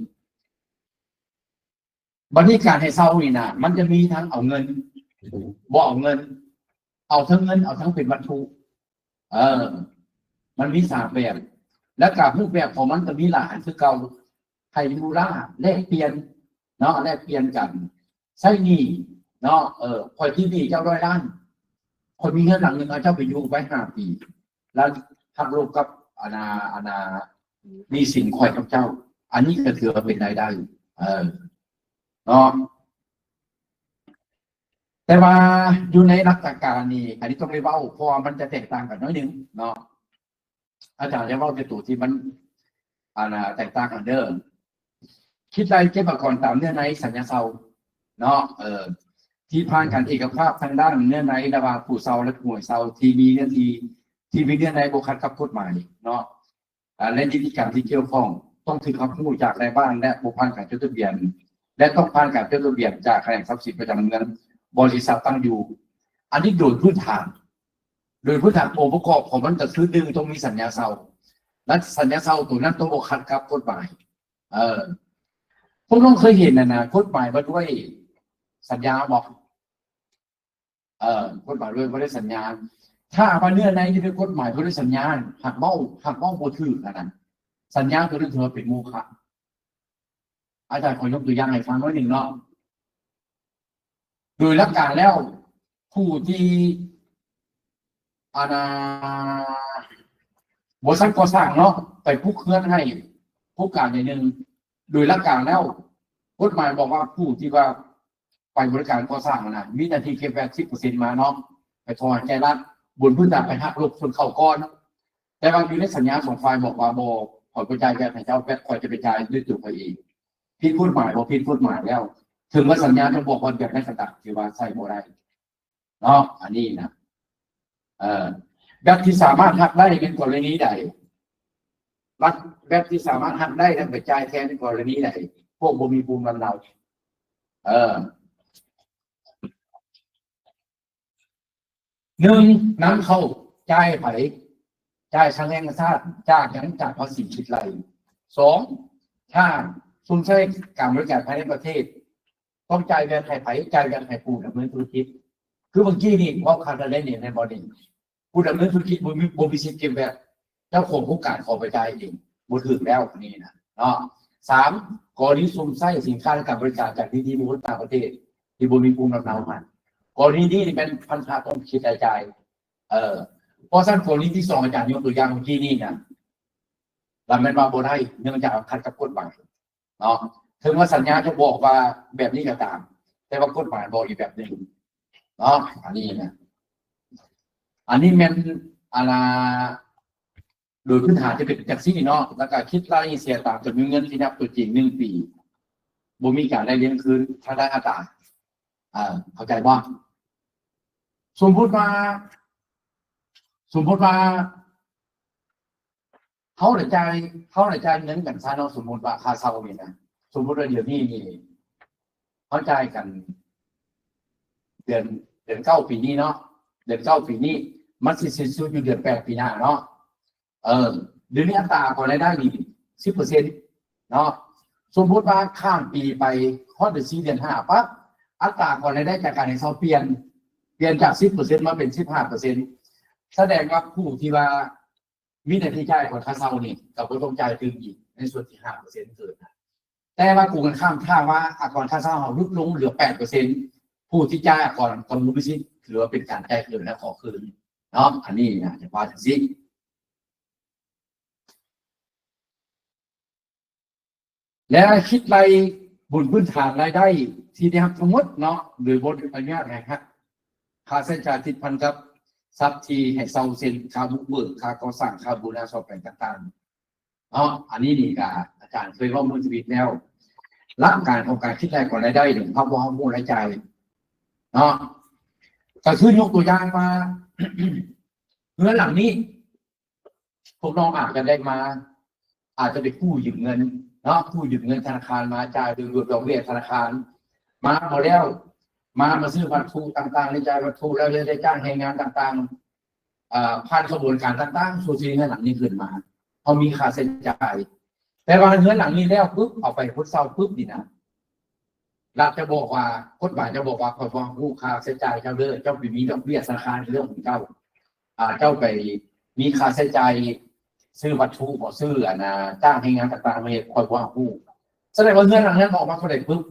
ບັດນີ້ການໃຫ້ເຊົ່ານີ້ນະ ມັນຈະມີທັງເອົາເງິນ ບໍ່ເອົາເງິນ ເອົາທັງເງິນ ເອົາທັງເປັນວັດຖຸ ເອີ ມັນມີສາມແບບ ແລ້ວກະຮູບແບບຂອງມັນກໍມີຫຼາຍອັນຄືເກົ່າ ໃຫ້ມູນຄ່າ ແລກປ່ຽນເນາະ ແລກປ່ຽນກັນ ໃຊ້ໜີ້ເນາະ ເອີ ຂ້ອຍຕິດໜີ້ເຈົ້າຮ້ອຍລ້ານ ຂ້ອຍມີເຮືອນຫຼັງໜຶ່ງ ເອົາເຈົ້າໄປຢູ່ໄວ້ຫ້າປີ ແລ້ວຫັກລົບກັບອັນນ່າ ອັນນ່າ ໜີ້ສິນຂ້ອຍກັບເຈົ້າ ອັນນີ້ກໍຖືວ່າເປັນລາຍໄດ້ ເອີ ເນາະ ແຕ່ວ່າຢູ່ໃນຫຼັກການນີ້ ອັນນີ້ຕ້ອງໄດ້ເວົ້າ ເພາະວ່າມັນຈະແຕກຕ່າງກັນໜ້ອຍໜຶ່ງເນາະ ອາຈານຈະເວົ້າແຕ່ໂຕທີ່ມັນ ອັນນ່າ ແຕກຕ່າງກັນເດີ. ຄິດລາຍເກັບອາກອນຕາມເນື້ອໃນສັນຍາເຊົ່າເນາະ ເອີ ທີ່ຜ່ານການເອກະພາບທາງດ້ານເນື້ອໃນລະຫວ່າງຜູ້ເຊົ່າ ແລະ ຜູ້ໃຫ້ເຊົ່າ ທີ່ມີເນື້ອທີ່ ທີ່ມີເນື້ອໃນບໍ່ຂັດກັບກົດໝາຍເນາະ ອາ ແລະ ນິຕິກຳທີ່ກ່ຽວຂ້ອງ ຕ້ອງຖືກຮັບຮູ້ຈາກນາຍບ້ານ ແລະ ບໍ່ຜ່ານການຈົດທະບຽນ ແລະ ຕ້ອງຜ່ານການຈົດທະບຽນຈາກຂະແໜງຊັບສິນປະຈຳເມືອງ ບໍລິສັດຕັ້ງຢູ່. ອັນນີ້ໂດຍພື້ນຖານ ໂດຍພື້ນຖານ ອົງປະກອບຂອງມັນກໍຄື ໜຶ່ງ ຕ້ອງມີສັນຍາເຊົ່າ ແລະ ສັນຍາເຊົ່າໂຕນັ້ນຕ້ອງບໍ່ຂັດກັບກົດໝາຍ. ເອີ ພວກນ້ອງເຄີຍເຫັນຫັ້ນນະ ກົດໝາຍວ່າດ້ວຍສັນຍາບໍ່? ເອີ ກົດໝາຍໂດຍບໍ່ໄດ້ສັນຍາ. ຖ້າວ່າເນື້ອໃນທີ່ເປັນກົດໝາຍບໍ່ໄດ້ສັນຍາ ຫາກເວົ້າ ຫາກເວົ້າບໍ່ຖືກຫັ້ນນະ ສັນຍາໂຕນັ້ນຖືວ່າເປັນໂມຄະ. ອາຈານຂໍຍົກຕົວຢ່າງໃຫ້ຟັງໜ້ອຍໜຶ່ງເນາະ. ໂດຍຫຼັກການແລ້ວ ຜູ້ທີ່ ອັນນ່າ ບໍລິສັດກໍ່ສ້າງເນາະ ໄປປຸກເຮືອນໃຫ້ໂຄງການໃດໜຶ່ງ ໂດຍຫຼັກການແລ້ວ ກົດໝາຍບອກວ່າຜູ້ທີ່ວ່າໄປບໍລິການກໍ່ສ້າງຫັ້ນນະ ມີໜ້າທີ່ເກັບແວັດສິບເປີເຊັນມາເນາະ ໄປຖອນໃຫ້ແກ່ລັດ ບົນພື້ນຖານໄປຫັກລົບສ່ວນເຂົ້າກ່ອນ. ແຕ່ວ່າຢູ່ໃນສັນຍາສອງຝ່າຍບອກວ່າ ບໍ່ ຂ້ອຍບໍ່ຈ່າຍແວັດໃຫ້ເຈົ້າ ແວັດຂ້ອຍຈະໄປຈ່າຍດ້ວຍຕົວຂ້ອຍເອງ. ຜິດກົດໝາຍບໍ່? ຜິດກົດໝາຍແລ້ວ. ເຖິງວ່າສັນຍາຈະບອກວ່າແບບໃດກໍຕາມ ຖືວ່າໃຊ້ບໍ່ໄດ້ເນາະ ອັນນີ້ນະ. ເອີ ແວັດທີ່ສາມາດຫັກໄດ້ແມ່ນກໍລະນີໃດ? ແວັດ ແວັດທີ່ສາມາດຫັກໄດ້ແລ້ວໄປຈ່າຍແທນກໍລະນີໃດ? ພວກບໍ່ມີພູມລຳເນົາ. ເອີ ໜຶ່ງ ນຳເຂົ້າ ຈ່າຍໃຜ? ຈ່າຍທາງແຮງງານຊາດ. ຈາກຫຍັງ? ຈາກພາສີຄິດໄລ່. ສອງ ຖ້າຊຸມໃຊ້ການບໍລິການພາຍໃນປະເທດ ຕ້ອງຈ່າຍແວັດໃຫ້ໃຜ? ຈ່າຍແວັດໃຫ້ຜູ້ດຳເນີນທຸລະກິດ. ຄືເມື່ອກີ້ນີ້ເວົ້າຄາດໄດ້ນີ້ ແມ່ນບໍ່ນີ້? ຜູ້ດຳເນີນທຸລະກິດບໍ່ມີ ບໍ່ມີສິດເກັບແວັດ. ເຈົ້າຂອງໂຄງການເຂົາໄປຈ່າຍເອງ ບໍ່ຖືກແລ້ວນີ້ນະເນາະ. ສາມ ກໍລະນີຊຸມໃຊ້ສິນຄ້າ ແລະ ການບໍລິການຈາກທີ່ດີບຸກຄົນຕ່າງປະເທດ ທີ່ບໍ່ມີພູມລຳເນົາຫັ້ນ ກໍລະນີນີ້ແມ່ນພັນທະຕ້ອງຄິດລາຍຈ່າຍ. ເອີ ເພາະສະນັ້ນກໍລະນີທີສອງ ອາຈານຍົກຕົວຢ່າງເມື່ອກີ້ນີ້ນະ ລະແມ່ນວ່າບໍ່ໄດ້ ເນື່ອງຈາກຂັດກັບກົດໝາຍເນາະ. ເຖິງວ່າສັນຍາຈະບອກວ່າແບບນີ້ກໍຕາມ ແຕ່ວ່າກົດໝາຍບອກອີກແບບໜຶ່ງເນາະ ອັນນີ້ນະ. ອັນນີ້ແມ່ນ ອັນນ່າ ໂດຍພື້ນຖານຈະເປັນຈັ່ງຊີ້ເນາະ ແລ້ວກໍຄິດລາຍເສຍຕາມຈຳນວນເງິນທີ່ນັບຕົວຈິງໜຶ່ງປີ ບໍ່ມີການໄລ່ລຽນຄືນທາງດ້ານອັດຕາ. ເຂົ້າໃຈບໍ່? ສົມມຸດວ່າ ສົມມຸດວ່າເຮົາໄດ້ຈ່າຍ ເຮົາໄດ້ຈ່າຍເງິນກັນຊະເນາະ ສົມມຸດວ່າຄ່າເຊົ່ານີ້ນະ ສົມມຸດວ່າດຽວນີ້ນີ້ ເຮົາຈ່າຍກັນເດືອນ ເດືອນເກົ້າປີນີ້ເນາະ ເດືອນເກົ້າປີນີ້ ມັນຊິສິ້ນສຸດຢູ່ເດືອນແປດປີໜ້າເນາະ. ເອີ ດຽວນີ້ອັດຕາອາກອນລາຍໄດ້ນີ້ສິບເປີເຊັນເນາະ. ສົມມຸດວ່າຂ້າມປີໄປຮອດເດືອນສີ່ ເດືອນຫ້າ ປັບ ອັດຕາອາກອນລາຍໄດ້ຈາກການໃຫ້ເຊົ່າປ່ຽນ ປ່ຽນຈາກສິບເປີເຊັນມາເປັນສິບຫ້າເປີເຊັນ ສະແດງວ່າຜູ້ທີ່ວ່າມີໜ້າທີ່ຈ່າຍອາກອນຄ່າເຊົ່ານີ້ ກໍບໍ່ຕ້ອງຈ່າຍຕື່ມອີກໃນສ່ວນທີ່ຫ້າເປີເຊັນເກີນນະ. ແຕ່ວ່າກົງກັນຂ້າມ ຖ້າວ່າອາກອນຄ່າເຊົ່າເຮົາຫຼຸດລົງເຫຼືອແປດເປີເຊັນ ຜູ້ທີ່ຈ່າຍອາກອນກໍບໍ່ມີສິດ ຖືວ່າເປັນການຈ່າຍເກີນ ແລະ ຂໍຄືນເນາະ. ອັນນີ້ນະ ຈະວ່າຈັ່ງຊີ້. ແລະ ຄິດໄລ່ບົນພື້ນຖານລາຍໄດ້ທີ່ໄດ້ຮັບທັງໝົດເນາະ ໂດຍບໍ່ອະນຸຍາດໃຫ້ຫັກຄ່າໃຊ້ຈ່າຍຕິດພັນກັບຊັບທີ່ໃຫ້ເຊົ່າ ເຊັ່ນ ຄ່າບຸກເບີກ, ຄ່າກໍ່ສ້າງ, ຄ່າບູລະນະສ້ອມແປງຕ່າງໆເນາະ. ອັນນີ້ນີ້ກະອາຈານເຄີຍເວົ້າເມື່ອທຳອິດແລ້ວ ຫຼັກການຂອງການຄິດໄລ່ຂອງລາຍໄດ້ນີ້ ເຮົາບໍ່ ເຮົາບໍ່ຮູ້ລາຍຈ່າຍເນາະ. ກະຄືຍົກຕົວຢ່າງວ່າ ເຮືອນຫຼັງນີ້ ພວກນ້ອງອາດຈະໄດ້ມາ ອາດຈະໄປກູ້ຢືມເງິນເນາະ ກູ້ຢືມເງິນທະນາຄານມາຈ່າຍ ໂດຍລວມດອກເບ້ຍທະນາຄານ ມາບໍ່ແລ້ວ ມາ ມາຊື້ວັດຖຸຕ່າງໆ ໄດ້ຈ່າຍວັດຖຸແລ້ວ ໄດ້ ໄດ້ຈ້າງແຮງງານຕ່າງໆ ເອີ ຜ່ານຂະບວນການຕ່າງໆ ສູ່ຊິເຮືອນຫຼັງນີ້ຂຶ້ນມາ ເຮົາມີຄ່າໃຊ້ຈ່າຍ. ແຕ່ວ່າເຮືອນຫຼັງນີ້ແລ້ວປຶບ ເອົາໄປຄົນເຊົ່າປຶບນີ້ນະ ລັດຈະບອກວ່າ ກົດໝາຍຈະບອກວ່າ ຂ້ອຍບໍ່ຮັບຮູ້ຄ່າໃຊ້ຈ່າຍເຈົ້າເດີ້ ເຈົ້າໄປມີດອກເບ້ຍທະນາຄານເລື່ອງຂອງເຈົ້າ ອາ ເຈົ້າໄປມີຄ່າໃຊ້ຈ່າຍຊື້ວັດຖຸບໍ ຊື້ອັນນ່າ ຈ້າງແຮງງານຕ່າງໆມາເຮັດ ຂ້ອຍບໍ່ຮັບຮູ້. ສະແດງວ່າເຮືອນຫຼັງນັ້ນອອກມາເທົ່າໃດປຶບ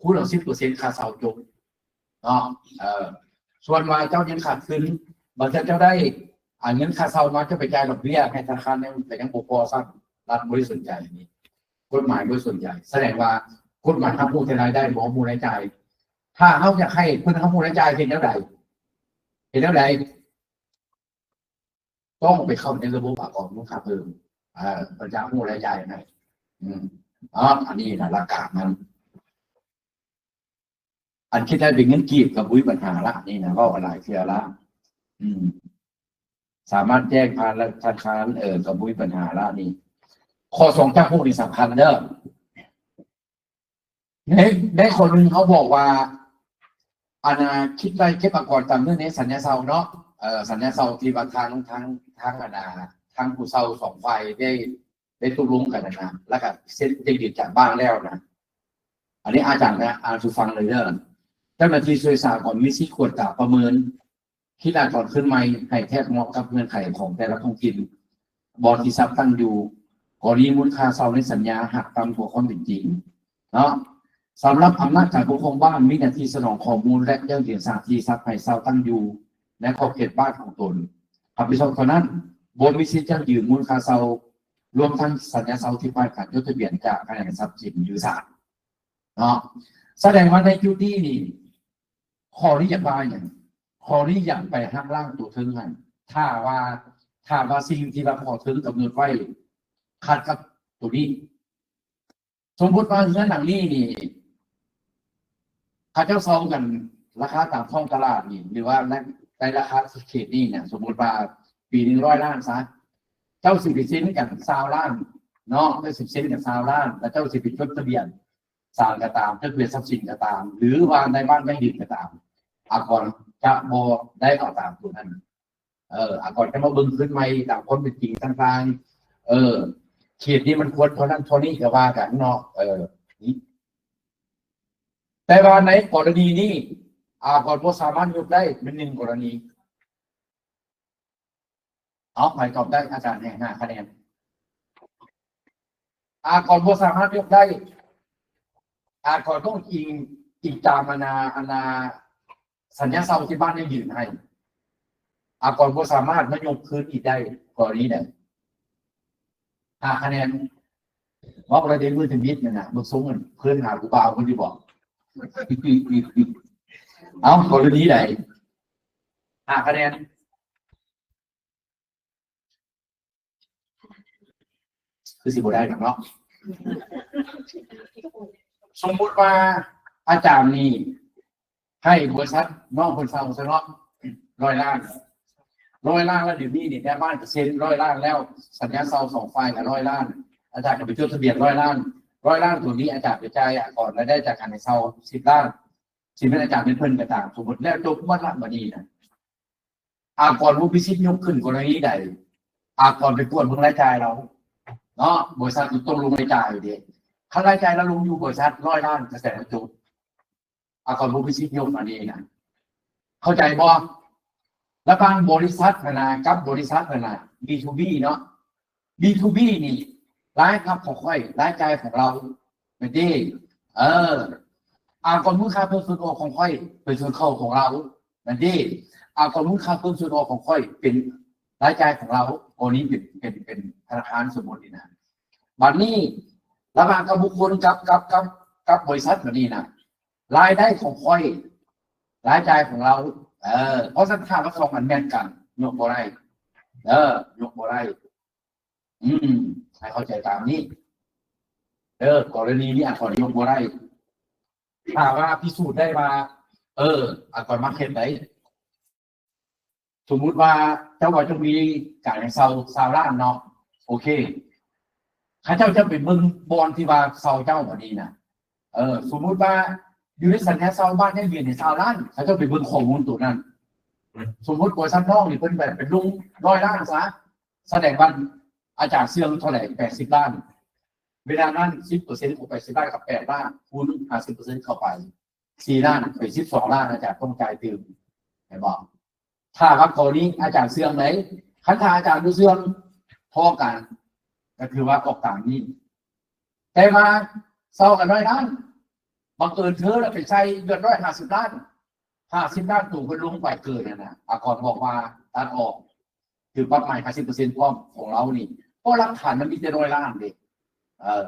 ຄູນເອົາສິບເປີເຊັນຄ່າເຊົ່າຈົບເນາະ. ເອີ ສ່ວນວ່າເຈົ້າຍັງຂາດທຶນ ບາງເທື່ອເຈົ້າໄດ້ ອາ ເງິນຄ່າເຊົ່າມາ ເຈົ້າໄປຈ່າຍດອກເບ້ຍໃຫ້ທະນາຄານ ຍັງ ກໍຍັງບໍ່ພໍຊ້ຳ ລັດບໍ່ໄດ້ສົນໃຈນີ້ ກົດໝາຍບໍ່ໄດ້ສົນໃຈ. ສະແດງວ່າກົດໝາຍຮັບຮູ້ແຕ່ລາຍໄດ້ ບໍ່ຮັບຮູ້ລາຍຈ່າຍ. ຖ້າເຮົາຢາກໃຫ້ເພິ່ນຮັບຮູ້ລາຍຈ່າຍ ເຮັດແນວໃດ? ເຮັດແນວໃດ? ຕ້ອງໄປເຂົ້າໃນລະບົບອາກອນມູນຄ່າເພີ່ມ ເອີ ເພິ່ນຈະຮູ້ລາຍຈ່າຍໃຫ້. ອືມ ເນາະ ອັນນີ້ນະຫຼັກການມັນ. ອັນຄິດໄດ້ເປັນເງິນກີບກໍບໍ່ມີບັນຫາລະ ນີ້ນະ ເວົ້າກັນຫຼາຍເທື່ອລະ. ອືມ ສາມາດແຈ້ງຜ່ານທະນາຄານ ເອີ ກໍບໍ່ມີບັນຫາລະນີ້. ຂໍ້ສອງຈາກຫົກນີ້ສຳຄັນເດີ້. ໃນ ໃນຂໍ້ໜຶ່ງເຂົາບອກວ່າ ອັນນ່າ ຄິດໄລ່ເກັບອາກອນຕາມເນື້ອໃນສັນຍາເຊົ່າເນາະ ເອີ ສັນຍາເຊົ່າທີ່ວ່າທາງ ທາງ ທາງ ອັນນ່າ ທາງຜູ້ເຊົ່າສອງຝ່າຍໄດ້ ໄດ້ຕົກລົງກັນນະ ແລ້ວກໍເຊັນເປັນເອກະສານບ້າງແລ້ວນະ. ອັນນີ້ອາຈານນະ ອ່ານສູ່ຟັງເລີຍເດີ້. ເຈົ້າໜ້າທີ່ສ່ວຍສາກອນມີສິດກວດກາປະເມີນ ຄິດອາກອນຄືນໃໝ່ໃຫ້ແທດເໝາະກັບເງື່ອນໄຂຂອງແຕ່ລະທ້ອງຖິ່ນ ບ່ອນທີ່ຊັບຕັ້ງຢູ່, ກໍລະນີມູນຄ່າເຊົ່າໃນສັນຍາຫາກຕ່ຳກວ່າຄວາມເປັນຈິງເນາະ. ສຳລັບອຳນາດການປົກຄອງບ້ານ ມີໜ້າທີ່ສະໜອງຂໍ້ມູນ ແລະ ຢັ້ງຢືນສະຖານທີ່ຊັບໃຫ້ເຊົ່າຕັ້ງຢູ່ໃນຂອບເຂດບ້ານຂອງຕົນ ຮັບຜິດຊອບເທົ່ານັ້ນ. ບໍ່ມີສິດຢັ້ງຢືນມູນຄ່າເຊົ່າ ລວມທັງສັນຍາເຊົ່າທີ່ຜ່ານການຈົດທະບຽນຈາກພະແນກຊັບສິນ ຫຼື ສານເນາະ. ສະແດງວ່າໃນຈຸດນີ້ນີ້ ຂໍ້ນີ້ຢາກວ່າຫຍັງ? ຂໍ້ນີ້ຢາກໄປຫັກລ້າງຕົວເທິງຫັ້ນ. ຖ້າວ່າ ຖ້າວ່າສິ່ງທີ່ວ່າຂໍ້ເທິງກຳນົດໄວ້ຂັດກັບຕົວນີ້, ສົມມຸດວ່າເຮືອນຫຼັງນີ້ນີ້ ເຂົາເຈົ້າເຊົ່າກັນລາຄາຕາມທ້ອງຕະຫຼາດນີ້ ຫຼືວ່າໃນ ໃນລາຄາເຂດນີ້ນະ, ສົມມຸດວ່າປີໜຶ່ງຮ້ອຍລ້ານຊະ, ເຈົ້າຊິໄປເຊັນກັນຊາວລ້ານເນາະ, ເຈົ້າຊິເຊັນກັນຊາວລ້ານ ແລ້ວເຈົ້າຊິໄປຈົດທະບຽນສານກໍຕາມ, ຈົດທະບຽນຊັບສິນກໍຕາມ ຫຼືວ່າໃນບ້ານໃນດິນກໍຕາມ, ອາກອນຈະບໍ່ໄດ້ເອົາຕາມຕົວນັ້ນ. ເອີ ອາກອນຈະມາເບິ່ງຄືນໃໝ່ຕາມຄວາມເປັນຈິງຕ່າງໆ. ເອີ ເຂດນີ້ມັນຄວນເທົ່ານັ້ນເທົ່ານີ້ກໍວ່າກັນເນາະ. ເອີ ແຕ່ວ່າໃນກໍລະນີນີ້ ອາກອນບໍ່ສາມາດຍົກໄດ້ ແມ່ນໜຶ່ງກໍລະນີ. ເອົາ ໃຜຕອບໄດ້ ອາຈານໃຫ້ຫ້າຄະແນນ. ອາກອນບໍ່ສາມາດຍົກໄດ້ ອາກອນຕ້ອງອີງ ອີງຕາມອັນນາ ອັນນາ ສັນຍາເຊົ່າທີ່ບ້ານໄດ້ຍື່ນໃຫ້. ອາກອນບໍ່ສາມາດມາຍົກຄືນອີກໄດ້ ກໍລະນີໃດ? ຫ້າຄະແນນ. ເວົ້າແລ້ວເດ້ ມືທຳອິດນັ້ນນະ, ເບິ່ງຊົງຫັ້ນ ເພິ່ນຫາຜູ້ບ່າວເພິ່ນຢູ່ບໍ? ເອົ້າ ກໍລະນີໃດ? ຫ້າຄະແນນ. ຄືຊິບໍ່ໄດ້ດອກເນາະ. ສົມມຸດວ່າອາຈານນີ້ໃຫ້ບໍລິສັດນ້ອງເພິ່ນເຊົ່າຊະເນາະ ຮ້ອຍລ້ານ, ຮ້ອຍລ້ານ ແລ້ວດຽວນີ້ນີ້ແມ່ບ້ານກໍເຊັນຮ້ອຍລ້ານແລ້ວ, ສັນຍາເຊົ່າສອງຝ່າຍກໍຮ້ອຍລ້ານ, ອາຈານກໍໄປຈົດທະບຽນຮ້ອຍລ້ານ, ຮ້ອຍລ້ານໂຕນີ້ອາຈານໄປຈ່າຍອາກອນລາຍໄດ້ຈາກການໃຫ້ເຊົ່າສິບລ້ານ, ຊິແມ່ນອາຈານແມ່ນເພິ່ນກໍຕາມ, ສົມມຸດແລ້ວຈົບໝົດລະ. ບັດນີ້ນະ ອາກອນບໍ່ມີສິດຍົກຂຶ້ນກໍລະນີໃດ? ອາກອນໄປກວດເບິ່ງລາຍຈ່າຍລາວເນາະ, ບໍລິສັດຕ້ອງລົງລາຍຈ່າຍເດ້. ຄັນລາຍຈ່າຍລາວລົງຢູ່ບໍລິສັດຮ້ອຍລ້ານ ກະແສນຈົບ, ອາກອນບໍ່ມີສິດຍົກອັນນີ້ນະ. ເຂົ້າໃຈບໍ່? ລະຫວ່າງບໍລິສັດຫັ້ນນະ ກັບບໍລິສັດຫັ້ນນະ ບີທູບີເນາະ, ບີທູບີນີ້ ລາຍຮັບຂອງຂ້ອຍ ລາຍຈ່າຍຂອງລາວ ແມ່ນເດ້. ເອີ ອາກອນມູນຄ່າເພີ່ມສ່ວນອອກຂອງຂ້ອຍ ເປັນສ່ວນເຂົ້າຂອງລາວ ແມ່ນເດ້. ອາກອນມູນຄ່າເພີ່ມສ່ວນອອກຂອງຂ້ອຍ ເປັນລາຍຈ່າຍຂອງລາວ. ໂອ ນີ້ເປັນ ເປັນ ເປັນທະນາຄານສົມມຸດນີ້ນະ. ບັດນີ້ລະຫວ່າງກັບບຸກຄົນ ກັບ ກັບ ກັບ ກັບບໍລິສັດ ບັດນີ້ນະ ລາຍໄດ້ຂອງຂ້ອຍ ລາຍຈ່າຍຂອງລາວ. ເອີ ເພາະສະນັ້ນຖ້າວ່າສອງອັນແມັດກັນ ຍົກບໍ່ໄດ້. ເອີ ຍົກບໍ່ໄດ້. ອືມ ໃຫ້ເຂົ້າໃຈຕາມນີ້ເດີ. ກໍລະນີນີ້ອາກອນຍົກບໍ່ໄດ້. ຖ້າວ່າພິສູດໄດ້ວ່າ ເອີ ອາກອນມັກເຮັດໃດ. ສົມມຸດວ່າເຈົ້າວ່າເຈົ້າມີການໃຫ້ເຊົ່າຊາວລ້ານເນາະ, ໂອເຄ ເຂົາເຈົ້າຈະໄປເບິ່ງບ່ອນທີ່ວ່າເຊົ່າເຈົ້າບັດນີ້ນະ. ເອີ ສົມມຸດວ່າຢູ່ໃນສັນຍາເຊົ່າບ້ານຍັງຢືນໃຫ້ຊາວລ້ານ, ເຂົາເຈົ້າໄປເບິ່ງຂໍ້ມູນໂຕນັ້ນ. ສົມມຸດບໍລິສັດນ້ອງນີ້ເພິ່ນແບບເປັນລົງຮ້ອຍລ້ານຊະ, ສະແດງວ່າອາຈານເຊື່ອງເທົ່າໃດ? ແປດສິບລ້ານ. ເວລານັ້ນສິບເປີເຊັນຂອງແປດສິບລ້ານກັບແປດລ້ານ ຄູນຫ້າສິບເປີເຊັນເຂົ້າໄປ ສີ່ລ້ານ ເປັນສິບສອງລ້ານ ອາຈານຕ້ອງຈ່າຍຕື່ມ ແມ່ນບໍ່? ຖ້າວ່າກໍລະນີອາຈານເຊື່ອງໃດ? ຄັນຖ້າອາຈານບໍ່ເຊື່ອງ ພໍກັນ ກໍຄືວ່າອອກຕາມນີ້. ແຕ່ວ່າເຊົ່າກັນຮ້ອຍລ້ານ ບັງເອີນເທີລະໄປໃຊ້ເງິນຮ້ອຍຫ້າສິບລ້ານ ຫ້າສິບລ້ານໂຕເພິ່ນລົງໄປເກີນນັ້ນນະ, ອາກອນບອກວ່າຕັດອອກ ຖືກປັບໃໝຫ້າສິບເປີເຊັນພ້ອມຂອງລາວນີ້ ເພາະຫຼັກຖານມັນມີແຕ່ຮ້ອຍລ້ານເດ້. ເອີ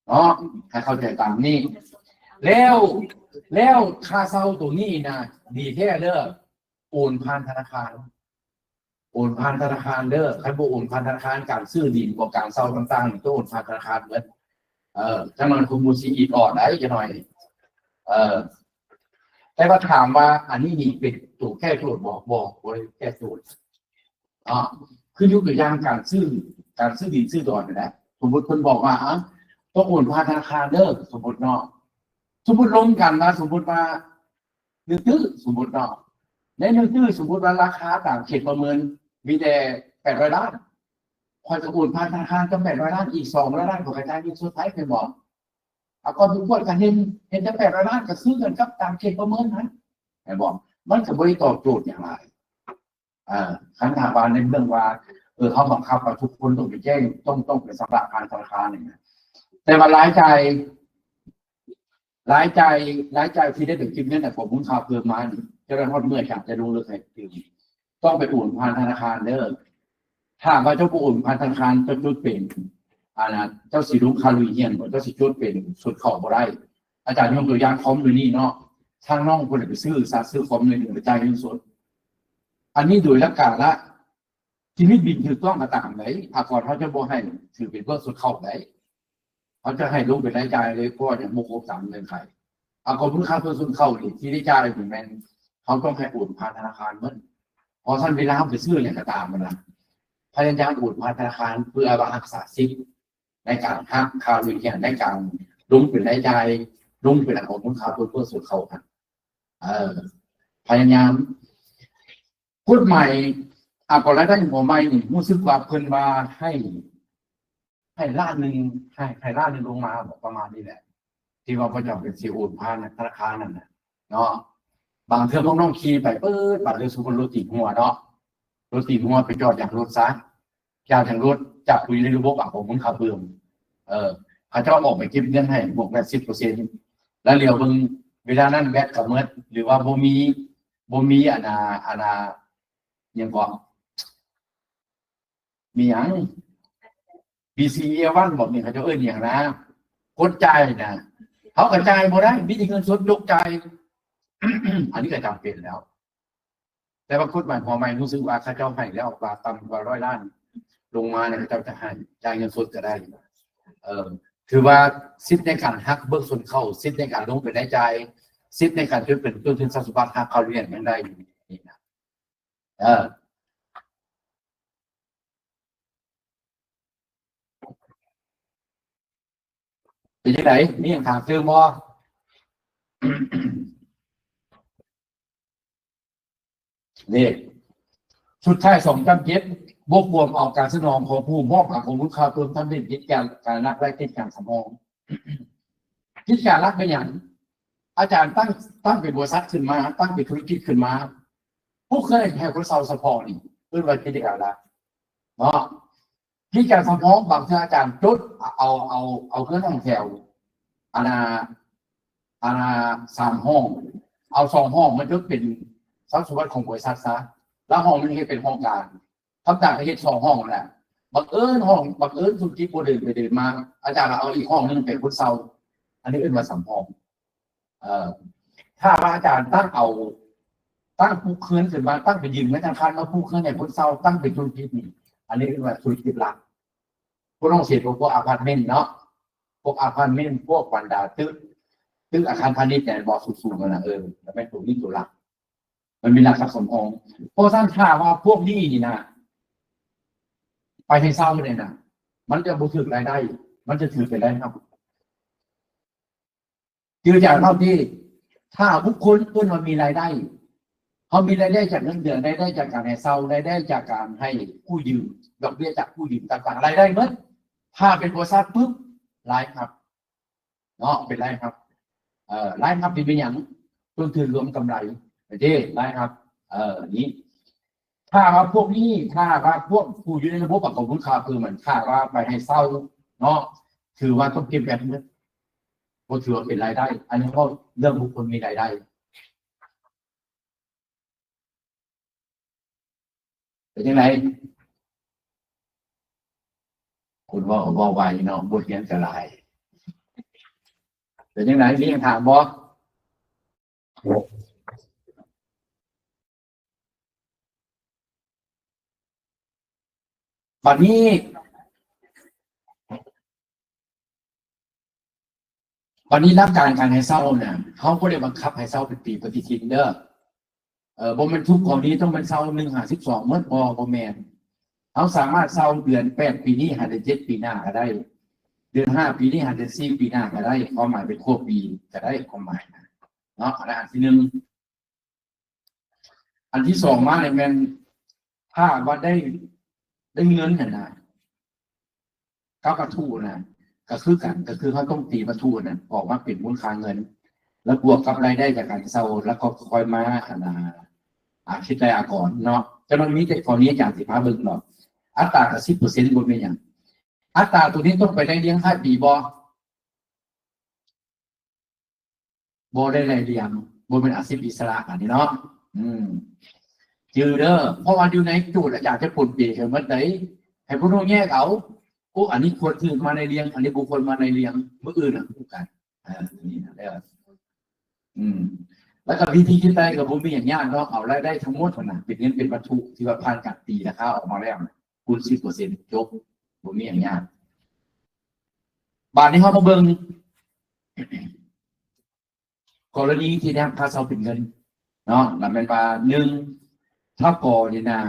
ເນາະ ໃຫ້ເຂົ້າໃຈຕາມນີ້. ແລ້ວ ແລ້ວຄ່າເຊົ່າໂຕນີ້ນະ ດີແທ້ເດີ ໂອນຜ່ານທະນາຄານ ໂອນຜ່ານທະນາຄານເດີ. ຄັນບໍ່ໂອນຜ່ານທະນາຄານ ການຊື້ດິນ ການເຊົ່າຕ່າງໆ ຕ້ອງໂອນຜ່ານທະນາຄານເບິດ. ເອີ ຈັກໜ່ອຍຄຸນບູຊີອີກອອກໄດ້ຈັກໜ່ອຍ. ເອີ ແຕ່ວ່າຖາມວ່າອັນນີ້ນີ້ເປັນໂຕແກ້ໂຈດບໍ່? ບໍ່ ບໍ່ໄດ້ແກ້ໂຈດ. ເນາະ ຄືຍົກຕົວຢ່າງການຊື້ ການຊື້ດິນຊື້ດອນຫັ້ນນະ, ສົມມຸດເພິ່ນບອກວ່າ ເອົ້າ ຕ້ອງໂອນຜ່ານທະນາຄານເດີ ສົມມຸດເນາະ. ສົມມຸດລົມກັນວ່າ ສົມມຸດວ່າໜຶ່ງຕື້ ສົມມຸດເນາະ, ໃນໜຶ່ງຕື້ ສົມມຸດວ່າລາຄາຕາມເຂດປະເມີນມີແຕ່ແປດຮ້ອຍລ້ານ, ຂ້ອຍກໍໂອນຜ່ານທະນາຄານກັບແປດຮ້ອຍລ້ານ ອີກສອງຮ້ອຍລ້ານຂ້ອຍກໍຈ່າຍເງິນສົດໄທແມ່ນບໍ່? ອາ ກໍສົມຄວນກັນເຫັນ ເຫັນແຕ່ແປດຮ້ອຍລ້ານ ກໍຊື້ກັນກັບຕາມເຂດປະເມີນຫັ້ນ ແມ່ນບໍ່? ມັນກໍບໍ່ໄດ້ຕອບໂຈດຫຍັງຫຼາຍ. ເອີ ຄັນຖ້າວ່າໃນເລື່ອງວ່າ ເອີ ເຮົາບັງຄັບວ່າທຸກຄົນຕ້ອງໄປແຈ້ງ ຕ້ອງ ຕ້ອງໄປຊຳລະຜ່ານທະນາຄານນີ້ນະ, ແຕ່ວ່າລາຍຈ່າຍ ລາຍຈ່າຍ ລາຍຈ່າຍທີ່ໄດ້ໄປເກັບເງິນ ແລະ ຂອງມູນຄ່າເພີ່ມມານີ້ ຈະໄດ້ຮອດເມື່ອ ຈະ ຈະລົງເລິກໃຫ້ຕື່ມ. ຕ້ອງໄປໂອນຜ່ານທະນາຄານເດີ. ຖ້າວ່າເຈົ້າບໍ່ໂອນຜ່ານທະນາຄານ ເຈົ້າຈົດເປັນ ອັນນ່າ ເຈົ້າຊິລົງຄ່າເລີຍນບໍ່? ເຈົ້າຊິຈົດເປັນຊົນເຜົ່າບໍ່ໄດ້. ອາຈານຍົກຕົວຢ່າງຄອມຢູ່ນີ້ເນາະ, ທາງນ້ອງເພິ່ນໄປຊື້ຊະ ຊື້ຄອມໜ່ວຍໜຶ່ງໄປຈ່າຍເງິນສົດ. ອັນນີ້ໂດຍຫຼັກການລະ ທີ່ມີບິນຖືກຕ້ອງກໍຕາມໃດ ອາກອນເຮົາຈະບໍ່ໃຫ້ຖືເປັນເບື້ອງຊົນເຜົ່າໃດ. ເຮົາຈະໃຫ້ລົງເປັນລາຍຈ່າຍເລີຍ ເພາະວ່າຍັງບໍ່ຄົບຕາມເງື່ອນໄຂ. ອາກອນມູນຄ່າເພີ່ມຊົນເຜົ່ານີ້ທີ່ໄດ້ຈ່າຍນີ້ແມ່ນເຮົາຕ້ອງໃຫ້ໂອນຜ່ານທະນາຄານໝົດ. ເພາະສະນັ້ນເວລາເຮົາໄປຊື້ຫຍັງກໍຕາມຫັ້ນນະ ພະຍາຍາມໂອນຜ່ານທະນາຄານ ເພື່ອວ່າຮັກສາສິດໃນການຫັກຄ່າເລີຍນ ໃນການລົງເປັນລາຍຈ່າຍ ລົງເປັນອາກອນມູນຄ່າເພີ່ມ ເພີ່ມຊົນເຜົ່າຫັ້ນ. ເອີ ພະຍາຍາມ ກົດໝາຍ ອາ ກໍລາຍໄດ້ຫົວໃໝ່ນີ້ ຮູ້ສຶກວ່າເພິ່ນວ່າໃຫ້ ໃຫ້ລ້ານໜຶ່ງ ໃຫ້ ໃຫ້ລ້ານໜຶ່ງລົງມາ ປະມານນີ້ແຫຼະ ທີ່ວ່າບໍ່ຈຳເປັນຊິໂອນຜ່ານທະນາຄານນັ້ນນະເນາະ. ບາງເທື່ອພວກນ້ອງຂີ່ໄປປຶດ ບາດເທື່ອສົມມຸດລົດຕີຫົວເນາະ ລົດຕີຫົວ ໄປຈອດຢາງລົດຊະ ຈາກທາງລົດ ຈາກຜູ້ຢູ່ໃນລະບົບອາກອນມູນຄ່າເພີ່ມ ເອີ ເຂົາເຈົ້າອອກໄປເກັບເງິນໃຫ້ບວກແບບສິບເປີເຊັນ ແລ້ວຫຼຽວເບິ່ງເວລານັ້ນແບັດກໍໝົດ ຫຼືວ່າບໍ່ມີ ບໍ່ມີອັນນ່າ ອັນນ່າ ຫຍັງເກາະ ມີຫຍັງ ບີຊີເອວັນ ບອກນີ້ ເຂົາເຈົ້າເອີ້ນຫຍັງນະ ກົດຈ່າຍນະ ເຮົາກໍຈ່າຍບໍ່ໄດ້ ມີແຕ່ເງິນສົດຍົກຈ່າຍ ອັນນີ້ກໍຈຳເປັນແລ້ວ. ແຕ່ວ່າກົດໝາຍຫົວໃໝ່ຮູ້ສຶກວ່າເຂົາເຈົ້າໃຫ້ແລ້ວ ວ່າຕ່ຳກວ່າຮ້ອຍລ້ານລົງມານີ້ ເຂົາເຈົ້າຈະໃຫ້ ຈ່າຍເງິນສົດກໍໄດ້. ເອີ ຖືວ່າສິດໃນການຫັກເບິ່ງຊົນເຜົ່າ ສິດໃນການລົງເປັນລາຍຈ່າຍ ສິດໃນການຈົດເປັນຕົ້ນທຶນຊັບສົມບັດ ຫາກເຂົາເຮັດຫຍັງໄດ້ຢູ່ນີ້ນະ. ເອີ ເປັນຈັ່ງໃດ? ມີຫຍັງຖາມຕື່ມບໍ່? ນີ້ ສຸດທ້າຍສອງຈ້ຳເຈັດ ບົກລວມເອົາການສະໜອງຂອງຜູ້ມອບອາກອນມູນຄ່າເພີ່ມ ທຳເປັນກິດຈະການຫຼັກ ແລະ ກິດຈະການສຳຮອງ. ກິດຈະການຫຼັກແມ່ນຫຍັງ? ອາຈານຕັ້ງ ຕັ້ງເປັນບໍລິສັດຂຶ້ນມາ ຕັ້ງເປັນທຸລະກິດຂຶ້ນມາ ຜູ້ເຄື່ອນໃຫ້ຄົນເຊົ່າສະເພາະນີ້ ເອີ້ນວ່າກິດຈະການຫຼັກເນາະ. ມີການສຳຮອງ ບາງເທື່ອອາຈານຈົດເອົາ ເອົາ ເອົາເຮືອນຫ້ອງແຖວ ອັນນ່າ ອັນນ່າ ສາມຫ້ອງ ເອົາສອງຫ້ອງມາຈົດເປັນຊັບສົມບັດຂອງບໍລິສັດຊະ ແລ້ວຫ້ອງໜຶ່ງເຮັດເປັນຫ້ອງການ ທຳຕາມເຮັດສອງຫ້ອງແຫຼະ ບັງເອີນຫ້ອງ ບັງເອີນທຸລະກິດບໍ່ເດີນໄປເດີນມາ ອາຈານເອົາອີກຫ້ອງໜຶ່ງເປັນຄົນເຊົ່າ ອັນນີ້ເອີ້ນວ່າສຳຮອງ. ເອີ ຖ້າວ່າອາຈານຕັ້ງເອົາ ຕັ້ງປຸກເຮືອນຂຶ້ນມາ ຕັ້ງໄປຢືມເງິນທະນາຄານມາປຸກເຮືອນໃຫ້ຄົນເຊົ່າ ຕັ້ງເປັນທຸລະກິດນີ້ ອັນນີ້ເອີ້ນວ່າທຸລະກິດຫຼັກ. ພວກນ້ອງເຫັນບໍ່ ພວກອາພາດເມັນເນາະ ພວກອາພາດເມັນ ພວກບັນດາຕຶກ ຕຶກອາຄານພານິດແມ່ນບໍ່ ສູງໆ ຫັ້ນນະ ເອີ ແມ່ນໂຕນີ້ໂຕຫຼັກ ມັນມີຫຼັກຊັບສຳຮອງ. ເພາະສະນັ້ນ ຖ້າວ່າພວກນີ້ນີ້ນະ ໄປໃຫ້ເຊົ່ານີ້ນະ ມັນຈະບໍ່ຖືກລາຍໄດ້ ມັນຈະຖືເປັນລາຍຮັບ. ຄືຈາກເຮົາທີ່ ຖ້າບຸກຄົນເອີ້ນວ່າມີລາຍໄດ້ ເຮົາມີລາຍໄດ້ຈາກເງິນເດືອນ ລາຍໄດ້ຈາກການໃຫ້ເຊົ່າ ລາຍໄດ້ຈາກການໃຫ້ກູ້ຢືມ ດອກເບ້ຍຈາກກູ້ຢືມຕ່າງໆ ລາຍໄດ້ໝົດ ຖ້າເປັນບໍລິສັດປຶບ ລາຍຮັບເນາະ ເປັນລາຍຮັບ. ເອີ ລາຍຮັບນີ້ເປັນຫຍັງ? ຕົ້ນທຶນລວມກຳໄລ ເດ້ ລາຍຮັບ ເອີ ນີ້ ຖ້າວ່າພວກນີ້ ຖ້າວ່າພວກຜູ້ຢູ່ໃນລະບົບປະກອບມູນຄ່າເພີ່ມ ຖ້າວ່າໄປໃຫ້ເຊົ່າເນາະ ຖືວ່າຕ້ອງເກັບແບັດໝົດ ບໍ່ຖືວ່າເປັນລາຍໄດ້. ອັນນີ້ເວົ້າເລື່ອງບຸກຄົນມີລາຍໄດ້. ເປັນຈັ່ງໃດ? ຄົນເວົ້າກໍເວົ້າໄວເນາະ ບົດຮຽນກໍຫຼາຍ. ເປັນຈັ່ງໃດ? ມີຫຍັງຖາມບໍ່? ບັດນີ້ ບັດນີ້ຫຼັກການການໃຫ້ເຊົ່ານະ ເຮົາບໍ່ໄດ້ບັງຄັບໃຫ້ເຊົ່າເປັນປີປະຕິທິນເດີ. ເອີ ບໍ່ແມ່ນທຸກກໍລະນີຕ້ອງແມ່ນເຊົ່າໜຶ່ງຫາສິບສອງໝົດ ບໍ່ ບໍ່ແມ່ນ. ເຮົາສາມາດເຊົ່າເດືອນແປດປີນີ້ຫາເດືອນເຈັດປີໜ້າກໍໄດ້ ເດືອນຫ້າປີນີ້ຫາເດືອນສີ່ປີໜ້າກໍໄດ້ ຄວາມໝາຍເປັນຄົບປີກໍໄດ້ ຄວາມໝາຍນະເນາະ. ອັນນັ້ນອັນທີໜຶ່ງ. ອັນທີສອງມານີ້ແມ່ນ ຖ້າວ່າໄດ້ ໄດ້ເງິນຫັ້ນນະ ກັບວັດຖຸນະ ກໍຄືກັນ ກໍຄືເຮົາຕ້ອງຕີວັດຖຸນັ້ນອອກມາເປັນມູນຄ່າເງິນ ແລ້ວບວກກັບລາຍໄດ້ຈາກການເຊົ່າ ແລ້ວກໍຄ່ອຍມາ ອັນນ່າ ອາ ຄິດລາຍອາກອນເນາະ. ຈະມັນມີແຕ່ຂໍ້ນີ້ອາຈານຊິພາເບິ່ງເນາະ ອັດຕາກໍສິບເປີເຊັນ ບໍ່ແມ່ນຫຍັງ. ອັດຕາໂຕນີ້ຕ້ອງໄປໄລ່ລຽງທ້າຍປີບໍ່? ບໍ່ໄດ້ໄລ່ລຽງ ບໍ່ແມ່ນອາຊີບອິດສະຫຼະອັນນີ້ເນາະ. ອືມ ຈື່ເດີ ເພາະວ່າຢູ່ໃນໂຈດອາຈານຈະປົນເປກັນໝົດໃດ ໃຫ້ພວກເຮົາແຍກເອົາ ໂອ້ ອັນນີ້ຄວນຖືກມາໄລ່ລຽງ ອັນນີ້ບໍ່ຄວນມາໄລ່ລຽງ ມື້ອື່ນນະຮູ້ກັນ ເອີ ນີ້ນະເດີ ອືມ ແລ້ວກໍວິທີຄິດໄລ່ກໍບໍ່ມີຫຍັງຍາກເນາະ ເອົາລາຍໄດ້ທັງໝົດຫັ້ນນະ ເປັນເງິນເປັນວັດຖຸທີ່ວ່າຜ່ານການຕີລາຄາອອກມາແລ້ວນະ ຄູນສິບເປີເຊັນ ຈົບ ບໍ່ມີຫຍັງຍາກ. ບາດນີ້ເຮົາມາເບິ່ງ ກໍລະນີທີ່ໄດ້ຮັບຄ່າເຊົ່າເປັນເງິນເນາະ ລະແມ່ນວ່າ ໜຶ່ງ ທ້າວ ກ ນີ້ນະ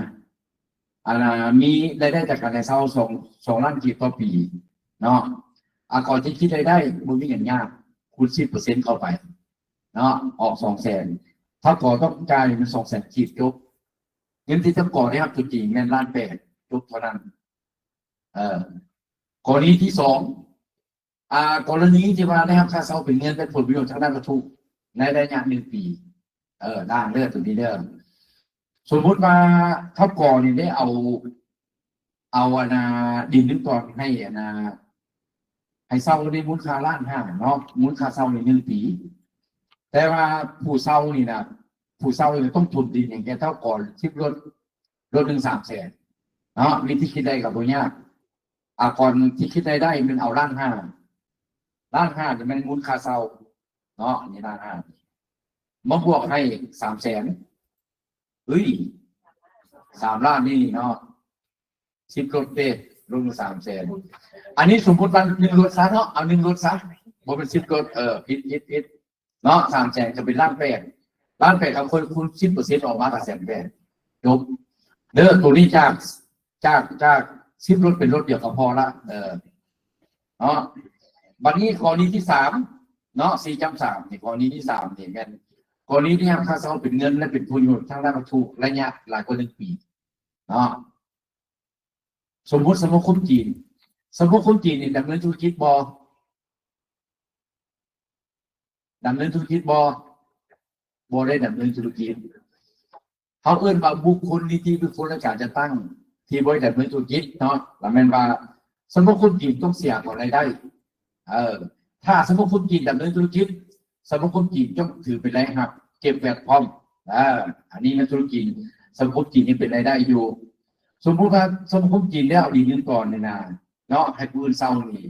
ອັນນະ ມີລາຍໄດ້ຈາກການໃຫ້ເຊົ່າ ສອງ ສອງລ້ານກີບຕໍ່ປີເນາະ ອາ ກອນທີ່ຄິດລາຍໄດ້ບໍ່ມີຫຍັງຍາກ ຄູນສິບເປີເຊັນເຂົ້າໄປເນາະ ອອກສອງແສນ ທ້າວ ກ ຕ້ອງຈ່າຍແມ່ນສອງແສນກີບ ຈົບ. ເງິນທີ່ທ້າວ ກ ໄດ້ຮັບຕົວຈິງແມ່ນລ້ານແປດ ຈົບເທົ່ານັ້ນ. ເອີ ກໍລະນີທີສອງ ອ່າ ກໍລະນີທີ່ວ່າໄດ້ຮັບຄ່າເຊົ່າເປັນເງິນ ແລະ ຜົນປະໂຫຍດທາງດ້ານວັດຖຸໃນໄລຍະໜຶ່ງປີ ເອີ ລ້າງເດີ ຕົວນີ້ເດີ ສົມມຸດວ່າທັບກອນີ້ໄດ້ເອົາ ເອົາອັນນ່າ ດິນໜຶ່ງຕອນໃຫ້ອັນນ່າ ໃຫ້ເຊົ່າໃນມູນຄ່າລ້ານຫ້າເນາະ ມູນຄ່າເຊົ່າໃນໜຶ່ງປີ ແຕ່ວ່າຜູ້ເຊົ່ານີ້ນະ ຜູ້ເຊົ່ານີ້ຕ້ອງຖົມດິນໃຫ້ແກ່ທ້າວກອສິບລົດ ລົດໜຶ່ງສາມແສນເນາະ ວິທີຄິດໄລ່ກໍບໍ່ຍາກ ອາກອນທີ່ຄິດລາຍໄດ້ແມ່ນເອົາລ້ານຫ້າ ລ້ານຫ້ານີ້ແມ່ນມູນຄ່າເຊົ່າເນາະ ອັນນີ້ລ້ານຫ້າ ມາບວກໃຫ້ສາມແສນ ເອີຍ ສາມລ້ານນີ້ເນາະ ສິບລົດເດ້ ລົດລະສາມແສນ ອັນນີ້ສົມມຸດວ່າໜຶ່ງລົດຊະເນາະ ເອົາໜຶ່ງລົດຊະ ບໍ່ແມ່ນສິບລົດ ເອີ ຜິດ ຜິດ ຜິດ ເນາະ ສາມແສນກໍເປັນລ້ານແປດ ລ້ານແປດ ເຮົາຄູນສິບເປີເຊັນອອກມາກໍແສນແປດ ຈົບເດີ ໂຕນີ້ຈາກ ຈາກ ຈາກສິບລົດເປັນລົດດຽວກໍພໍລະ ເອີ ເນາະ ບັດນີ້ກໍລະນີທີສາມເນາະ ສີ່ຈຳສາມນີ້ ກໍລະນີທີສາມນີ້ແມ່ນກໍລະນີທີ່ຮັບຄ່າເຊົ່າເປັນເງິນ ແລະ ເປັນຜົນປະໂຫຍດທາງດ້ານວັດຖຸໄລຍະຫຼາຍກວ່າໜຶ່ງປີເນາະ ສົມມຸດສະມາຄົມຈີນ ສະມາຄົມຈີນນີ້ດຳເນີນທຸລະກິດບໍ່? ດຳເນີນທຸລະກິດບໍ່? ບໍ່ໄດ້ດຳເນີນທຸລະກິດ ເຮົາເອີ້ນວ່າບຸກຄົນ ນິຕິບຸກຄົນ ແລະ ການຈັດຕັ້ງທີ່ບໍ່ໄດ້ດຳເນີນທຸລະກິດເນາະ ລະແມ່ນວ່າສະມາຄົມຈີນຕ້ອງເສຍຂອງລາຍໄດ້ ເອີ ຖ້າສະມາຄົມຈີນດຳເນີນທຸລະກິດ ສະມາຄົມຈີນຕ້ອງຖືເປັນລາຍຮັບ ເກັບແວັດພ້ອມ ເອີ ອັນນີ້ແມ່ນທຸລະກິດ ສະມາຄົມຈີນຍັງເປັນລາຍໄດ້ຢູ່ ສົມມຸດວ່າສະມາຄົມຈີນໄດ້ເອົາດິນໜຶ່ງຕອນນີ້ນະ ເນາະ ໃຫ້ຜູ້ອື່ນເຊົ່ານີ້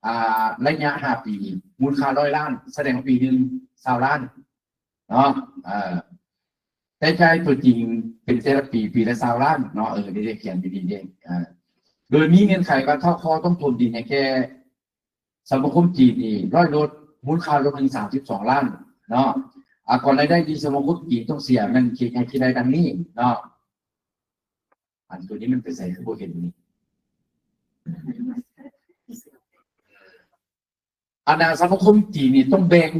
ອ່າ ໄລຍະຫ້າປີ ມູນຄ່າຮ້ອຍລ້ານ ສະແດງວ່າປີໜຶ່ງຊາວລ້ານເນາະ ເອີ ແຕ່ຈ່າຍຕົວຈິງເປັນແຕ່ລະປີ ປີລະຊາວລ້ານເນາະ ເອີ ໄດ້ຂຽນຢູ່ນີ້ເດ້ ເອີ ໂດຍມີເງື່ອນໄຂວ່າທ້າວ ກ ຕ້ອງຖົມດິນໃຫ້ແກ່ສະມາຄົມຈີນນີ້ຮ້ອຍລົດ ມູນຄ່າລົດໜຶ່ງສາມສິບສອງລ້ານເນາະ ອາກອນລາຍໄດ້ທີ່ສະມາຄົມຈີນຕ້ອງເສຍແມ່ນຄິດໃຫ້ຄິດໄດ້ດັ່ງນີ້ເນາະ ອັນຕົວນີ້ມັນໄປໃສຄືບໍ່ເຫັນນີ້ ອັນນ່າ ສະມາຄົມຈີນນີ້ຕ້ອງແບ່ງ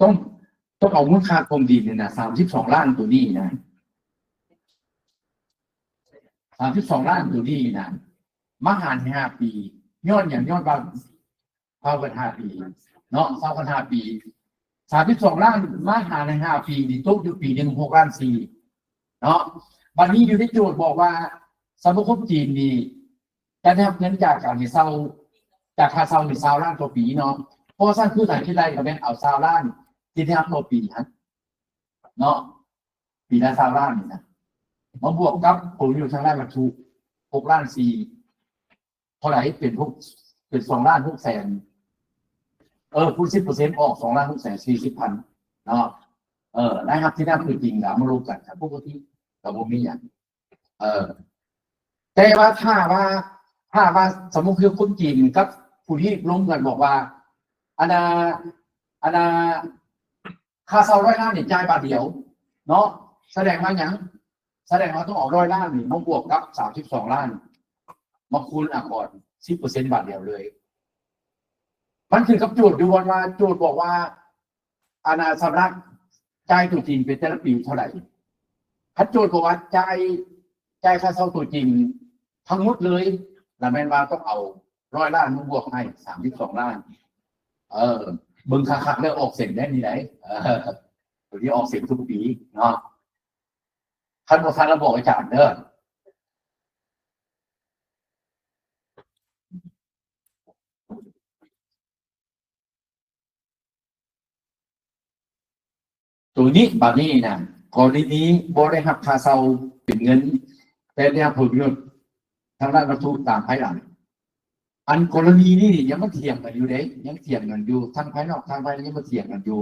ຕ້ອງ ຕ້ອງເອົາມູນຄ່າຂອງດິນນີ້ນະ ສາມສິບສອງລ້ານຕົວນີ້ນະ ສາມສິບສອງລ້ານຕົວນີ້ນະ ມາຫານໃຫ້ຫ້າປີ ຍ້ອນຫຍັງ? ຍ້ອນວ່າ ເຊົາກັນຫ້າປີເນາະ ເຊົາກັນຫ້າປີ ສາມສິບສອງລ້ານ ມາຫານໃຫ້ຫ້າປີນີ້ຕົກຢູ່ປີໜຶ່ງຫົກລ້ານສີ່ເນາະ ບັດນີ້ຢູ່ໃນໂຈດບອກວ່າ ສະມາຄົມຈີນນີ້ຈະໄດ້ຮັບເງິນຈາກການໃຫ້ເຊົ່າ ຈາກຄ່າເຊົ່ານີ້ຊາວລ້ານຕໍ່ປີເນາະ ເພາະສະນັ້ນຄືຖ້າຄິດໄລ່ກໍແມ່ນເອົາຊາວລ້ານທີ່ໄດ້ຮັບຕໍ່ປີຫັ້ນເນາະ ປີລະຊາວລ້ານນີ້ນະ ມາບວກກັບຜົນປະໂຫຍດທາງດ້ານວັດຖຸຫົກລ້ານສີ່ ເທົ່າໃດ? ເປັນຫົກ ເປັນສອງລ້ານຫົກແສນ ເອີ ຄູນສິບເປີເຊັນອອກສອງລ້ານຫົກແສນສີ່ສິບພັນເນາະ ເອີ ລາຍຮັບທີ່ນຳຕົວຈິງລະມາລົບກັນກໍປົກກະຕິ ກໍບໍ່ມີຫຍັງ ເອີ ແຕ່ວ່າຖ້າວ່າ ຖ້າວ່າສົມມຸດຄືຄົນຈີນກັບຜູ້ທີ່ລົມກັນບອກວ່າ ອັນນ່າ ອັນນ່າ ຄ່າເຊົ່າຮ້ອຍລ້ານນີ້ຈ່າຍບາດດຽວເນາະ ສະແດງວ່າຫຍັງ? ສະແດງວ່າຕ້ອງເອົາຮ້ອຍລ້ານນີ້ມາບວກກັບສາມສິບສອງລ້ານ ມາຄູນອາກອນສິບເປີເຊັນບາດດຽວເລີຍ ມັນຂຶ້ນກັບໂຈດຢູ່ວ່າ ໂຈດບອກວ່າ ອັນນ່າ ຊຳລະຈ່າຍຕົວຈິງເປັນແຕ່ລະປີເທົ່າໃດ ຄັນໂຈດບອກວ່າຈ່າຍ ຈ່າຍຄ່າເຊົ່າຕົວຈິງທັງໝົດເລີຍ ລະແມ່ນວ່າຕ້ອງເອົາຮ້ອຍລ້ານມາບວກໃຫ້ສາມສິບສອງລ້ານ ເອີ ເບິ່ງຄັກໆ ແລ້ວອອກເສັງໄດ້ນີ້ໃດ ເອີ ຕົວນີ້ອອກເສັງທຸກປີເນາະ ຄັນບໍ່ທັນລະບອກອາຈານເດີ ໂຕນີ້ ບາດນີ້ນະ ກໍລະນີນີ້ບໍ່ໄດ້ຮັບຄ່າເຊົ່າເປັນເງິນ ແຕ່ໄດ້ຮັບຜົນປະໂຫຍດທາງດ້ານວັດຖຸຕາມພາຍຫຼັງ. ອັນກໍລະນີນີ້ຍັງມາຖຽງກັນຢູ່ເດ້ ຍັງຖຽງກັນຢູ່ ທັງພາຍນອກທັງພາຍໃນຍັງມາຖຽງກັນຢູ່